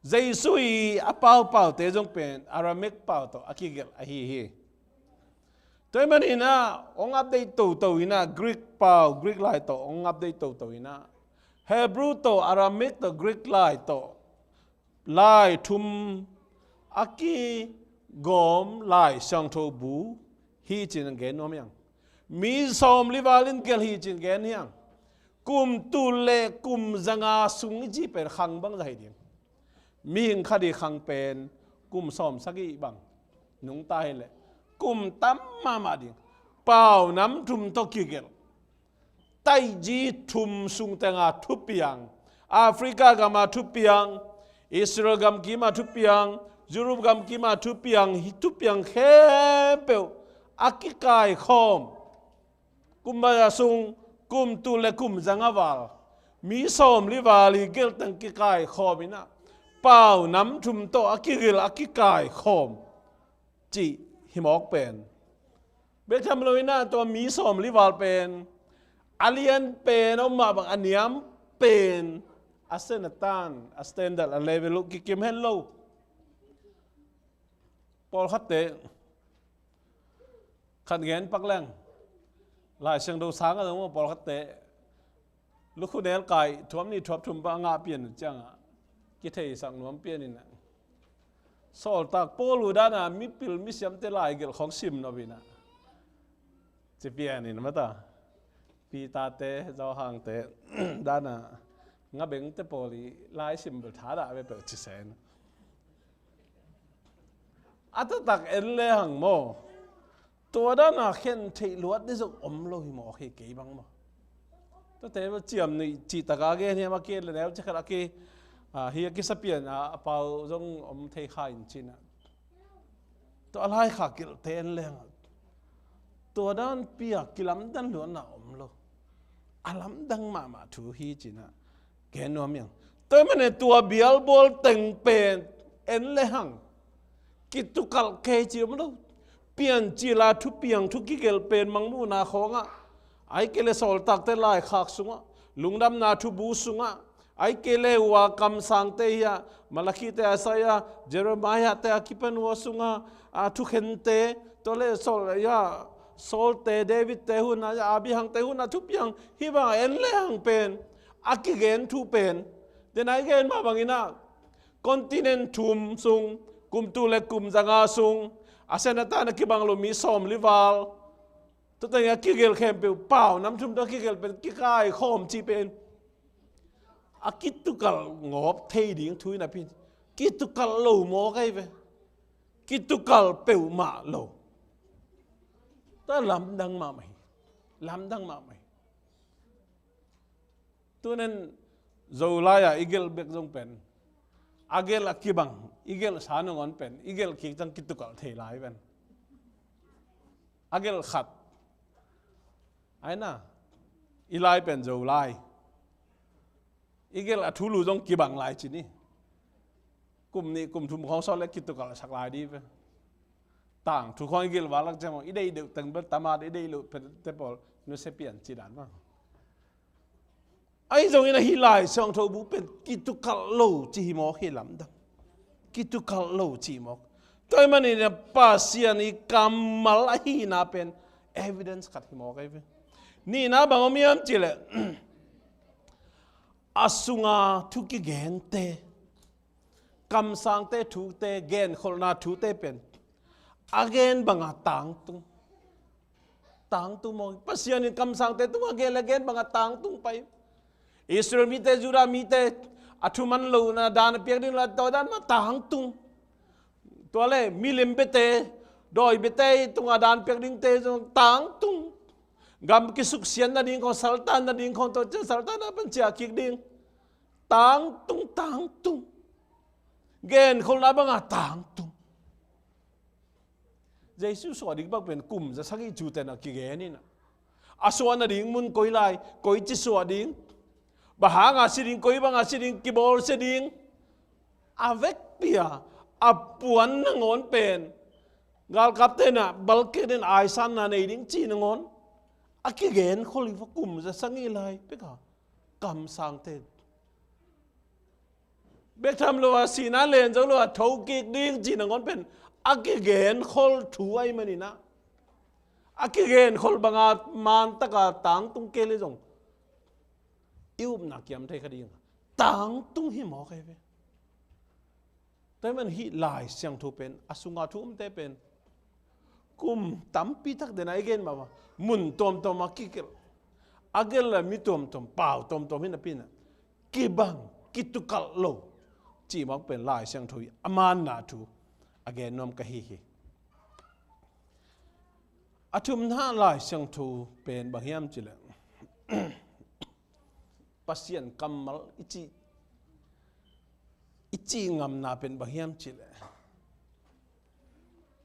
Jesu i a paupaute zong pen Aramaic pau tawh a kigelh ahi hi. Tua ahih manin ah hong update toto in ah, Greek pau, Greek lai tawh hong update toto in ah, Hebrew tawh, Aramaic tawh, Greek lai tawh, lai thum a kigawm Lai Siangtho bu hi ci-in gen nuam hi hang. Mi sawmli val in gelh hi ci-in gen hi hang. Kum tul leh kum zanga sung i cih pen khang bangzah hi ding. Mihing khat i khang pen kum sawmsagih bang nungta hi leh kum tam mahmah ding. Pau nam thum tawh kigelh, taiji thum sung teng a thupiang, Africa gam a thupiang, Israel gam kim a thupiang, Europe gam kim a thupiang, hih thupiang khempeuh a kikaikhawm, kum bangzah sung, kum tul leh kum zanga val, mi sawmli val i gelh teng kikaikhawm in ah, pau nam thum tawh a kigelh, a kikaikhawm cih hi mawk pen. Bek tham lo in ah tua mi sawmli val pen a lian pen, a om mah bang a niam pen, a sen a tan, a standard, a level uh kikim hen lo. Pawlkhatte khat gen pak leng, Lai Siangtho sang a zong pawlkhatte lukhu nelkai thuam nih thuam thum bang a ngah pian uh ciangah kitheisak nuam pian in ah, sawltak Paul uh dan a mipil misiamte laigelh khawng sim nop in ah, ci pian in mata, Peter-te, Johan-te dan a ngabengte pawl i lai sim bel thadah ve peuh ci sen. A taktak en le hang maw. Tua dana khen theih luat ding zong om lo hi mawk hi kei bang maw. Tuate ciam nuih cih taka gen hiam a kei le neu cikhat a kei, ah, hi a kisapian a, a pau zong om thei kha in cina. Tua a laikhak kilhte en le hang. Tua dan pia kilamdan luatna om lo. A lamdang mahmah thu hi cina. Gen nuam hiang. Tua ahih manin tua bialbual teng pen en le hang. Kitukalh kei ci om lo. Piancil a thupiang thu kigelh pen Mangmuhna khawngah. Ahih kei le Sawltakte laikhak sungah. Lungdamna thubu sungah. Ahih kei le ua kamsangte hi a, Malakhite, Isaiah, Jeremiahte a kipan ua sungah, a thukhente, tua le Saul, ya, Sawlte, Davidte hun a, Abraham-te hun a thupiang, hih bang en le hang pen, a kigen thu pen. Dena i gen mah bangin a, continent thum sung, kum tul le kum zanga sung, a sian a tan a kibang lo mi sawmli val. Tua teng a kigelh khempeuh, pau nam thum tawh a kigelh pen, kikaikhawm cih pen. A kitukalh ngawp thei ding thu hi napi. Kitukalh lo mawk ahi ve. Kitukalh peuhmah lo. Tua lamdang mahmah hi. Lamdang mahmah hi. Tunen Zolai a i gelh bek zong pen. A gelh a kibang, i gelhsa nangawn pen. I gelh kik ciang kitukalh thei lai pen. A gelh khat. Aina, i lai pen Zolai. I gelh a thulu zong kibang lai ci ni. Kum nih, kum thum khawng sawt le kitukalh sak lai dih ve. Tangthu khawng i gelh val lak ciang, i deih deuh teng bel tamat, i deih loh pen te pawl nusia pian ci dan mah. Ahi zongin a hih Lai Siangtho bu pen kitukalh lo ci hi mawk hi lamdang. Kitukalh lo ci mawk. Tua ahih manin a Pasian i kammal ahihna pen evidence khat hi mawk ahi ve. Nihna bang om hiam cih leh, a sunga thu kigente, kamsangte thute, genkholhna thute pen a gen banga tangtung. Tangtung maw. Pasian in kamsangte tungah gen le gen banga tangtung pai. Israel mite, Judah mite, a thuman lohna dan a piak ding la, tua dan mah tangtung. Tua le milim biate, dawi biate tunga dan piak dingte zong tangtung. Gam kisuksiat nading khawng, saltan nading khawng, tua ciang saltan a pan ciah kik ding. Tangtung, tangtung. Genkholhna banga tangtung. Jesu suah ding bang pen kum za sagih cihte na kigen in a, a suah nading mun koi lai, koici suah ding, bang hanga si ding, koi banga si ding, kibawlsia ding, a vekpi a, a puan nangawn pen galkapte na balkek den aisanna nei ding cih nangawn a kigenkhol hi va, kum za sagih lai peka kamsangte. Bek tham lo a, sihna len zo lo a, thokik ding cih nangawn pen a kigenkhol thu ahih manin a, a kigenkhol banga man taka tangtung kei le zong i upna kiam thei kha ding a, tangtung hi mawk ahi ve. Tua ahih manin hih Lai Siangtho pen a sunga thu umte pen kum tampi tak dena i gen mah bang, mun tuamtuam a kigelh, a gelh le mi tuamtuam, pau tuamtuam hi napi in a, kibang, kitukalh lo cih mawk pen Lai Siangtho hi a, manna thu a gen nuam ka hi hi. A thumna Lai Siangtho pen bang hiam cih leh, Pasian kammal i cih, i cih ngamna pen bang hiam cih leh,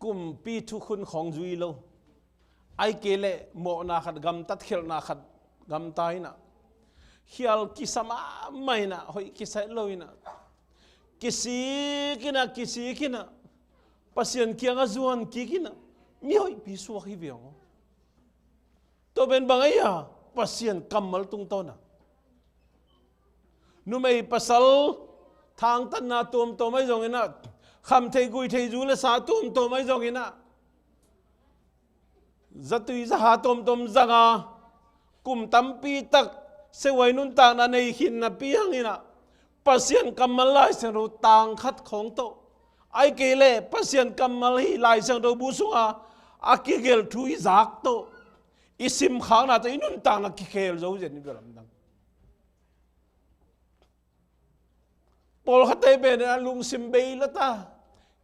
kumpi thukhun khawng zui lo, ahih kei leh mawhna khat gamtat, khialhna khat gamta in a, khial kisa mahmah in a, hoih kisa lo in a, kisik in a, kisik in a, Pasian kiangah zuan kik in a, mihoihpi suak hi ve aw. Tua pen bang ahi a, Pasian kammal tungtawn a, numei pasal thangtatna tuamtuam ahi zongin a, khamtheih guihtheih zu le sa tuamtuam ahi zongin a, zatui zaha tuamtuam zanga, kum tampi tak siavuai nuntakna nei khin napi hangin a, Pasian kammal Lai Siangtho tang khat khawng tawh, ahih kei leh Pasian kammal hih Lai Siangtho bu sunga a kigelh thu i zak tawh, i simkhakna tawh i nuntakna kikhel zo zen hi ve lamdang. Pawlkhatte pen a lungsim bei lua ta,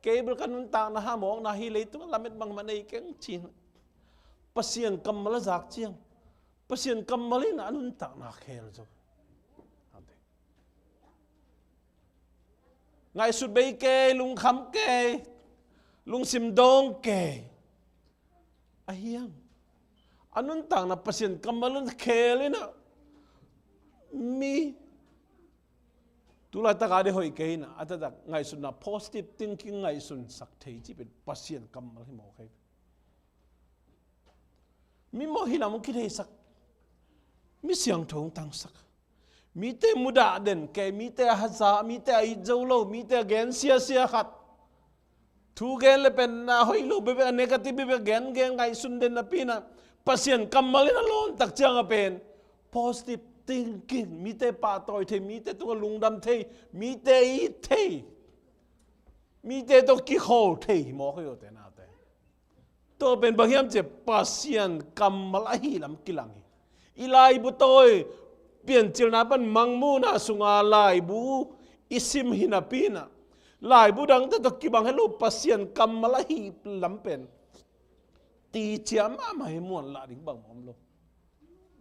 Kei bel ka nuntakna hamawkna hi, leitung lamet bangmah nei keng ci-in Pasian kammal a zak ciang, Pasian kammal in a nuntakna khel zo. Ngaihsut bei kei, lungkham kei, lungsim dawng kei. Ahi hang a nuntakna Pasian kammal in khel in a, mi tu laitak a ding hoih kei in a, a taktak ngaihsutna positive thinking ngaihsunsak thei cih pen Pasian kammal hi mawk hi. Mi mawh hi lam hong kitheisak, mi siangtho hong tangsak, mite mudah den kei, mite a haza, mite a it zo lo, mite a gen siasia khat, thu gen le pen a hoih lo bekbek, a negative bekbek gen gen ngaihsun den napi in a, Pasian kammal in a lawn tak ciang a pen positive thinking, mite pahtawi thei, mite tungah lungdam thei, mite it thei, mite tawh kikhawl thei hi mawk hi, ute naute. Tua pen bang hiam cih leh Pasian kammal ahih lam kilang hi. I laibu tawi, Piancilna pan Mangmuhna sunga laibu i sim hi napi in a, laibu dangte tawh kibang het lo Pasian kammal ahih lam pen ti ciah mahmah hi, muan lah ding bang om lo.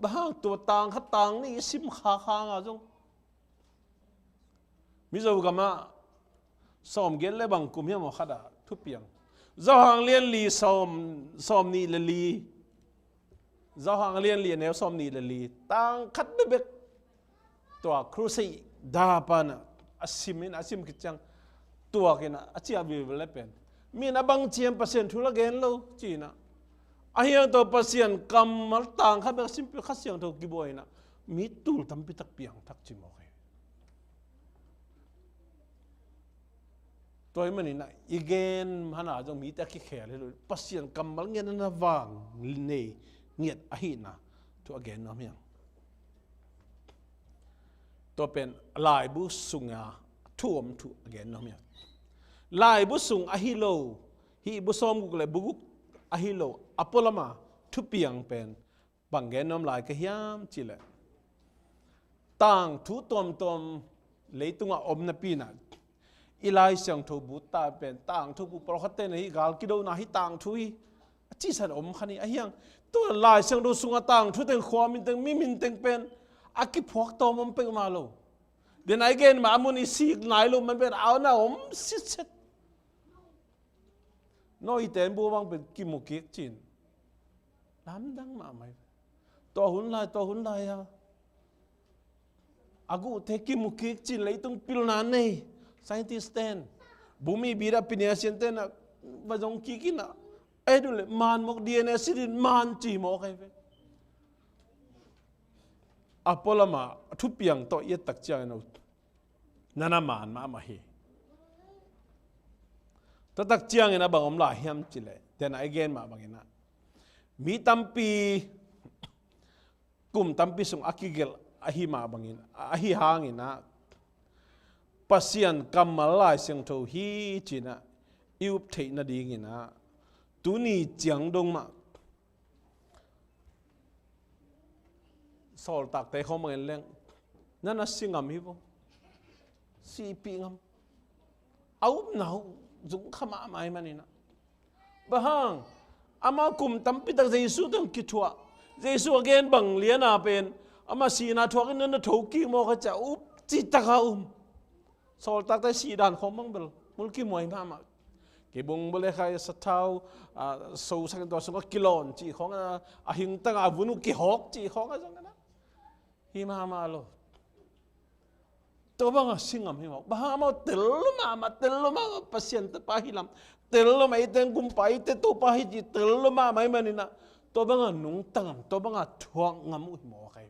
Bang hang, tua tang khat tang nih i sim khak hang a zong, Mizo gamah sawmgiat le bang kum hiam aw khat ah thupiang, Johan lian li sawm, sawm nih le li, Johan lian li a neu sawm nih le li, tang khat bekbek tua crusade da pan a, a sim in a, a sim khit ciang tuak in a, a ciah vive le pen, mi in a bang ci hiam, Pasian thu lah gen lo ci in a, ahi hang tua Pasian kammal tang khat bek a simpih Kha Siangtho kibuai in a, mi tul tampi tak piangthak ci mawk hi. Tua ahih manin a, i gen hang a zong mite a kikhel hi lo, Pasian kammal ngiat na vang nei ngiat ahihna thu a gen nuam hi hang. Tua pen laibu sunga thu om thu a gen nuam hi hang. Laibu sung ahi lo, Hebru sawmguk le buguk ahi lo, a pualam a thupiang pen bang gen nuam lai ka hiam cih leh, tangthu tuamtuam leitungah om napi in a, i Lai Siangtho bu ta pen tangthu bu, profet te na hi, gal kidona hi, tangthu hi, a cihsan om kha ni. Ahi hang tua Lai Siangtho sungah tangthu teng, khua min teng, mi min teng pen a kiphuak tawm om peuhmah lo. Dena i gen mah a mun i sik nai lo man pen a na om sitset. Nawite in bu bang pen kimu kik cin lamdang mahmah hi. Tua hun lai, tua hun lai a, a guhte kimu kik cin leitung pilna nei scientist ten, bumi bida piniasian ten a va zong kik in a, ei du le man mawk, D N A sit in man ci mawk ahi ve. A pualam a thupiang tawh i et tak ciangin a, na na man mahmah hi. Tua tak ciangin a bang om lai hiam cih leh, dena i gen mah bangin a, mi tampi kum tampi sung a kigelh ahi mah bangin, ahi hangin a, Pasian kammal Lai Siangtho hi ci in a i up theih nadingin a, tuni ciang dong mah sawltakte khawng bangin leng na na si ngam hi vo. Sihpih ngam. A upna uh zung kha mahmah ahih manin a, bang hang, amau kum tampi tak Jesu teng kithuah, Jesu a gen bang lian a pen, amah sihna thuak in na na tho kik mawk a, ci a up citak a um. Sawltakte sih dan khawng bang bel mulkimhuai mahmah. Kibung bule khai sathau, a, sosak in tua sungah kilawn cih khawng a, a hingtang a vun uh kihawk cih khawng a zong a na hi mahmah lo. Tua bang a si ngam hi mawk. Bang hang, amau tel lo mahmah, tel lo mahmah Pasian Tapa hi lam, tel lo mah, eite Gumpa, eite Topa hi cih tel lo mahmah ahih manin a, tua bang a nungta ngam, tua bang a thuak ngam uh hi mawk ahi.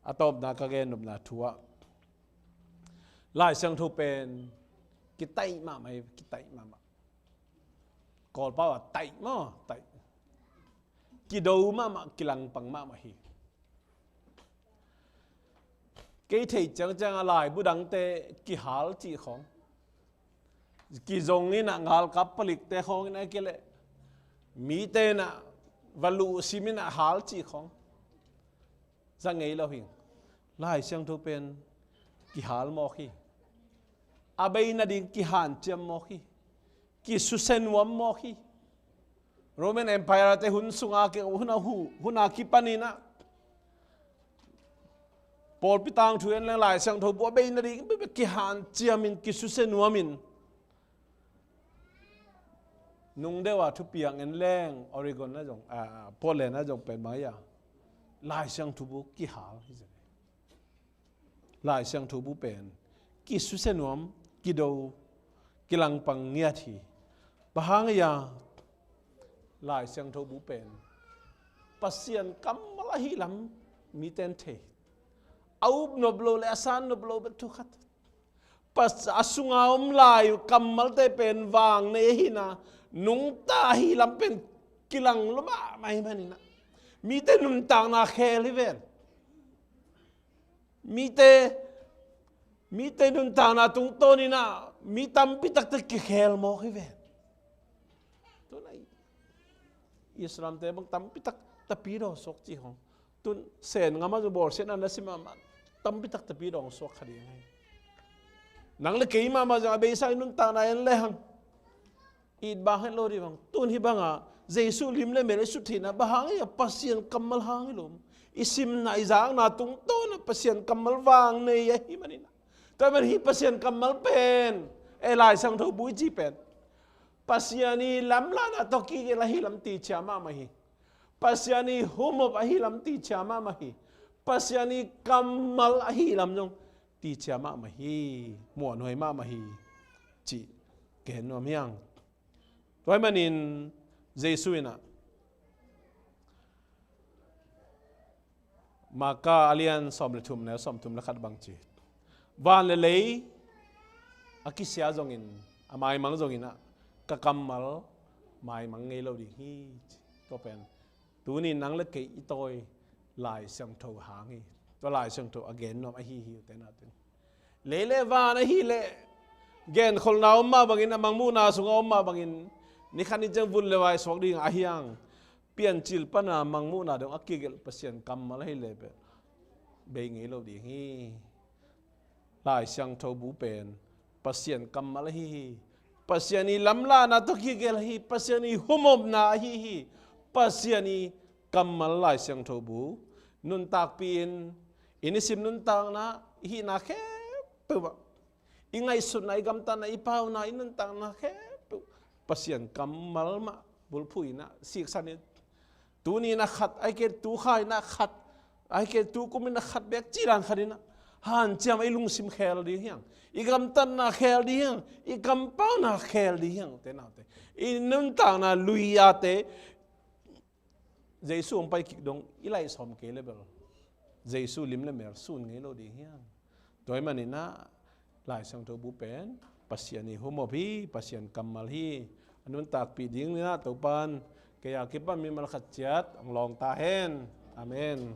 A tawpna ka gen nopna thu ah, Lai Siangtho pen kitaih mahmah hi, kitaih mahmah. Kawlpau ah taih maw, taih. Kido mahmah, kilangpang mahmah hi. Kei theih ciangciang a laibu dangte kihal cih khawng, kizong in a, ngalkap palikte khawng in a, kei leh mite in a, va luhsim in a hal cih khawng za ngei lo hi. Lai Siangtho pen kihal mawk hi. a bei nading kihanciam mawk hi. Kisusia nuam mawk hi. Roman Empire te hun sunga ki, hun a hu, hun a kipanin ah pawlpi tangthu en leng Lai Siangtho bu a bei nading kihanciamin kisusia nuamin nung deuh a thupiang en leng Oregon ah zong, ah, Portland ah zong pen mai a Lai Siangtho bu kihal hi zen. Lai Siangtho bu pen kisusia nuam, kido, kilangpang ngiat hi. Bang hang hiam? Lai Siangtho bu pen Pasian kammal ahi lam mite in thei. A up nop lo le a san nop lo bek thu khat. Pas-, a sunga om lai kammalte pen vang nei ahihna, nungta ahi lam pen kilang lua mahmah ahih manin ah mite nuntakna khel hi ven. Mite, mite nuntakna tungtawnin ah mi tampi takte kikhel mawk hi ven. Tun ah Islamte bang tampi tak tapidaw suak ci hong. Tun Sen ngam ah zong bawlsiatna na sim mahmah, tampi tak tapidaw suak kha ding hi. Nang le kei mahmah zong a beisa i nuntakna en le hang it bang het lo ding bang. Tun hih bangah Jesu lim le mel i sut theihna bang hang hiam? Pasian kammal hang hi lo. I simna, i zakna tungtawn ah Pasian kammal vang nei ahih manin ah. Tua ahih manin hih Pasian kammal pen, e, Lai Siangtho bu i cih pen Pasian i lamlahna tawh kigelh ahi lam ticia mahmah hi. Pasian i humop ahi lam ticia mahmah hi. Pasian i kammal ahi lam zong ticia mahmah hi. Muanhuai mahmah hi cih gen nuam hi hang. Tua ahih manin Jesu in ah Marka a lian sawm le thum, neu sawm thum le khat bang ci, van le lei a kisia zongin, a maimang zongin ah ka kammal maimang ngei lo ding hi ci. Tua pen tuni nang le kei i tawi Lai Siangtho hang hi. Tua Lai Siangtho a gen nuam ahi hi, ute naute. Lei le van ahih leh genkholhna om mah bangin, a mangmuhna sungah om mah bangin, ni khat ni ciang vun le vai suak ding ahi hang. Piancil pana mangmuhna dong a kigelh Pasian kammal ahih leh beh, bei ngei lo ding hi. Lai Siangtho bu pen Pasian kammal ahi hi. Pasian i lamlahna tawh kigelh hi. Pasian i humopna ahi hi. Pasian i kammal Lai Siangtho bu nuntakpih in, i nisim nuntakna, i hihna khempeuh ah, i ngaihsutna, i gamtatna, i pauna, i nuntakna khempeuh Pasian kammal mah bulphuh in ah siksan in. Tuni in ah khat, ahih kei leh tu kha in ah khat, ahih kei leh tu kum in ah khat bek cih dan khat in ah hanciam, i lungsim khel ding hi hang. I gamtatna khel ding hi hang. I kampauna khel ding hi hang, ute naute. I nuntakna lui-ate Jesu hong pai kik dong i laih sawm kei leh bel Jesu lim le mel sun ngei lo ding hi hang. Tua ahih manin ah Lai Siangtho bu pen Pasian i humop hi, Pasian kammal hi. A nuntakpih ding in ah Topa'n kei a kipan mimal khat ciat hong lawng ta hen. Amen.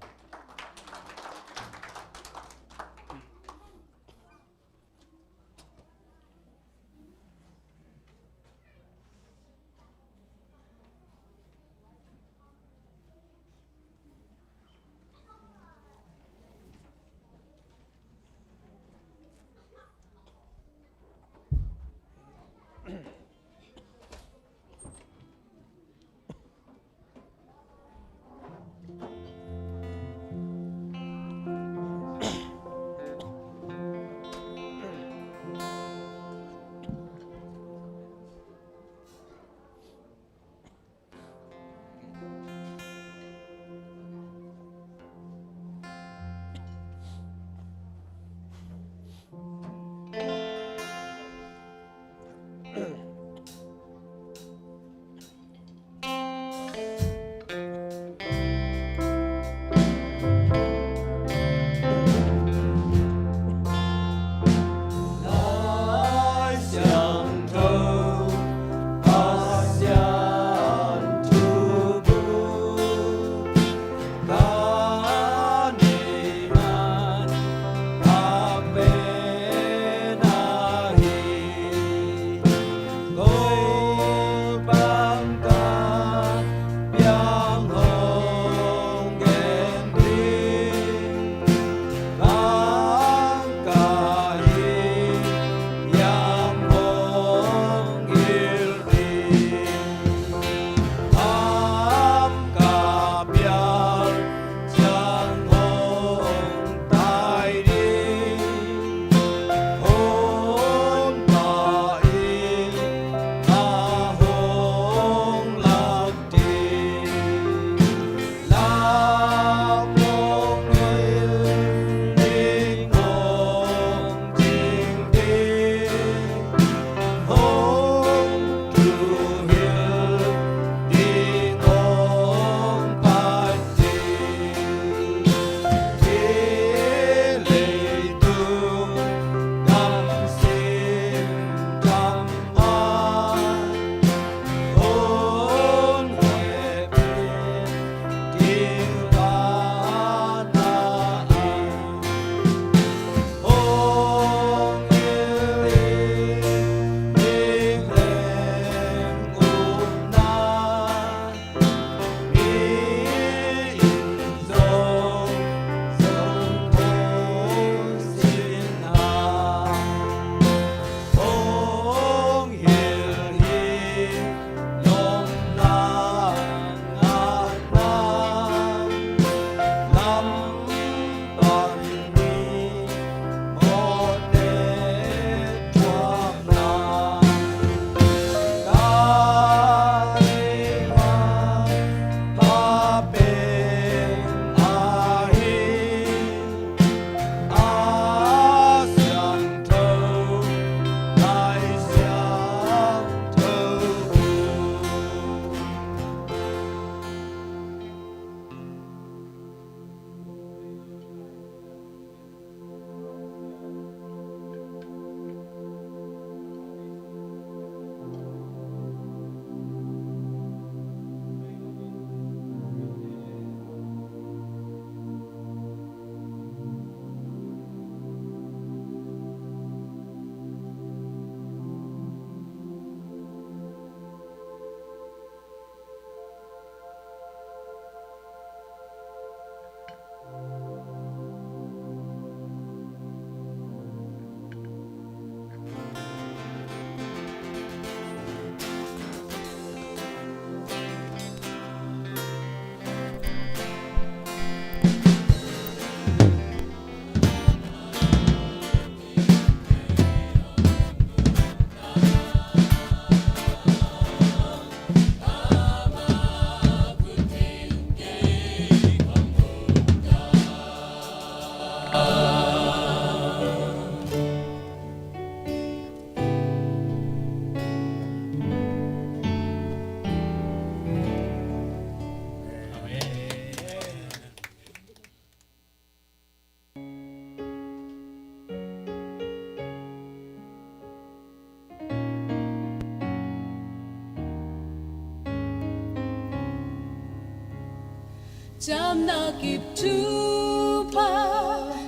Ciamna kip thupha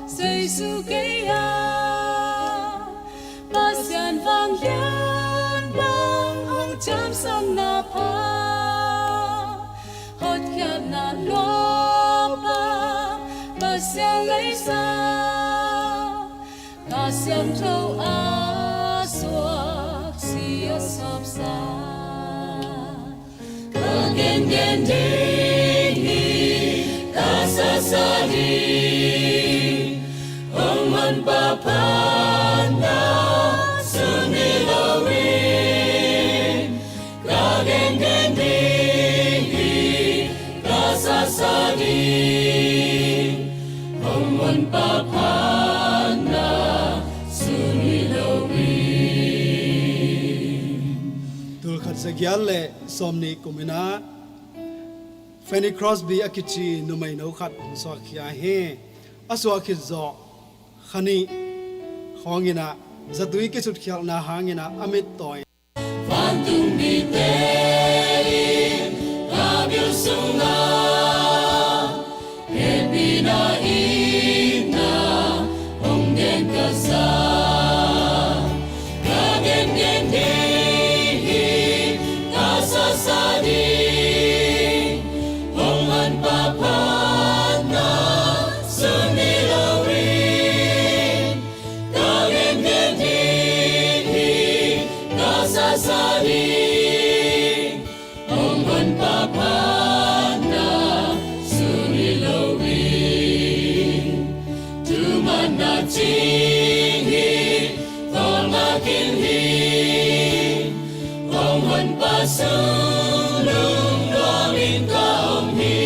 Jesu kei a, Pasian vanglian bang hong ciamsakna pha, hotkhiatna luapa Pasian leisa, Kha Siangtho a suak si a sawpsa. Ka gengen ding hi, ka sasa ding, hong honpa phatna suni lo in. Ka gengen ding hi, ka sasa ding, hong honpa phatna suni lo in. Tulkhat zagiat le sawmnih kum in ah Fanny Crosby a kici numeino khat hong suakkhia hi. A suah khit zawh kha nih khawng in ah zatui kisutkhialhna hang in ah a mit tawi. Vantung mite in ka bil sungah hehpihna itna hong gen ka sa. Ka gengen ding hi, ka sasa ding, hong honpa phatna suni lo in. Ka gengen ding hi, ka sasa ding, hong honpa phatna suni lo in. Thumanna cing hi, tawlnga khin hi, hong honpa sung lungnuam in ka om hi.